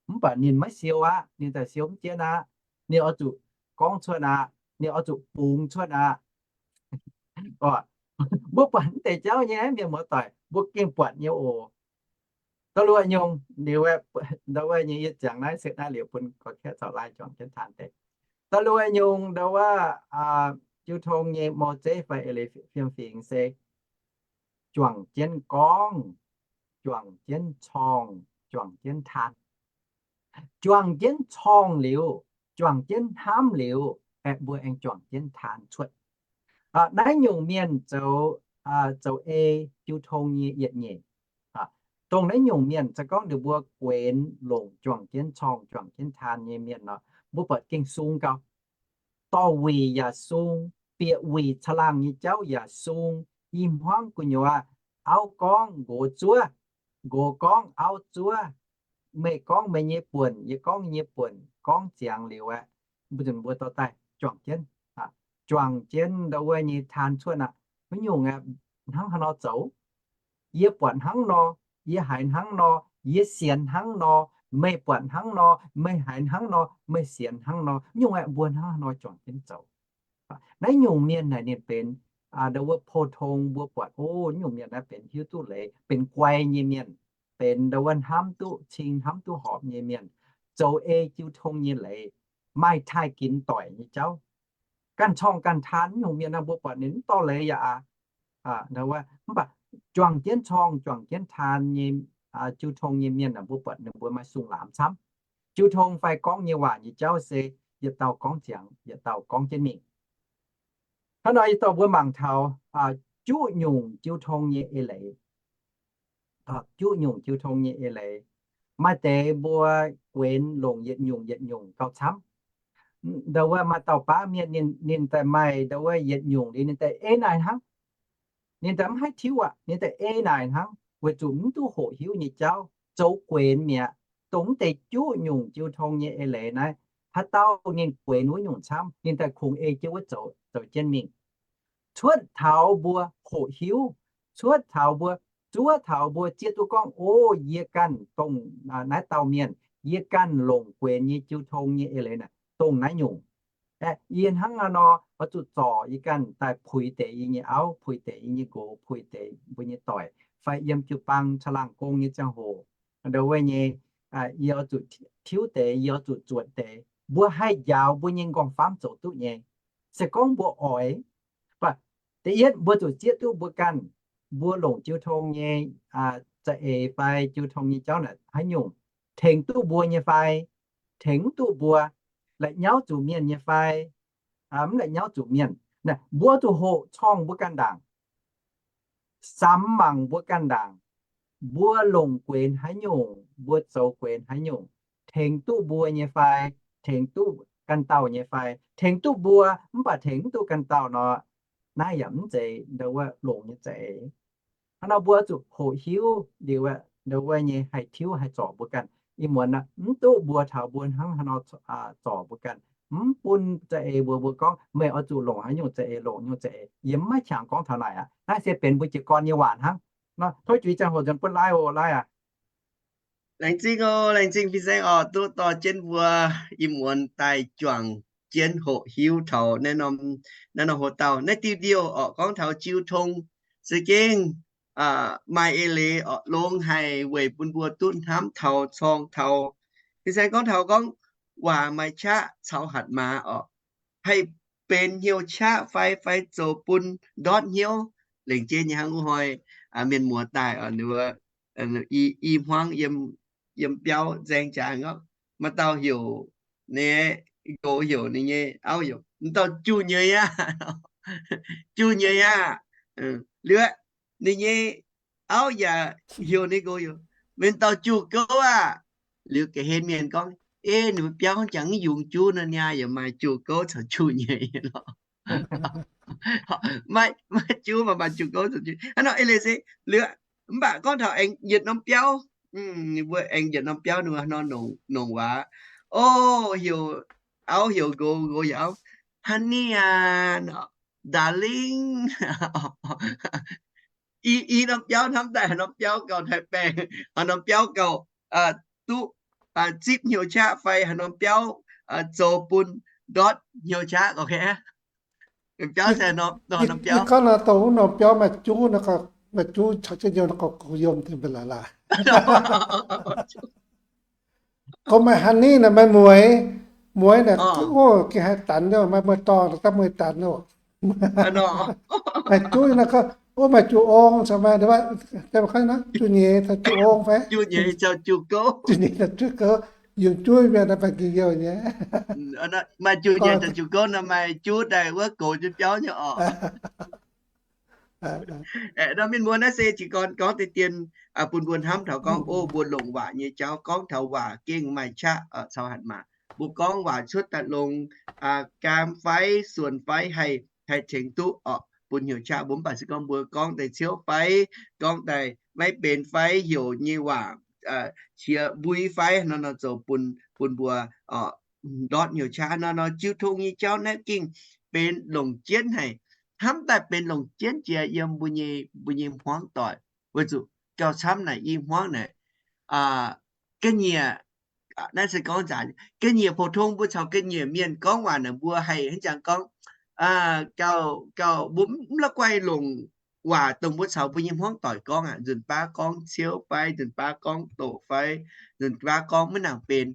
Mv baac ninh maiv siou aqv, ninh daaih siou mv jienv aqv. Ninh oix zuqc gorngv cuotv aqv, ninh oix zuqc bungx cuotv aqv. Mbuo buatc mv deix jauv nyei mienh muoz-doic, mbuo gengh buatc nyei oc. Da'luoqc nyungc liuz, ndo wuov nyei yie ziangx naaiv se naaiv liuz bun gorx-kaeqv caux lai juangc jienv taan deix. Da'luoqc nyungc ndo wuov jiu tong nyei mou zeiv fai eix leiz fiem-fingx se juangc jienv gorngv, juangc jienv corngh, juangc jienv taan. Juangc jienv corngh liuz, juangc jienv hnamv liuz, aeqv, mbuo aengx juangc jienv taan cuotv. Naaiv nyungc mienh zoux, zoux ei jiu tong nyei yietc nyeic. Dongh naaiv nyungc mienh se gorngv ninh mbuo guenx longc juangc jienv corngh, juangc jienv taan nyei mienh nor, mbuo buatc gengh sung gau. Dorh wuic yaac sung, bieqc wuic caangh laangh nyei jauv yaac sung, i hmuangv gu'nyuoz, auv gorngv nqox zuov, nqox gorngv auv zuov, meih gorngv meih nyei buonc, yie gorngv yie nyei buonc, gorngv ziangx liuz aeqv, mbuo, mbuo dorh daaih juangc jienv, juangc jienv ndo wuov nyei taan cuotv aqv. Wuov nyungc aeqv, hnangv haaix nor zoux? Yie buatc hnangv nor, yie haiz hnangv nor, yie sienx hnangv nor, meih buatc hnangv nor, meih haiz hnangv nor, meih sienx hnangv nor, nyungc aeqv, mbuo hnangv haaix nor juangc jienv zoux? Naaiv nyungc mienh naaic ninh benx ndo wuov pou-tong mbuo buatc, o, nyungc mienh naaiv benx hiuv duqv leiz, benx guai nyei mienh, benx ndo wuov hnamv duqv cing, hnamv duqv horpc nyei mienh, zoux ei jiu tong nyei leiz, maaih taaih ginx doic nyei jauv. Ganh corngh ganh taan nyungc mienh naaiv mbuo buatc ninh mv dorh leiz yaac aqv. Mv baac juangc jienv corngh, juangc jienv taan nyei, jiu tong nyei mienh naaic mbuo buatc ninh mbuo maaih sung laamz camv. Jiu tong fai gorngv nyei waac nyei jauv se yietc dauh gorngv ziangx, yietc dauh gorngv jienv mingh. Hnangv nor yie dorh mbuo mangc taux juqv nyungc jiu tong nyei eix leiz. Juqv nyungc jiu tong nyei eix leiz. Maaih deix mbuo guenx longc yietc nyungc yietc nyungc gauh camv. Ndo wuov maaih dauh baav mienh ninh, ninh daaih maaih ndo wuov yietc nyungc liuz ninh daaih ei naaic hnangv. Ninh daaih mv haih tiuv aqv, ninh daaih ei naaic hnangv weic zuqc mv duqv hoqc hiuv nyei jauv, zoux guenx mi'aqv. Dongh mv deix juqv nyungc jiu tong nyei eix leiz naaiv, haaix dauh ninh guenx wuov nyungc camv, ninh daaih kungx ei jienv wuov zoux, zoux jienv mingh. Cuotv taux mbuo hoqc hiuv, cuotv taux mbuo, zuov taux mbuo zieqv duqv gorngv, o, yie ganh dongh naaiv dauh mienh, yie ganh longc guenx nyei jiu tong nyei eix leiz naaic dongh naaiv nyungc. Aeqv, yie hnangv naaiv nor oix zuqc zorc yie ganh daaih puix deix yie nyei auv, puix deix yie nyei nqox, puix deix mbuo nyei doic, fai yiem jiu-baang caangh laangh gong nyei ziangh hoc, ndo wuov nyei yie oix zuqc tiuv deix, yie oix zuqc zuotc deix. Mbuo haih njaaux mbuo nyei nqorngv-famv zoux duqv nyei. Se gorngv mbuo oix, da'yietv mbuo zuqc zieqv duqv mbuo ganh, mbuo longc jiu tong nyei za'eix fai jiu tong nyei jauv naaic haaix nyungc, tengx duqv mbuo nyei fai, tengx mv duqv mbuo, la'nyauv zuqc mienh nyei fai, mv la'nyauv zuqc mienh. Mbuo zuqc hoqc corngh mbuo ganh ndaangc, samx mangc mbuo ganh ndaangc, mbuo longc guenx haaix nyungc, mbuo zoux guenx haaix nyungc, tengx duqv mbuo nyei fai, tengx duqv ganh dauh nyei fai. Tengx duqv mbuo mv baac tengx mv duqv ganh dauh nor, naaiv yaac mv zeiz ndau wuov longx nyei za'eix. Hnangv nor mbuo zuqc hoqc hiuv liuz ndau wuov nyei haih tiuv haih zorc mbuo ganh. Ih muonz mv duqv mbuo taux mbuo hnangv haaix nor zorc mbuo ganh, mv bun za'eix mbuox mbuo gorngv meih oix zuqc longc haaix nyungc za'eix, longc nyungc za'eix. Yie mv maiv qangx gorngv taux naaic aqv. Naaiv se benx mbuo jiez gorn nyei waac hnangv. Nor tov juix ziangh hoc nzuonx bun Lai oc, Lai aac. Laengz zingh oc, laengz zingh fin-saeng oc, duqv dorh jienv mbuo ih muonz daaih juangc jienv hoqc hiuv taux naaiv norm, naaiv norm hoc-dauh. Naaiv diuh video oc gorngv taux jiu tong, za'gengh maaih eix leiz oc longx haic weic bun mbuo duqv hnamv taux corng taux. Fin-saeng gorngv taux gorngv waac maaih qaqv caux hatc maaz oc, haih benx hnyouv qaqv fai, fai zoux bun ndortv hnyouv. Lengc jeiv nyei hnangv wuov hnoi mienh muoz daaih oc, i hmuangv yiem biauv nzaeng jaax, maaih dauh heuc ninh nqox, heuc ninh nyei auv, heuc m'dauh Juv-Nyeiz aqv. Juv-Nyeiz aqv. Liuz ninh nyei auv yaac heuc ninh nqox, heuc, m'dauh Juv-Gouv aqv. Liuz ga'hlen mienh gorngv, ei, ninh mbuo biauv jangx yungz juv nor, niaa yaac maaih Juv-Gouv caux Juv-Nyeiz lorqc. Maaih, maaih juv, maaih, maaih Juv-Gouv caux Juv-Nyeiz. Hnangv nor eix leiz se liuz, mv baac gorngv taux aengx yietc norm biauv, ninh mbuo aengx yietc norm biauv ninh mbuo nor nongc, nongc waac. O, heuc auv heuc nqox, nqox heuc auv, honey aqv, darling. I, i norm biauv hnamv daaih haaix norm biauv gauh taaih baengh, haaix norm biauv gauh duqv zipv hnyouv qaqv fai haaix norm biauv zoux bun ndortv hnyouv qaqv. Biauv se norm, norm biauv. Gorngv nor dongh wuov norm biauv maaih juv, maaih juv caux jienv hnyouv nor, gorngv yiem deix mv laaix laaix. Gorngv maaih honey naaic maaih mueiz, mueiz naaic, o, gengh haih danx nyei, maaih mueiz-dorngh daaih mueiz danx oc. Maaih juv naaic gorngv, o, maaih juv-ong caux maaih, juv-nyeiz caux juv-ong fai? Juv-nyeiz caux juv-gouv. Juv-nyeiz caux juv-gouv. Yungz juv mienh naaic maaih njien-youh nyei. Maaih juv-nyeiz caux juv-gouv naaic maaih juv daaih wuov goux jienv biauv nyei oc. Nor mienh muoz, naaiv se jiez gorn gorngv deix dien bun mbuo hnamv taux gorngv, o, mbuo longc waac nyei jauv, gorngv taux waac gengh maaih qaqv caux hatc maaz. Mbuo gorngv waac cuotv daaih longx, gaam fai, suonc fai, haih, haih tengx duqv oc bun hnyouv qaqv mbuo. Mv baac se gorngv mbuo gorngv daaih ciouv fai, gorngv daaih maiv benx fai, heuc nyei waac qiex mbui fai, nor nor zoux bun, bun mbuo ndortv hnyouv qaqv. Nor nor jiu tong nyei jauv naaiv gengh benx longc jienv haic. Hnamv daaih benx longc jienv jiex yiem mbuo nyei, mbuo nyei hmuangv doic. Weic zuqc gauh camv naaic i hmuangv naaic, ga'nyiec, naaiv se gorngv zanc ga'nyiec pou-tong mbuo caux ga'nyiec mienh gorngv waac naaic mbuo haih hnangv jangx gorngv, gauh, gauh mbuo mv la'guaih longc waac dongh mbuo caux mbuo nyei hmuangv doic gorngv aqv. Nzunc baav gorngv ciouv fai, nzunc baav gorngv doqc fai, nzunc baav gorngv maiv nangc benx.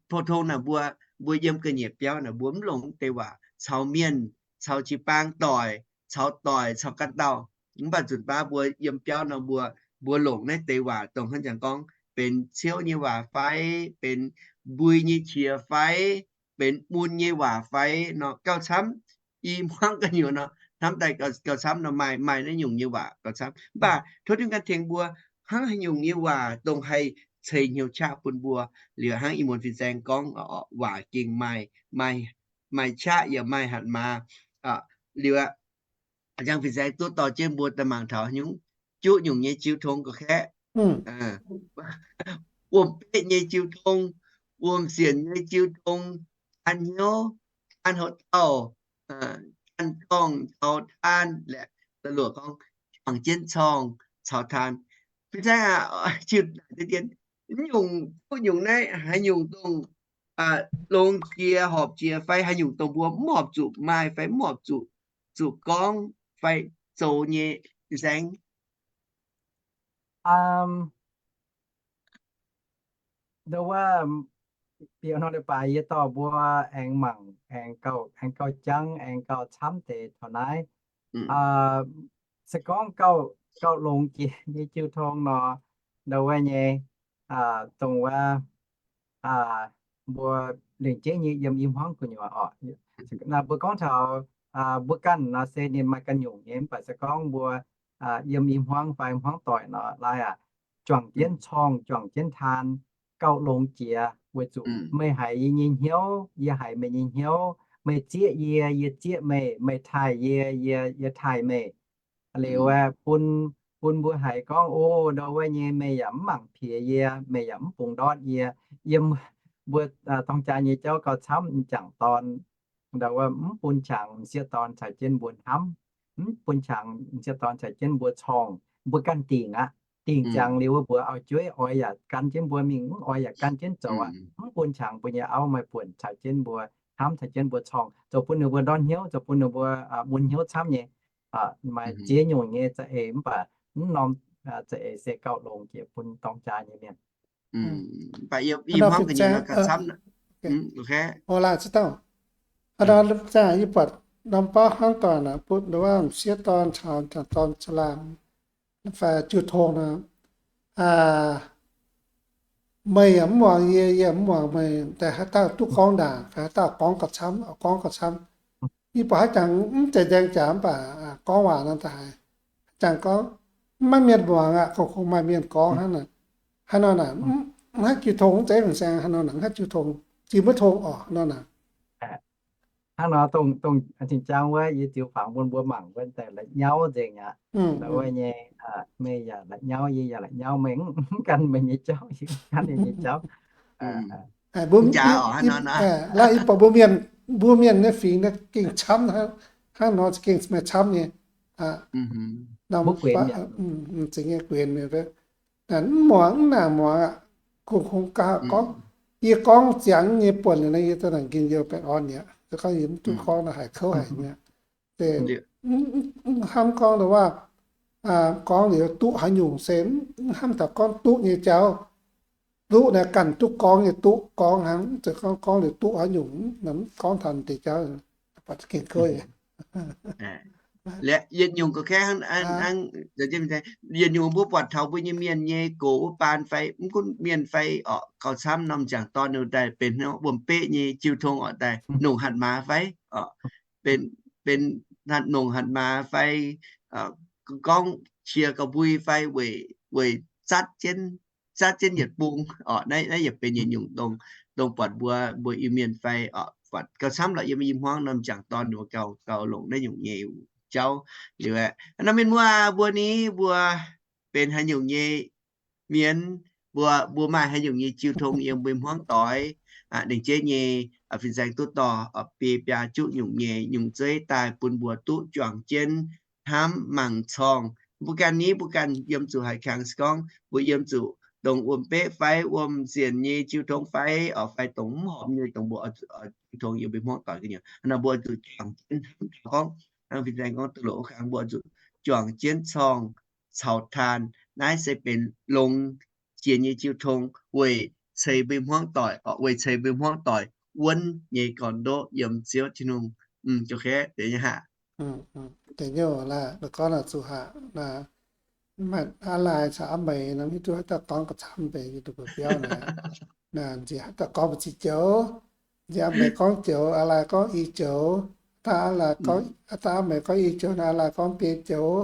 Pou-tong naaic mbuo, mbuo yiem ga'nyiec biauv naaic mbuo mv longc deix waac caux mienh, caux jiu-baang doic, caux doic, caux ganh dauh. Mv baac nzunc baav mbuo yiem biauv nor mbuo, mbuo longc naaiv deix waac dongh hnangv jangx gorngv benx ciouv nyei waac fai, benx mbui nyei qiex fai, benx mun nyei waac fai nor gauh camv. I hmuangv gu'nyuoz nor hnamv daaih gauh camv nor maaih, maaih naaiv nyungc nyei waac gauh camv. Mv baac tov Tin-Hungh ganh tengx mbuo hnangv haaix nyungc nyei waac dongh haih ceix hnyouv qaqv bun mbuo. Liuz hnangv ih muonz fin-saeng gorngv, waac gengh maaih, maaih, maaih qaqv yaac maaih hatc maaz. Liuz aqv, a'jang fin-saeng duqv dorh jienv mbuo daaih mangc taux nyungc, juqv nyungc nyei jiu tong ga'kaeqv, wuom-betv nyei jiu tong, wuom-sienc nyei jiu tong, taan hnyouv, taan houc dauh, taan dorngh caux taan laeqc, luoqc gorngv juangc jienv corngh caux taan. Fin-saeng aac, jiu dien, nyungc, juqv nyungc naaiv haaix nyungc dongh longx jiex horpc jiex fai haaix nyungc dongh mbuo mv horpc zuqc maaih fai mv horpc zuqc, zuqc gorngv fai zoux nyei, fin-saeng? Ndau wuov, biaux nor leiz-baaix yie dorh mbuo aengx mangc, aengx gauh, aengx gauh jangv, aengx gauh camv deix taux naaiv. Se gorngv gauh longx jiex nyei jiu tong nor, ndau wuov nyei, dongh wuov, mbuo lengc jeiv nyei yiem i hmuangv gu'nyuoz oc. Naaiv mbuo gorngv taux mbuo ganh nor se ninh maaih ganh nyungc nyei, mv baac se gorngv mbuo yiem i hmuangv fai hmuangv doic nor, lai aac, juangc jienv corngh, juangc jienv taan, gauh longx jiex, weic zuqc meih haiz yie nyei hnyouv, yie haiz meih nyei hnyouv, meih zieqv yie, yie zieqv meih, meih taaih yie, yie, yie taaih meih. Liuz aeqv, bun, bun mbuo haiz gorngv, o, ndau wuov nyei meih yaac mv mangc piex yie, meih yaac mv bungx ndortv yie. Yiem mbuo dorng jaa nyei jauv gauh camv, m'jangc dorn, ndau wuov mv bun qangx m'sieqv dorn caux jienv mbuo hnamv, mv bun qangx m'sieqv dorn caux jienv mbuo corngh, mbuo ganh dingc aqv. Dingc ziangx liuz wuov mbuox auv-jueiv oix yaac gan jienv mbuo mingh, mv oix yaac gan jienv zoux aqv. Mv bun qangx mbuo nyei auv maaih buonc caux jienv mbuo hnamv, caux jienv mbuo corngh, zoux bun ninh mbuo ndortv hnyouv, zoux bun ninh mbuo mun hnyouv camv nyei. Maaih ziex nyungc nyei za'eix, mv baac mv norm za'eix se gauh longx jiex bun dorng jaa nyei mienh. Mv baac yie, yie hnamv ga'nyuoz gauh camv. O, laaix ziex dauh. Hnangv nor, yie buatc norm bauv hnangv doic naaic, butv nduov m'sieqv dorn caux m'jangc dorn caangh laangh fai jiu tong nor, meih yaac mv muangx yie, yie yaac mv muangx meih, daaih haaix dauh duqv gorngv ndaangc fai haaix dauh gorngv gauh camv, gorngv gauh camv. Yie buatc haaix jangx mv zeiz nzaeng jaax mv baac gorngv waac nor daaih haaix jangx gorngv maiv mienh muangx aqv, kungx, kungx maaih mienh gorngv hnangv naaic. Haaix nor naaic, mv haih jiu tong, mv zeiz fin-saeng haaix nor naaic, mv haih jiu tong, jiex maiv tong orqc, haaix nor naaic. Hnangv nor dongh, dongh zinh jangv wuov, yie ziux fangx bun mbuo mangc wuov daaih la'nyauv nzengc aqv. Wuov nyei, meih yaac la'nyauv, yie yaac la'nyauv, meih mv gan meih nyei jauv, yie mv gan yie nyei jauv. Laaix yie buatc mbuo mienh, mbuo mienh nyei fingx naaiv gengh camv hnangv nor, gengh maaih camv nyei. Mv guenx, mv muangx, mv nangc muangx aqv. Kungx, kungx gauh gorngv, yie gorngv ziangx nyei buonc liuz naaiv, yie daaih naaic njien-youh baengh orn mi'aqv. Se gorngv yie mv duqv gorngv naaiv haiz kouv haic mi'aqv. Mv hnamv gorngv waac, gorngv liuz duqv haaix nyungc se mv hnamv taux gorngv duqv nyei jauv. Duqv naaiv ganh duqv gorngv nyei, duqv gorngv hnangv, mv zeiz gorngv, gorngv liuz duqv haaix nyungc, mv gorngv taux deix jauv, gengh kouv. Yietc nyungc ga'kaiv hnangv, yietc nyungc mbuo buatc taux mbuo nyei mienh nyei gox wuov baan fai mv gunv mienh fai orqc, gauh camv norm m'jangc dorn ninh daaih benx wuom-beqv nyei jiu tong orqc, daaih nongc hatc maaz fai orqc, benx, benx hatc nongc hatc maaz fai gorngv qiex ga'mbui fai weic, weic zatv jienv, zatv jienv yietc bung orqc. Naaiv, naaiv yaac benx yietc nyungc dongh, dongh buatc mbuo, mbuo Iu-Mienh fai orqc, buatc gauh camv lorqc yiem i hmuangv norm m'jangc dorn ninh mbuo gauh, gauh longc naaiv nyungc nyei jauv liuz aeqv. Nor mienh muoz mbuo ni mbuo benx haaix nyungc nyei mienh, mbuo, mbuo maaih haaix nyungc nyei jiu tong yiem mbuo hmuangv doic, lengc jeiv nyei fin-saeng duqv dorh biei biaa juqv nyungc nyei nyungc zeiv daaih bun mbuo duqv juangc jienv hnamv mangc corngh. Mbuo ganh ni mbuo ganh yiem zuqc haaix kangx se gorngv mbuo yiem zuqc dongh wuom-beqv fai wuom-sienc nyei jiu tong fai orqc, fai dongh mv horpc nyei dongh mbuo jiu tong yiem mbuo hmuangv doic ga'nyuoz nor, mbuo zuqc juangc jienv hnamv taux gorngv, hnangv fin-saeng gorngv duqv loz wuov kangx, mbuo zuqc juangc jienv corngh caux taan. Naaiv se benx longx jiex nyei jiu tong weic ceix mbuo hmuangv doic orqc, weic ceix mbuo hmuangv doic wuonv nyei gorn-ndoqv yiem Ziouv Tin-Hungh. Mv, deix nyei haic. Deix nyei laaix, gorngv naaic zuqc haic naaic, maaih aa laai caux aa meix nor, mv hiuv duqv haaix dauh gorngv gauh camv deix, yie duqv biauv naaic. Naaic nziex haaix dauh gorngv mbu'ziex joux, nziex aa meix gorngv joux, aa laai gorngv i joux, dauh aa laai gorngv, dauh aa meix gorngv i joux, naaic aa laai gorngv biei joux.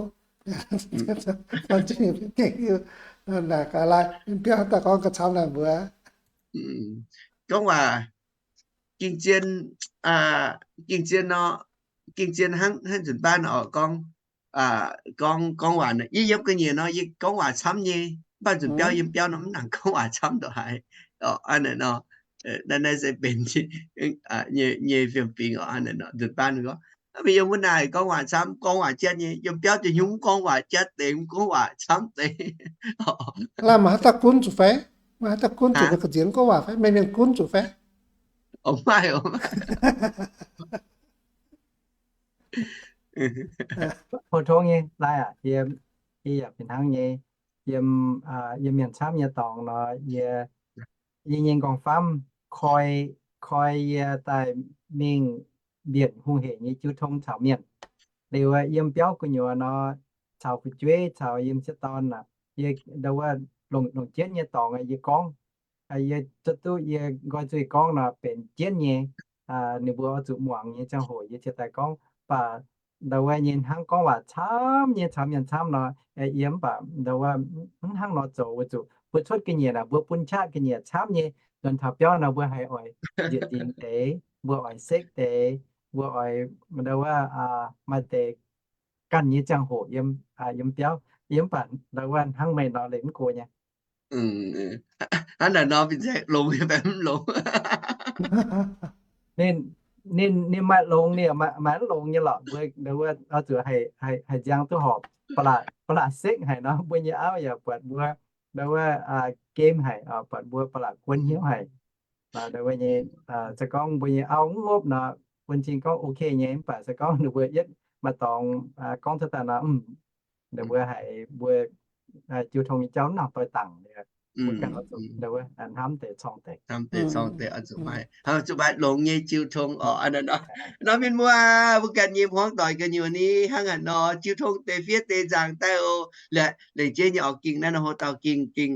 Naaic gaax laai, biauv haaix dauh gorngv gauh camv naaic mbuox. Gorngv waac, ging-zien, ging-zien nor, ging-zien hnangv, hnangv nzunc baav nor, gorngv, gorngv, gorngv waac nor, yie yiem ga'nyiec nor, yie gorngv waac camv nyei, mv baac nzunc biauv yiem biauv nor, mv nangc gorngv waac camv ndongc haaix. Aa, naaiv nor, naaiv, naaiv se benx nyei, nyei fiem-fingx oc. Aa, naaiv nor nzunc baav gorngv, mv baac yiem wuov naaic gorngv waac camv, gorngv waac jatv nyei, yiem biauv jiex nyungc mv gorngv waac jatv deix, mv gorngv waac camv deix. Laaix maaih haaix dauh gunv zuqc fai? Maaih haaix dauh gunv zuqc meih ga'nziex mv gorngv waac fai? Meih mienh gunv zuqc fai? Maaih oc. Pou-tong nyei, laaix aac, yie, yie yaac fih hnangv nyei. Yiem, yiem mienh camv nyei dorngx nor, yie, yie nyei nqorngv-famv koi, koi yie daaih mingh mbienc hungh hec nyei jiu tong caux mienh. Liuz yiem biauv gu'nyuoz nor, caux fu'jueiv caux yiem sieqv dorn aac, yie ndau wuov longc, longc jienv nyei dorngx yie gorngv, yie zuqc duqv yie nqoi zuiz gorngv nor benx jienv nyei. Ninh mbuo oix zuqc muangx nyei ziangh hoc yie ziouc daaih gorngv. Mv baac ndau wuov nyei hnangv gorngv waac camv nyei caux mienh camv nor, yie mv baac ndau wuov mv hnangv nor zoux weic zuqc mbuo cuotv ga'nyiec naaic mbuo bun qaqv ga'nyiec camv nyei. Nzuonx taux biauv nor mbuo haiz oix nzieqc nzingx deix, mbuo oix sekv deix, mbuo oix ndau wuov maaih deix ganh nyei ziangh hoc yiem, yiem biauv. Yie mv baac ndau wuov hnangv meih nor leiz mv go nyei. Hnangv naaic nor, fin-saeng longx fai mv longx? Ninh, ninh, ninh maaih longx, ninh maaih, maaih mv longx nyei lorqc. Mbuo ndau wuov oix zuqc haih, haih, haih nziang duqv horpc. Ba'laqc, ba'laqc sekv haic nor, mbuo nyei auv yaac buatc mbuo ndau wuov game haic, buatc mbuo ba'laqc guon hnyouv haic. Ndau wuov nyei, se gorngv mbuo nyei auv mv ngopv nor, bun cing gorngv ok nyei. Mv baac se gorngv ninh mbuo yietv maaih dorngx gorngv cuotv daaih nor, ninh mbuo haiz mbuo jiu tong nyei jauv mv nangc doix dangc. Mbuo ganh oix zuqc ndau wuov hnamv deix corng deix. Hnamv deix corng deix oix zuqc maaih, oix zuqc maaih longx nyei jiu tong oc. Aa, nor mienh muoz, mbuo ganh nyei hmuangv doic gu'nyuoz ni hnangv haaix nor, jiu tong deix fiev deix nzaangc daaih oc. Laaix, lengc jeiv nyei oix ging naaiv nor, hlo dauh ging, ging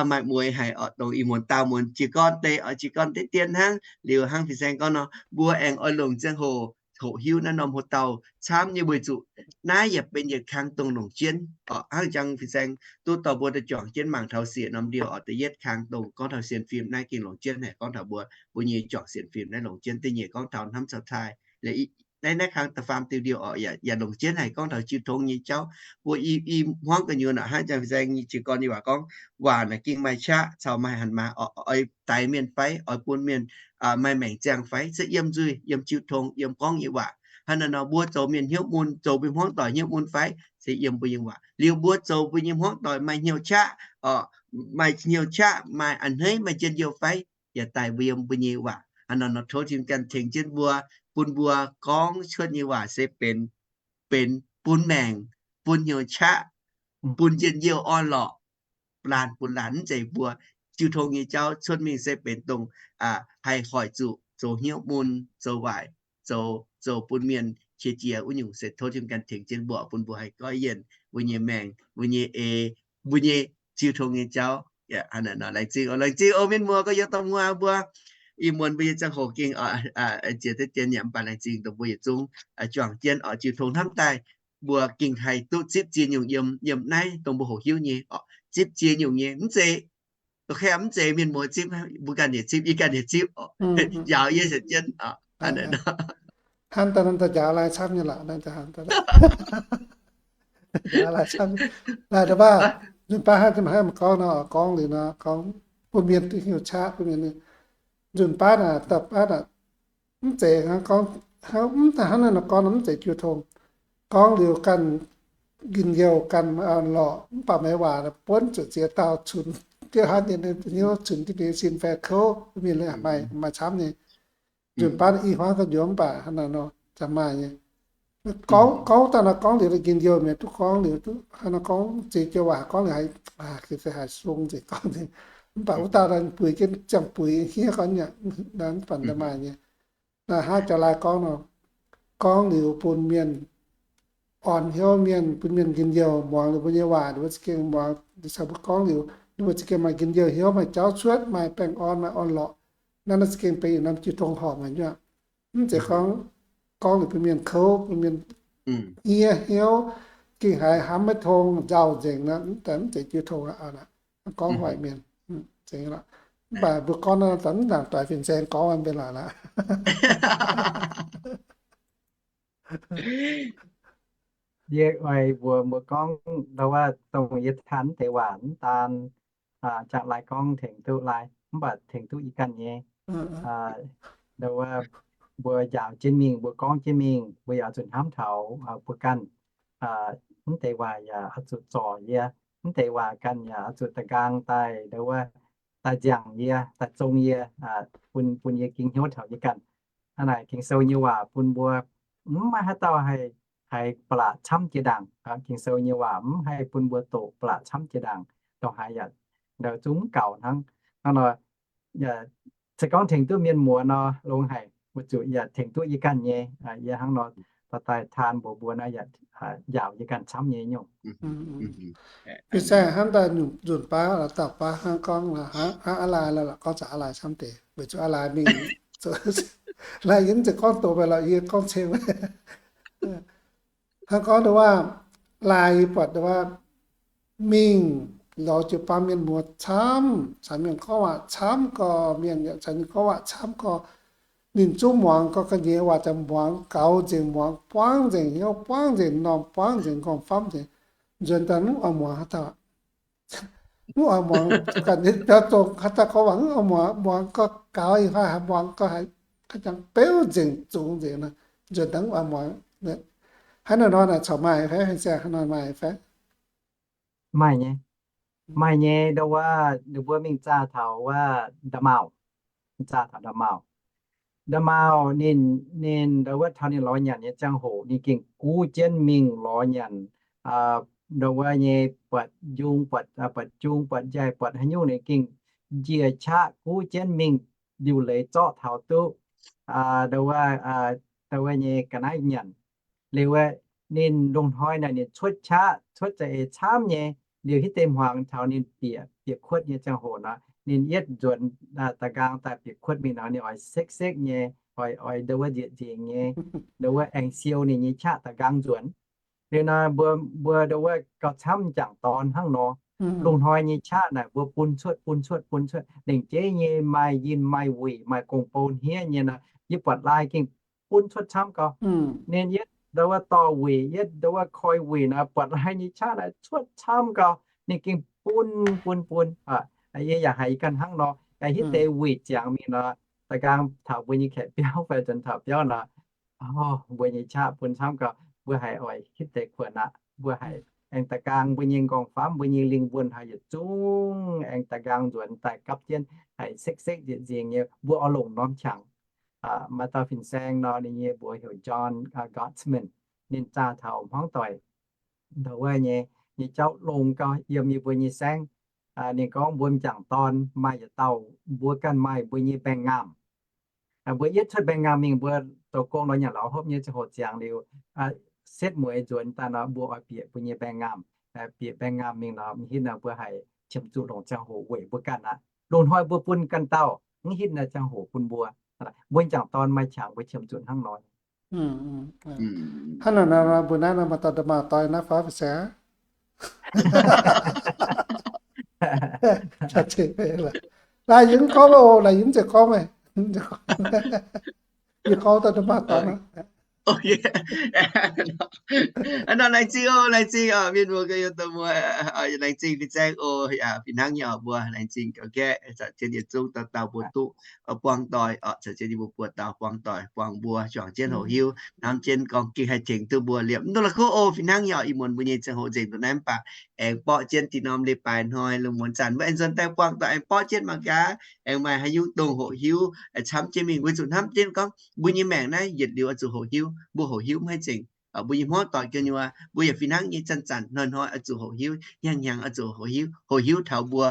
maaih mueiz haic oc, dongh ih muonz daauh muonz jiez gorn deix oc, jiez gorn deix dien hnangv. Liuz hnangv fin-saeng gorngv nor, mbuo aengx oix longc ziangh hoc hoqc hiuv naaiv norm hlo dauh camv nyei weic zuqc naaiv yaac benx yietc kang dongh longc jienv oc. Hnangv jangx fin-saeng duqv dorh mbuo daaih juangc jienv mangc taux siec norm ndiouh oc, da'yietv kang dongh gorngv taux sienx fim naaiv gengh longc jienv haic, gorngv taux mbuo, mbuo nyei juangc sienx fim naaiv longc jienv. Da'nyeic gorngv taux hnamv caux taaih. Naaiv, naaiv kang da'faam diuh ndiouh oc, yaac longc jienv haic gorngv taux jiu tong nyei jauv. Mbuo i, i hmuangv gu'nyuoz naaic hnangv jangx fin-saeng nyei jiez gorn nyei waac gorngv, waac naaic gengh maaih qaqv caux maaih hanc maaz oc, oix daix mienh fai oix bun mienh maaih maengc ziangh fai se yiem nzuih, yiem jiu tong, yiem gorngv nyei waac. Hnangv naaiv nor mbuo zoux mienh hnyouv mun, zoux mbuo hmuangv doic hnyouv mun fai se yiem mbuo nyei waac. Liuz mbuo zoux mbuo nyei hmuangv doic maaih hnyouv qaqv, maaih hnyouv qaqv, maaih a'hneiv, maaih njien-youh fai yaac daaih mbuo yiem mbuo nyei waac. Hnangv naaiv nor tov Tin ganh tengx jienv mbuo, bun mbuo gorngv cuotv nyei waac se benx, benx bun maengc, bun hnyouv qaqv, bun njien-youh orn-lorqc, laanh bun laanh, mv zeiz mbuo jiu tong nyei jauv cuotv mingh se benx dongh haih hoic zuqc zoux hnyouv mun, zoux waaic, zoux, zoux bun mienh qiex jiez wuov nyungc. Se tov Tin ganh tengx jienv mbuo, bun mbuo haih goiv yienh mbuo nyei maengc, mbuo nyei eix, mbuo nyei jiu tong nyei jauv. Laengz zingh, laengz zingh oc mienh muoz, gorx-youz dorh muoz mbuo. Ih muonz mbuo nyei ziangh hoc gengh ziex deix dien yaac mv baac laengz zingh dongh mbuo yietc zungv juangc jienv oc, jiu tong hnamv daaih mbuo gengh haih duqv zipv ziex nyungc yiem, yiem naaiv dongh mbuo hoqc hiuv nyei oc. Zipv ziex nyungc nyei, mv zeiz, mv zeiz mienh muoz zipv, mbuo ganh yietc zipv, yie ganh yietc zipv oc. Njaaux yie se jienv oc. Hnangv daaih njaaux lai camv nyei lorqc. Lai da'baav, nzunc baav hnangv maaih gorngv nor, gorngv liuz nor, gorngv bun mienh duqv hnyouv qaqv, bun mienh nzunc baav naaic, da'baav naaic, mv zeiz hnangv gorngv, hnangv mv daaih hnangv naaiv nor gorngv nor mv zeiz jiu tong. Gorngv liuz ganh njien-youh, ganh lorqc, mv baac meih waac buonv zuqc ziex dauh cunx, diuh hnangv ninh hnyouv cunx diuh ninh sin fai kouv mienh, maaih, maaih camv nyei. Nzunc baav i hmuangv ga'nyiec mv baac hnangv naaiv nor za'gengh maaih nyei. Gorngv, gorngv daaih nor gorngv liuz njien-youh mienh duqv gorngv liuz duqv hnangv nor gorngv ziex joux waac gorngv liuz haiz, se haiz sung nzengc gorngv nzengc. Mv baac wuov dauh buix jienv ziangh buix hniev gorngv nyei, mv baac maaih nyei. Naaiv hnangv jaax lai gorngv nor, gorngv liuz bun mienh orn hnyouv, mienh, bun mienh njien-youh, muangx ninh mbuo nyei waac, ninh mbuo za'gengh muangx, caux mbuo gorngv liuz, ninh mbuo za'gengh maaih njien-youh hnyouv, maaih jauv cuotv, maaih baengh orn, maaih orn-lorqc. Naaiv, naaiv za'gengh benx yietc norm jiu tong horpc nyei aqv. Mv zeiz gorngv, gorngv liuz bun mienh kouv, bun mienh hniev hnyouv, gengh haiz hnamv maiv tong, nzauh nzengc nor, mv zeiz jiu tong aqv. Gorngv hoic mienh, mv baac mbuo gorngv naaiv zanc mv nangc doix fin-saeng gorngv mbenc lorqc aqv. Yie oix mbuox mbuo gorngv ndau wuov dongh yie taan deix waac mv daan, jangx lai gorngv tengx duqv lai, mv baac tengx duqv yie ganh nyei. Ndau wuov mbuo njaaux jienv mingh, mbuo gorngv jienv mingh, mbuo yaac oix zuqc hnamv taux mbuo ganh. Mv deix waac yaac oix zuqc zorc yie, mv deix waac ganh yaac oix zuqc da'nqaang daaih ndau wuov daaih nziangc yie, daaih zong yie, bun, bun yie gingx hnyouv taux yie ganh. Hnangv naaic Ging-Sou nyei waac bun mbuo mv maaih haaix dauh haih, haih ba'laqc camv jiex ndaangc. Ging-Sou nyei waac mv haih bun mbuo doqc ba'laqc camv jiex ndaangc. Dongh haaix yaac ndau zungv mv gaux hnangv. Hnangv nor, se gorngv tengx duqv mienh muoz nor, longx haic, weic zuqc yaac tengx duqv yie ganh nyei. Yie hnangv nor dorh daaih taan mbuox mbuo nor, yaac njaaux yie ganh camv nyei nyungc. Fin-saeng hnamv daaih nyungc nzunc baav, dauh baav hnangv gorngv, hnangv a'laaix la'lorqc gorngv caux a'laaix camv deix, weic zuqc a'laaix mingh, a'laaix yie mv zeiz gorngv doqc maiv lorqc, yie gorngv ceng. Hnangv gorngv ndau wuov, laaix yie buatc ndau wuov, mingh lorz jiu-baang mienh muoz camv, caux mienh gorngv waac camv gorx, mienh caux ninh gorngv waac camv gorx, ninh zungv muangx gorx ga'nyeic waac, ziangh muangx gaux nzengc, muangx buangv nzengc hnyouv, buangv nzengc m'normh, buangv nzengc m'nqorngv-famv nzengc. Nzuonx daaih mv oix muangx haaix dauh, mv oix muangx, ganh biauv dongh haaix dauh gorngv waac mv oix muangx, muangx gorx gaux, ih hnoi haiz muangx gorx haiz jangx beuv nzengc, zungx nzengc nor, nzuonx daaih mv oix muangx. Hnangv naaiv nor naaic corc maaih fai, fin-saeng, hnangv nor maaih fai? Maaih nyei. Maaih nyei, ndau wuov ninh mbuo mingh zaah taux wuov Nda'maauh, zaah taux Nda'maauh. Nda'maauh ninh, ninh ndau wuov taux ninh lorz nyanc nyei ziangh hoc ninh gengh guv jienv mingh lorz nyanc ndau wuov nyei buatc njung, buatc, buatc njung, buatc njaih, buatc haaix nyungc ninh gengh njiec qaqv guv jienv mingh liuc leiz zorqv taux duqv ndau wuov, ndau wuov nyei ga'naaiv nyanc. Liuz ninh lungh hnoi naaic ninh cuotv qaqv, cuotv za'eix camv nyei. Liuz hitv deix hmuangx taux ninh bieqc, bieqc kuotv nyei ziangh hoc nor, ninh yietv nzuonx da'nqaang daaih bieqc kuotv mingh nor, ninh oix sekv-sekv nyei, oix, oix ndau wuov nzieqc nzengc nyei, ndau wuov aengx siou ninh nyei qaqv da'nqaang nzuonx. Liuz nor mbuo, mbuo ndau wuov gauh camv m'jangc dorn hnangv nor. Lungh hnoi nyei qaqv naaic mbuo bun cuotv, bun cuotv, bun cuotv, lengc jeiv nyei maaih yinh maaih wuic, maaih gong-bou hniev nyei nor, yie buatc laaix gengh bun cuotv camv gau. Ninh yietv ndau wuov dorh wuic, yietv ndau wuov koi wuic nor, buatc laaix nyei qaqv naaic cuotv camv gau. Ninh gengh bun, bun, bun. Yie yaac haiz yie ganh hnangv nor. Hitv deix wuic ziangx mingh nor, da'nqaang taux mbuo nyei kaeqv biauv fai nzuonx taux biauv nor, mbuo nyei qaqv bun camv gau. Mbuo haiz oix hitv deix kuonx aqv. Mbuo haiz aengx da'nqaang mbuo nyei m'nqorngv-famv, mbuo nyei lingh wuonh haiz yietc zungv aengx da'nqaang nzuonx daaih gapv jienv haiz sekv-sekv nzieqc nzengc nyei. Mbuo oix longc norm qangx. Maaih dauh fin-saeng nor, ninh nyei mbuox heuc John Gottman. Ninh zaah taux hmuangv doic ndau wuov nyei, nyei jauv longx gau yiem yie mbuo nyei saengv. Ninh gorngv mbuo m'jangc dorn maaih yietc dauh, mbuo ganh maaih mbuo nyei baengh ngaamv. Mbuo yietv cuotv baengh ngaamv mingh, mbuo zoux gong lorz nyanc lorz hopv nyei ziangh hoc ziangx liuz, setv mueiz nzuonx daaih nor, mbuo oix bieqc mbuo nyei baengh ngaamv. Bieqc baengh ngaamv mingh nor, mv hitv nor mbuo haiz qiemx zuqc longc ziangh hoc weic mbuo ganh aqv. Lungh hnoi mbuo bun ganh dauh, mv hitv naaiv ziangh hoc bun mbuo. Mbuo m'jangc dorn maaih qangx mbuo qiemx zuqc hnangv nor. Hnangv naaic nor, mbuo naaiv nor maaih dauh nda'maauh doic naaiv fai, fin-saeng? Laaix yie mv gorngv oc, laaix yie mv zeiz gorngv meih. Yie gorngv dauh nda'maauh doic nor. Aa, nor laengz zingh oc, laengz zingh oc, mienh muoz ganh yiem doic muoz, laengz zingh fin-saeng oc. Fih hnangv nyei oc, mbuo laengz zingh ga'gaeqv, caux jienv yietc zungv dauh dauh mbuo duqv buangh doic oc, caux jienv yie mbuo buoz dauh buangh doic, buangh mbuo juangc jienv hoqc hiuv, hnamv jienv gorngv gengh haih tengx duqv mbuo liemh mv duqv la'kuqv oc. Fih hnangv nyei oc, ih muonz mbuo nyei ziangh hoc nzengc ndongc naaiv mv baac aengx borqv jienv dinh norm leiz-baaix hnoi lungh muonz zanc mbuo aengx nzuonx daaih buangh doic, aengx borqv jienv mangc gaax aengx maaih haaix nyungc dongh hoqc hiuv camv jienv mingh, weic zuqc hnamv jienv gorngv mbuo nyei maengc naaiv yietc liuz oix zuqc hoqc hiuv. Mbuo hoqc hiuv mv haih nzengc. Mbuo nyei hmuangv doic ganh nyei, mbuo yaac fih hnangv nyei zanc-zanc hnoi-hnoi oix zuqc hoqc hiuv, hnyangx-hnyangx oix zuqc hoqc hiuv. Hoqc hiuv taux mbuo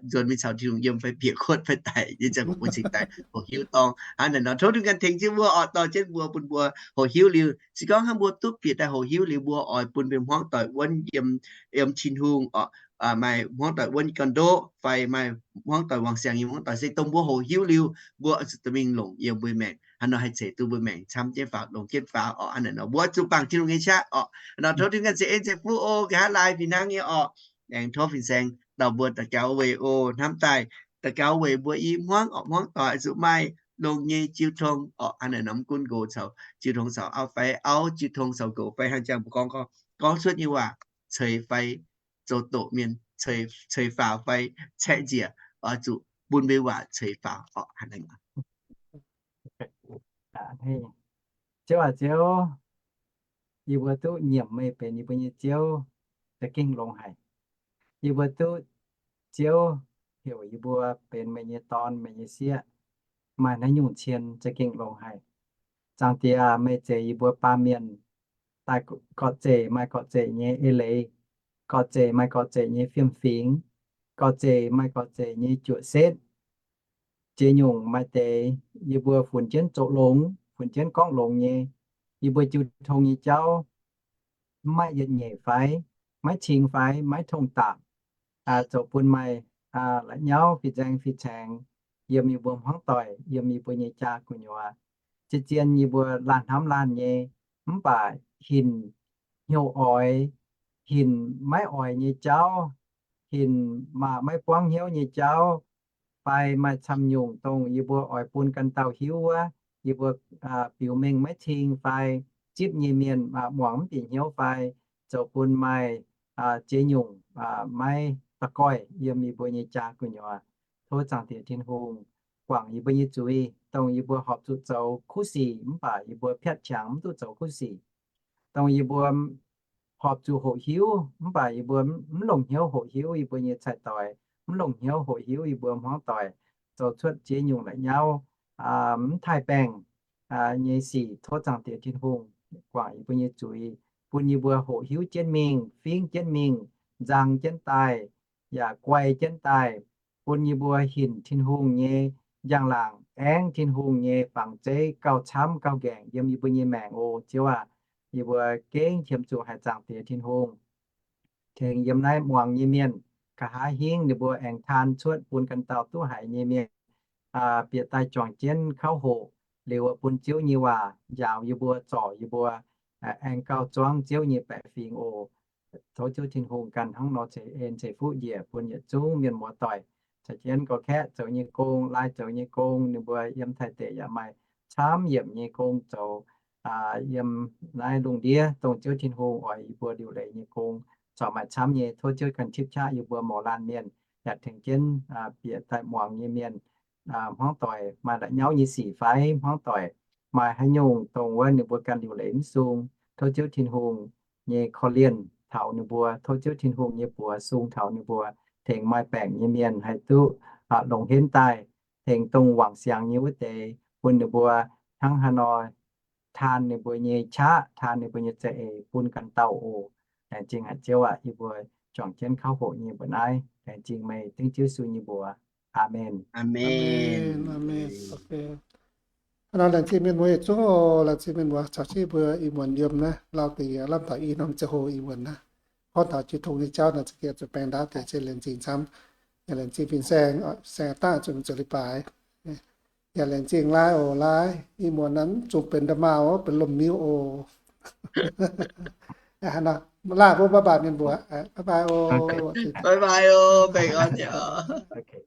nzuonx mingh caux Tin-Hungh yiem fai bieqc kuotv fai daic nyei ziangh hoc mbuo cingx daaih hoqc hiuv dorngx. Hnangv naaic nor tov Tin-Hungh ganh tengx jienv mbuo oc, dorh jienv mbuo, bun mbuo hoqc hiuv liuz, se gorngv hnangv mbuo duqv bieqc daaih hoqc hiuv liuz, mbuo oix bun mbuo hmuangv doic wuonv yiem, yiem Tin-Hungh oc, maaih hmuangv doic wuonv gorn-ndoqv fai maaih hmuangv doic wangc siangx nyei hmuangv doic se dongh mbuo hoqc hiuv liuz, mbuo oix zuqc dorh mingh longc yiem mbuo maengc. Hnangv nor haih ceix duqv mbuo maengc camv jienv faaux, longx jienv faaux oc. Hnangv naaic nor mbuo zuqc bangc Tin-Hungh nyei qaqv oc. Hnangv nor tov Tin-Hungh ganh ceix en ceix fuqv oc, nqa'haav laaix fih hnangv nyei oc. Aengx tov fin-saeng dauh mbuo daux gaux weic oc, hnamv daaih daux gaux weic mbuo i hmuangv oc, hmuangv doic zuqc maaih longx nyei jiu tong oc. Hnangv naaic nor mv gunv nqox caux jiu tong caux auv fai auv jiu tong caux nqox fai hnangv jangx mbuo gorngv, gorngv cuotv nyei waac ceix fai zoux doqc mienh, ceix faaux fai caeqv njiec, oix zuqc bun mbuo waac ceix faaux oc. Hnangv naaic. Ziouv aac Ziouv, yie mbuo duqv nyiemc meih benx yie mbuo nyei Ziouv, za'gengh longx haic. Yie mbuo duqv Ziouv heuc yie mbuo benx meih nyei dorn, meih nyei sieqv, maaih naaiv nyungc cien za'gengh longx haic. Zaangc Diex, meih zeix yie mbuo baamh mienh daaih gorqv-zeic maaih gorqv-zeic nyei eix leiz, gorqv-zeic maaih gorqv-zeic nyei fiem-fingx, gorqv-zeic maaih gorqv-zeic nyei juoqc setv. ziex nyungc maaih deix yie mbuo funx jienv zoux longx, funx jienv gorngv longx nyei, yie mbuo jiu tong nyei jauv maiv maaih yietc nyeic fai maiv cing fai maiv tong dapc, zoux bun maaih la'nyauv fih nzaeng fih caengx yiem yie mbuo hmuangv doic, yiem yie mbuo nyei jaa gu'nyuoz. Zien-zien yie mbuo laanh hnamv laanh nyei, mv baac hinc hnyouv oix, hinc maiv oix nyei jauv, hinc maaih maiv buangv hnyouv nyei jauv, fai maaih camv nyungc dongh yie mbuo oix bun ganh dauh hiuv wuov, yie mbuo biux mengh maiv cing fai zipv nyei mienh muangx mv bieqc hnyouv fai zoux bun maaih ziex nyungc maiv daux goih yiem yie mbuo nyei jaa gu'nyuoz. Tov Zaangc Diex Tin-Hungh guangc yie mbuo nyei zuiz, dongh yie mbuo horpc zuqc zoux kuv sic mv baac yie mbuo piatv qangx mv duqv zoux kuv sic. Dongh yie mbuo horpc zuqc hoqc hiuv mv baac yie mbuo mv longc hnyouv hoqc hiuv yie mbuo nyei cai-doix, mv longc hnyouv hoqc hiuv yie mbuo hmuangv doic, zoux cuotv ziex nyungc la'nyauv, mv taaih baengh nyei sic. Tov Zaangc Diex Tin-Hungh guangc yie mbuo nyei zuiz, bun yie mbuo hoqc hiuv jienv mingh, fingv jienv mingh, nzang jienv daaih, yaac guai jienv daaih, bun yie mbuo hinc Tin-Hungh nyei njang-laangc, aengv Tin-Hungh nyei bangc zeiv gauh camv gauh nqaengc yiem yie mbuo nyei maengc oc. Ziouv aac, yie mbuo gengh qiemx zuqc haiz Zaangc Diex Tin-Hungh tengx yiem naaiv muangx nyei mienh, nqa'haav hingv ninh mbuo aengx taan cuotv bun ganh dauh duqv haiz nyei mienh bieqc daaih juangc jienv kauv hoqc, liuz bun Ziouv nyei waac njaaux yie mbuo, zorc yie mbuo, aengx gauh zuangv Ziouv nyei baeqc fingx oc. Tov Ziouv Tin-Hungh ganh hnangv nor ceix en ceix fuqv njiec bun yietc zungv mienh muoz-doic caux jienv gorx-kaeqv zoux nyei gong, lai zoux nyei gong, ninh mbuo yiem Taiv deic yaac maaih camv yiemc nyei gong zoux. Yiem naaiv lungh ndiev dongh Ziouv Tin-Hungh oix yie mbuo liuc leiz nyei gong corc maaih camv nyei. Tov Ziouv ganh tipv qaqv yie mbuo mouz laanh mienh, yaac tengx jienv bieqc daaih muangx nyei mienh, hmuangv doic maaih la'nyauv nyei sic fai hmuangv doic maaih haaix nyungc dongh wuov ninh mbuo ganh liuc leiz mv sung, tov Ziouv Tin-Hungh nyei korv-lienh taux ninh mbuo. Tov Ziouv Tin-Hungh nyei buoz sung taux ninh mbuo, tengx maaih baengc nyei mienh haih duqv longc henv daaih, tengx dongh wangc siangx nyei wuov deix, bun ninh mbuo hnangv haaix nor taan ninh mbuo nyei qaqv, taan ninh mbuo nyei za'eix bun ganh dauh oc. Laengz zingh haic Ziouv aac, yie mbuo juangc jienv kauv hoqc nyei mbuoqc naaiv. Laengz zingh meih dengv Ziouv Yesu nyei mbuox. Aamen. Aamen. Aamen. Hnangv nor laengz zingh mienh muoz yietc zungv oc. Laengz zingh mienh muoz caux jienv mbuo ih muonz yiem naaiv lauh deix lamh taux i norm ziangh hoc ih muonz naaiv, gorngv taux jiu tong nyei jauv naaic za'gengh zuqc baeng ndaauv deix, laengz zingh camv. Yaac laengz zingh fin-saeng, saeng daaih zuqc mingh zoux leiz-baaix. Yaac laengz zingh Laai oc. Laai, ih muonz naaiv mv zuqc benx nda'maauh oc, benx lomh miuv oc. Laai, mbuo bye bye mienh mbuo. Bye bye oc.